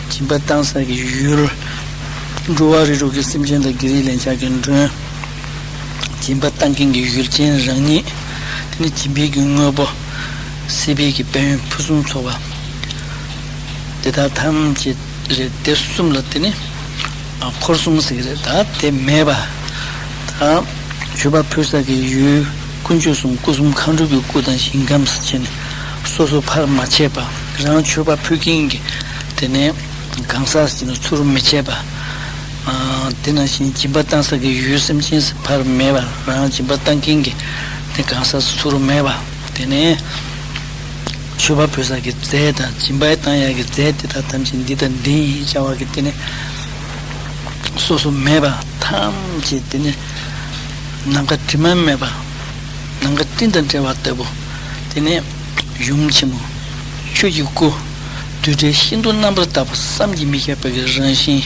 སྦྱིན་པ་བཏང་ས་གི་ཡུལ། འགྲོ་བ་རིགས་དྲུག་གི་སེམས་ཅན་དང་བགེགས་རིགས་ལན་ཆགས་ཀྱི་མགྲོན། སྦྱིན་པ་བཏང་མཁན་གྱི་ཡུལ་ཅན་རང་ཉིད། དེ་ནི་སྦྱིན་པའི་གི་དངོས་པོ། སྲིད་པའི་གི་དཔལ་ཡོན་ཕུན་སུམ་ཚོགས་པ། དེ་དག་ཐམས་ཅད་རེད། དེ་གསུམ་ལ་དེ་ནི་འཁོར་གསུམ་ཟེར་གི་རེད། ད་དེ་མེད་པ། ད་མཆོད་པ་ཕུལ་ས་གི་ཡུལ་དཀོན་མཆོག་གསུམ། སྐུ་གསུམ་མཁའ་འགྲོ་གི་སྐུ་དང་ཞིང་ཁམས་ཟེར་ནས་སོ་སོ་ཕར་མ་ཆད་པ། རང་མཆོད་པ་ཕུལ་མཁན་གྱི་དེ་ནས་གང་ཟག་ཟེར་ནས་ཚུར་མི་ཆད་པ། དེ་ནང་བཞིན་སྦྱིན་པ་བཏང་ས་གི་ཡུལ་སེམས་ཅན་ཕར་མེད་པ། རང་སྦྱིན་པ་བཏང་མཁན་གྱི་དེ་གང་ཟག་ཚུར་མེད་པ། དེ་ནས་མཆོད་པ་ཕུལ་ས་གི་རྫས་དང་སྦྱིན་པ་བཏང་ཡག་གི་རྫས་དེ་དག་ཐམས་ཅད་འདི་དང་འདི་ཡིན་བྱ་བ་གི་དེ་ནས་སོ་སོ་མེད་པ་ཐམས་ཅད་དེ་ནས་ནམ་མཁའ་དྲི་མ་མེད་པ། ནམ་མཁའ་སྤྲིན་དང་བྲལ་བ་ལྟ་བུ། དེ་ནས་ཡུམ་ཆེན་མོ་ཆོས་ཀྱི་སྐུ། རྡུལ་བྲལ་ཤིན་ཏུ་རྣམ་པར་དག་པ་བསམ་གྱིས་མི་ཁྱབ་པའི་གི་རང་བཞིན།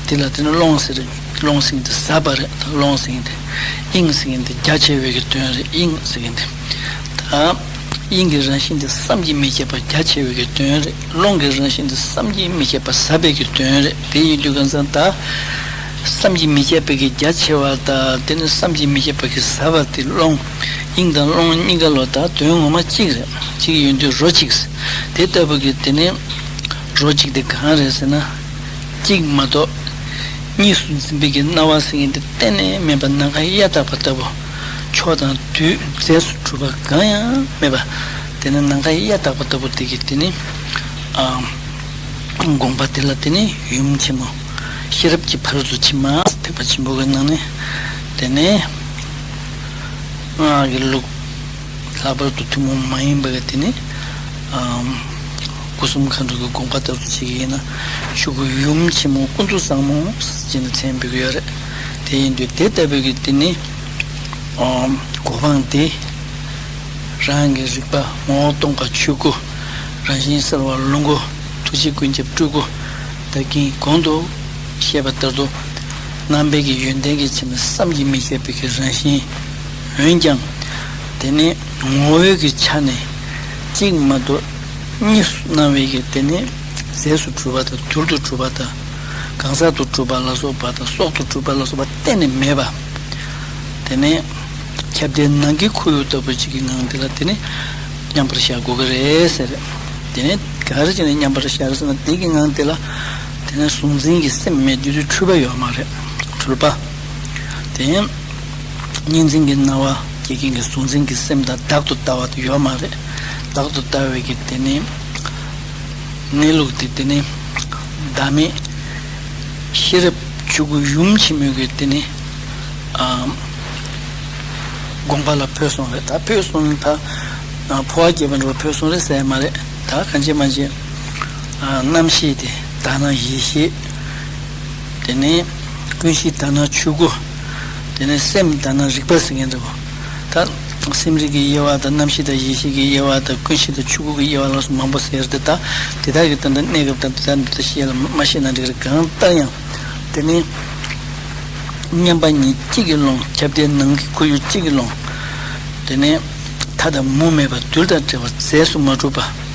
དེ་ལ་དེ་ནི་ཀློང་ཟེར། ཀློང་ཟེར་མཁན་དེ་ཟབ་པ་རེད། ད་ཀློང་ཟེར་མཁན་དེ་དབྱིངས་ཟེར་མཁན་དེ་རྒྱ་ཆེ་བའི་གི་དོན་རེད། དབྱིངས་ཟེར་མཁན་དེ་ད་དབྱིངས་ཀྱི་རང་བཞིན་དེ་བསམ་གྱིས་མི་ཁྱབ་པ། རྒྱ་ཆེ་བའི་གི་དོན་རེད། ཀློང་གི་རང་བཞིན་དེ་བསམ་གྱིས་མི་ཁྱབ་པ། ཟབ་པའི་གི་དོན་རེད། དེ་ཡིན་དུས་གང་ཟག་ད་བསམ་གྱིས་མི་ཁྱབ་པའི་གི་རྒྱ་ཆེ་བ་དང་དེ་ནི་བསམ་གྱིས་མི་ཁྱབ་པ་གི་ཟབ་པ་དེ་ཀློང་། དབྱིངས་དང་ཀློང་གཉིས་ཀ་ལོ་ད་དོན་ངོ་མ་གཅིག་རེད། གཅིག་ཡིན་དུས་རོ་གཅིག། དེ་ལྟ་བུ་གི་དེ་ནི་རོ་གཅིག་དེ་གང་རེད་ཟེར་ན། གཅིག་མ་གཏོགས་གཉིས་སུ་འཛིན་པའི་གི་སྣང་བ་ཟེར་མཁན་དེ་གཏན་ནས་མེད་པ། ནམ་མཁའ་གཡའ་དག་པ་ལྟ་བུ། ཕྱོགས་དང་དུས་རྫས་སུ་གྲུབ་པ་གང་ཡང་མེད་པ། དེ་ནི་ནམ་མཁའ་གཡའ་དག་པ་ལྟ་བུ་དེ་གི་དེ་ནི་ཨ་དགོངས་པ་དེ་ལ་དེ་ནི་ཡུམ་ཆེན་མོ་ཤེས་རབ་ཀྱི་ཕ་རོལ་ཏུ་ཕྱིན་མ། ཐེག་པ་ཆེན་པོ་གི་ནང་ནས་དེ་ནི་སྔགས་ཀྱི་ལུགས། ལྷག་པར་དུ་ཐུན་མོང་མ་ཡིན་པ་གི་དེ་ནི་ཨམ་སྐུ་གསུམ་མཁའ་འགྲོ་གི་དགོངས་པ་ལྟར་དུ་བྱེད་ཀྱི་ཡིན་ན། ཆོས་སྐུ་ཡུམ་ཆེན་མོ་ཀུན་ཏུ་བཟང་མོ་ཟེར་ནས་མཚན་འབོད་ཀྱི་ཡོད་རེད། དེ་ཡིན་དུས་དེ་ལྟ་བུའི་གི་དེ་ནི་ཨམ་གོ་འཕང་དེ་རང་གི་རིག་པ་ངོ་བོ་སྟོང་པ་ཆོས་སྐུ་རང་བཞིན་གསལ་བ་ལོངས་སྐུ་ཐུགས་རྗེ་ཀུན་ཁྱབ་སྤྲུལ་སྐུ། ད་གིན་གོང་དུ་བཤད་པ་ལྟར་དུ། རྣམ་པའི་གི་ཡོན་ཏན་གྱི་ཆ་ནས་བསམ་གྱིས་མི་ཁྱབ་པའི་གི་རང་བཞིན། འོན་ཀྱང་། དེ་ནི་ངོ་བོའི་གི་ཆ་ནས་གཅིག་མ་གཏོགས་གཉིས་སུ་སྣང་བའི་གི་དེ་ནི་རྫས་སུ་གྲུབ་པ་དང་། རྡུལ་དུ་གྲུབ་པ་དང་། གང་ཟག་ཏུ་གྲུབ་པ་ལ་སོགས་པ་དང་། སྲོག་ཏུ་གྲུབ་པ་ལ་སོགས་པ་གཏན་ནས་མེད་པ། དེ་ནི་ཁྱབ་བརྡལ་ནམ་མཁའི་ཁོར་ཡུག་ལྟ་བུ་ཅིག་གི་ངང་དེ་ལ་དེ་ནི་མཉམ་པར་བཞག་དགོས་ཀྱི་རེད་ཟེར། དེ་ནི་ག་རེ་བྱས་ནས་མཉམ་པར་བཞག་ཟེར་ན། དེ་གི་ངང་དེ་ལ་དེ་ནི་གཟུང་འཛིན་གྱི་སེམས་མེད་དུས་དུས་འཁྲུལ་པ་ཡོད་མ་རེད། འཁྲུལ་པ། དེ་ནི་གཉིས་འཛིན་གྱི་སྣང་བ་སྐྱེ་མཁན་གྱི་གཟུང་འཛིན་གྱི་སེམས་དང་བདག་ཏུ་ལྟ་བ་དེ་ཡོད་མ་རེད། བདག་ཏུ་ལྟ་བའི་གི་དེ་ནི་གནས་ལུགས་དེ་དེ་ནི་བདག་མེད་ཤེས་རབ་ཆོས་སྐུ་ཡུམ་ཆེན་མོའི་གི་དེ་ནི་ཨ་དགོངས་པ་ལ་འཕོས་སོང་རེད། ད་འཕོས་སོང་ད་འཕོ་བ་སྐྱེས་པ་འདྲ་བ་འཕོས་སོང་རེད་ཟེར་ཡ་མ་རེད། ད་གང་བྱེད་མ་བྱེད། ཨ། རྣམ་ཤེས་དེ་དག་ན་ཡེ་ཤེས། དེ་ནས་ཀུན་གཞི་དག་ན་ཆོས་སྐུ། དེ་ནས་སེམས་དག་ན་རིག་པ་ཟེར་མཁན་འདྲ་བོ། ད་སེམས་རིག་གི་དབྱེ་བ་དང་རྣམ་ཤེས་དང་ཡེ་ཤེས་ཀྱི་དབྱེ་བ་དང་ཀུན་གཞི་དང་ཆོས་སྐུ་གི་དབྱེ་བ་ལ་སོགས་མང་པོ་ཟེར་ཏེ། ད་དེ་དག་གི་ད་ལྟ་གནས་སྐབས་དང་དེ་དག་འདི་ལྟར་བཤད་ལ་མ་བཤད་ན་འགྲིག་རེད། གང་ལྟར་ཡང་དེ་ནས་མཉམ་པ་ཉིད་གཅིག་གི་ཀློང་། ཁྱབ་བརྡལ་ནམ་མཁའི་ཁོར་ཡུག་གཅིག་གི་ཀློང་། དེ་ནས་མཐའ་དང་མུ་མེད་པ་རྡུལ་དང་བྲལ་བ་རྫས་སུ་མ་གྲུབ་པ།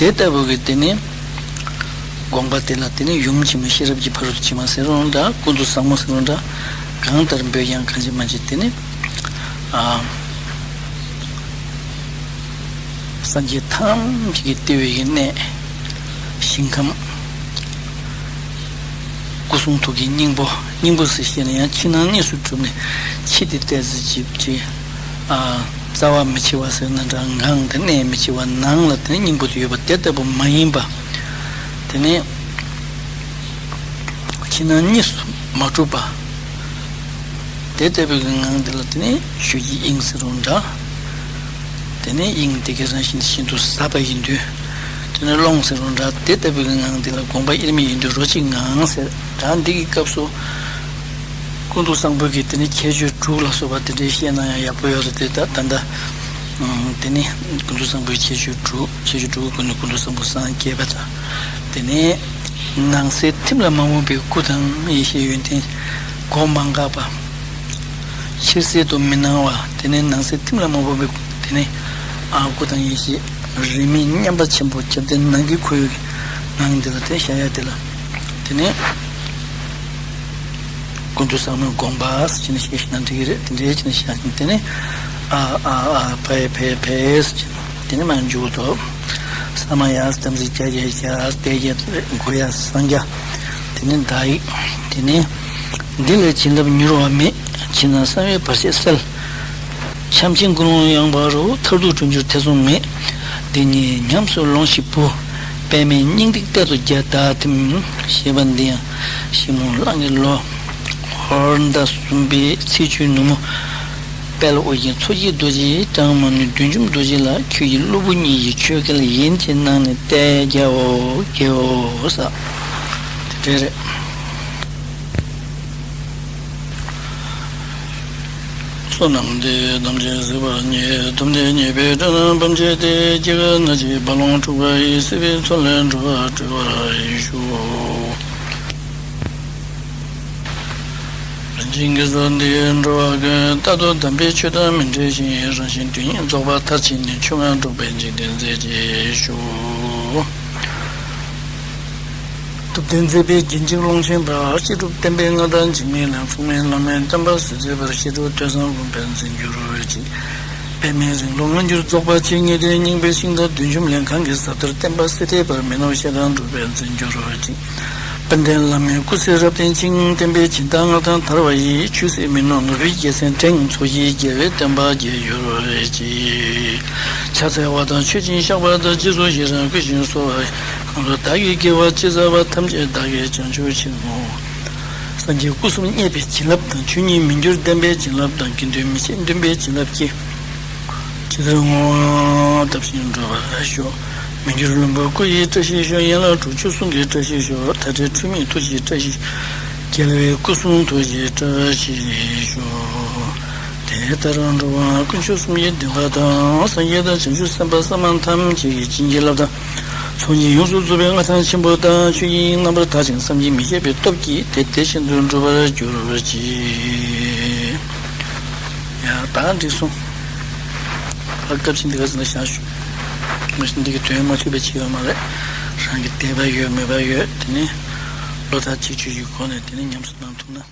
དེ་ལྟ་བུ་གི་དེ་ནི་དགོངས་པ་དེ་ལ་དེ་ནི་ཡུམ་ཆེན་མོ་ཤེས་རབ་ཀྱི་ཕ་རོལ་ཏུ་ཕྱིན་མ་ཟེར་རུང་འདྲ། ཀུན་ཏུ་བཟང་མོ་ཟེར་རུང་འདྲ། གང་ལྟར་འབོད་ཀྱང་གང་བྱེད་མ་བྱེད་དེ་ནི། ཨ། སངས་རྒྱས་ཐམས་ཅད་ཀྱི་ལྟེ་བའི་གནས། ཞིང་ཁམས། སྐུ་གསུང་ཐུགས་ཀྱི་སྙིང་པོ། སྙིང་པོ་ཟེར་བཤད་ན་ཡང་ཕྱི་ནང་གཉིས་སུ་གྲུབ་ནས་ཕྱི་དེ་ཏོག་ཙམ་ཅིག་ཅིག་ཨ། རྩ་བ་མི་འཆི་བ་ཟེར་ན་འདྲ། འགངས་དེ་གནས་མི་འཆི་བ། ནང་ལ་དེ་ནི་སྙིང་པོ་དེ་ཡོད་པ་དེ་ལྟ་བུ་མ་ཡིན་པ། དེ་ནས་ཕྱི་ནང་གཉིས་སུ་མ་གྲུབ་པ། དེ་ལྟ་བུའི་གི་ངང་དེ་ལ་དེ་ནི་ཆོས་ཀྱི་དབྱིངས་ཟེར་རུང་འདྲ། དེ་ནས་དབྱིངས་དེ་གའི་རང་བཞིན་ཤིན་ཏུ་ཟབ་པ་ཡིན་དུས། དེ་ནས་ཀློང་ཟེར་རུང་འདྲ། དེ་ལྟ་བུའི་གི་ངང་དེ་ལ་དགོངས་པ་དབྱེར་མེད་ཡིན་དུས་རོ་གཅིག་ངང་ཟེར་འདྲ། འདི་གི་སྐབས་སུ་ཀུན་ཏུ་བཟང་པོ་གི་དེ་ནི་ཁྱད་ཆོས་དྲུག་ལ་སོགས་པ་དེ་འདྲའི་བཤད་ན་ཡང་ཡག་པོ་ཡོད་རེད་དེ། ད་ད་ལྟ་དེ་ནི་ཀུན་ཏུ་བཟང་པོའི་ཁྱད་ཆོས་དྲུག་ཁྱད་ཆོས་དྲུག་གི་སྒོ་ནས་ཀུན་ཏུ་བཟང་པོ་སངས་རྒྱས་པ་དང་། དེ་ནས་ནང་གསེས་ཐིམ་ལ་མ་རྨོངས་པའི་སྐུ་དང་ཡེ་ཤེས་ཡོན་ཏན་སྒོ་མ་འགགས་པ། ཕྱིར་གསལ་དུ་མི་སྣང་བ། དེ་ནས་ནང་གསེས་ཐིམ་ལ་མ་རྨོངས་པའི་དེ་ནས་ཨ་སྐུ་དང་ཡེ་ཤེས་རིས་མེད་མཉམ་པ་ཆེན་པོ་ཁྱབ་བརྡལ་ནམ་མཁའི་ཁོར་ཡུག་གི་ནང་འདི་ལ་དེ་བཞག་ཡ་དེ་ལ་དེ་ནས་ཀུན་ཏུ་བཟང་མོའི་དགོངས་པ་ཟེར་ནས་བཤད་ཤེས་ན་འགྲིག་གི་རེད། དེ་འདྲའི་བྱས་ནས་བཞག་ནས་དེ་ནས་ཨ་ཨ་ཨ་ཕ་ཡ་ཕ་ཡ་ཕ་ཡ་ཟེར་ནས་དེ་ནས་མར་མཇུག་ཏུ་ས་མ་ཡ་ཏམ་ཟི་ཇ་ཇ་ཇ་ཏེ་ཇ་གུ་ཡ་སངས་རྒྱ། དེ་ནས་བདག་ཡིག་དེ་ནས། འདི་ལས་བྱིན་རླབས་མྱུར་བ་མེད། ཕྱི་ནང་གསང་བའི་བར་ཆད་སེལ། ཕྱམ་ཆེན་ཀུན་སློང་ཡངས་པ་རུ། མཐར་ཐུག་གྲོལ་འགྱུར་ཐེ་ཚོམ་མེད། འདི་ཉིད་ཉམས་སུ་ལོངས་ཤིག་བུ། པདྨའི་སྙིང་ཐིག་གཏེར་དུ་བརྒྱབ། བདག་ཐིམ། ཞེས་པ་འདི་ཡང་ཤིང་མོ་གླང་གི་ལོ། ཧོར་ཟླ་གསུམ་པའི་ཚེས་བཅུའི་ནུབ་མོ། དཔལ་ཨོ་རྒྱན་མཚོ་སྐྱེས་རྡོ་རྗེ་གྲངས་མང་ནས་བདུད་འཇོམས་རྡོ་རྗེ་ལ། ཁྱོད་ཀྱི་སློབ་བུ་ཉིད་ཀྱི་ཆོས་སྐལ་ཡན་ཆད་གནང་ནས་གཏད་རྒྱའོ་རྒྱའོ་ཟེར། དེ་འདྲ་རེད། བསོད་ནམས་འདི་ཡིས་ཐམས་ཅད་གཟིགས་པ་ཉིད། ཐུབ་བསྟན་ཉེས་པའི་དགྲ་རྣམས་ཕམ་བྱས་ཏེ། སྐྱེ་རྒ་ན་འཆིའི་རྦ་ཀློང་འཁྲུགས་པ་ཡི། སྲིད་པའི་མཚོ་ལས་འགྲོ་བ་སྒྲོལ་བར་ཤོག། རིན་ཆེན་གྱི་གཟུགས་འདི་ཡིས་འགྲོ་བ་ཀུན། རྟག་ཏུ་དམ་པའི་ཆོས་དང་མི་འབྲལ་ཞིང་། རང་གཞན་དོན་གཉིས་རྫོགས་པ་མཐར་ཕྱིན་ནས། ཆོས་མངའ་འགྲུབ་པའི་འཇིག་རྟེན་མཛད་ཅིག་ཤོག། ཐུབ་བསྟན་མཛད་པའི་རྒྱན་ཅན་ཀློང་ཆེན་པ། སྤྱི་སྒྲུབ་བསྟན་པའི་མངའ་བདག་འཇིགས་མེད་ལྷ། མཚུངས་མེད་བླ་མའི་བསྟན་པ་སྲིད་མཐའི་བར། བཤད་སྒྲུབ་ཐོས་བསམ་སྒོམ་པས་འཛིན་གྱུར་ཅིག། པདྨའི་རིང་ལུགས་མངོན་གྱུར་རྫོགས་པ་ཆེ། ངེས་དོན་སྙིང་པོའི་ཤིང་རྟ་བདུད་འཇོམས་ལས། གང་གིས་ཟབ་གཏེར་བསྟན་པ་སྲིད་མཐའི་བར། མི་ནོར་བཤད་གྲྭ་འགྲུབ་པས་འཛིན་གྱུར་ཅིག། དཔལ་ལྡན་བླ་མའི་སྐུ་ཚེ་རབ་བརྟན་ཅིང་། བསྟན་པའི་སྦྱིན་བདག་མངའ་ཐང་དར་བ་ཡི། ཆོས་སྲིད་མི་ནོར་ནོར་བུའི་རྒྱལ་མཚན་བསྒྲེངས། ཚོགས་ཀྱི་རྒྱལ་བའི་བསྟན་པ་རྒྱས་གྱུར་ཅིག། ཕྱག་འཚལ་བ་དང་མཆོད་ཅིང་བཤགས་པ་དང་། རྗེས་སུ་ཡི་རང་བསྐུལ་ཞིང་གསོལ་བ་ཡི། གང་ལ་བདག་གིས་དགེ་བ་ཅི་བསགས་པ། ཐམས་ཅད་བདག་གིས་བྱང་ཆུབ་ཕྱིར་བསྔོ། སངས་རྒྱས་སྐུ་གསུམ་བརྙེས་པའི་བྱིན་རླབས་དང་། ཆོས་ཉིད་མི་འགྱུར་བདེན་པའི་བྱིན་རླབས་དང་། དགེ་འདུན་མི་ཕྱེད་འདུན་པའི་བྱིན་རླབས་ཀྱིས། ཇི་ལྟར་བསྔོ་བ་བཏབ་ཅིང་འགྲུབ་པར་ཤོག། མི་འགྱུར་ལྷུན་པོ་སྐུ་ཡི་བཀྲ་ཤིས་ཤོག། ཡན་ལག་དྲུག་ཅུ་གསུང་གི་བཀྲ་ཤིས་ཤོག། མཐའ་བྲལ་འཁྲུལ་མེད་ཐུགས་རྗེའི་བཀྲ་ཤིས། རྒྱལ་བའི་སྐུ་གསུང་ཐུགས་རྗེའི་བཀྲ་ཤིས་ཤོག། དེ་ལྟར་འགྲོ་བ་དཀོན་མཆོག་གསུམ་གྱི་བདེན་པ་དང་། སངས་རྒྱས་དང་བྱང་ཆུབ་སེམས་དཔའ་སེམས་མ་ཐམས་ཅད་ཀྱི་བྱིན་གྱིས་བརླབས་དང་། ཚོགས་གཉིས་ཡོངས་སུ་རྫོགས་པའི་མངའ་ཐང་ཆེན་པོ་དང་། ཆོས་དབྱིངས་རྣམ་པར་དག་ཅིང་བསམ་གྱིས་མི་ཁྱབ་པའི་སྟོབས་ཀྱིས་དེ་དེ་བཞིན་དུ་འགྲུབ་པར་གྱུར་ཅིག། ཡ། ད་འགྲིག་སོང་། ད་སྐབས་ཕྱིན་འདི་ག་ཚོད་ན་བཞག་ཞུ། མ་གཞི་འདི་གི་དོན་མ་ཐུབ་པའི་ཕྱིར་ཡོད་མ་རེད། རང་གི་དད་པ་ཡོད་མོས་པ་ཡོད། དེ་ནས་བློ་ཐག་གཅིག་ཆོད་ཀྱི་སྒོ་ནས་དེ་ནས་ཉམས་སུ་བླང་ཐུབ་ན།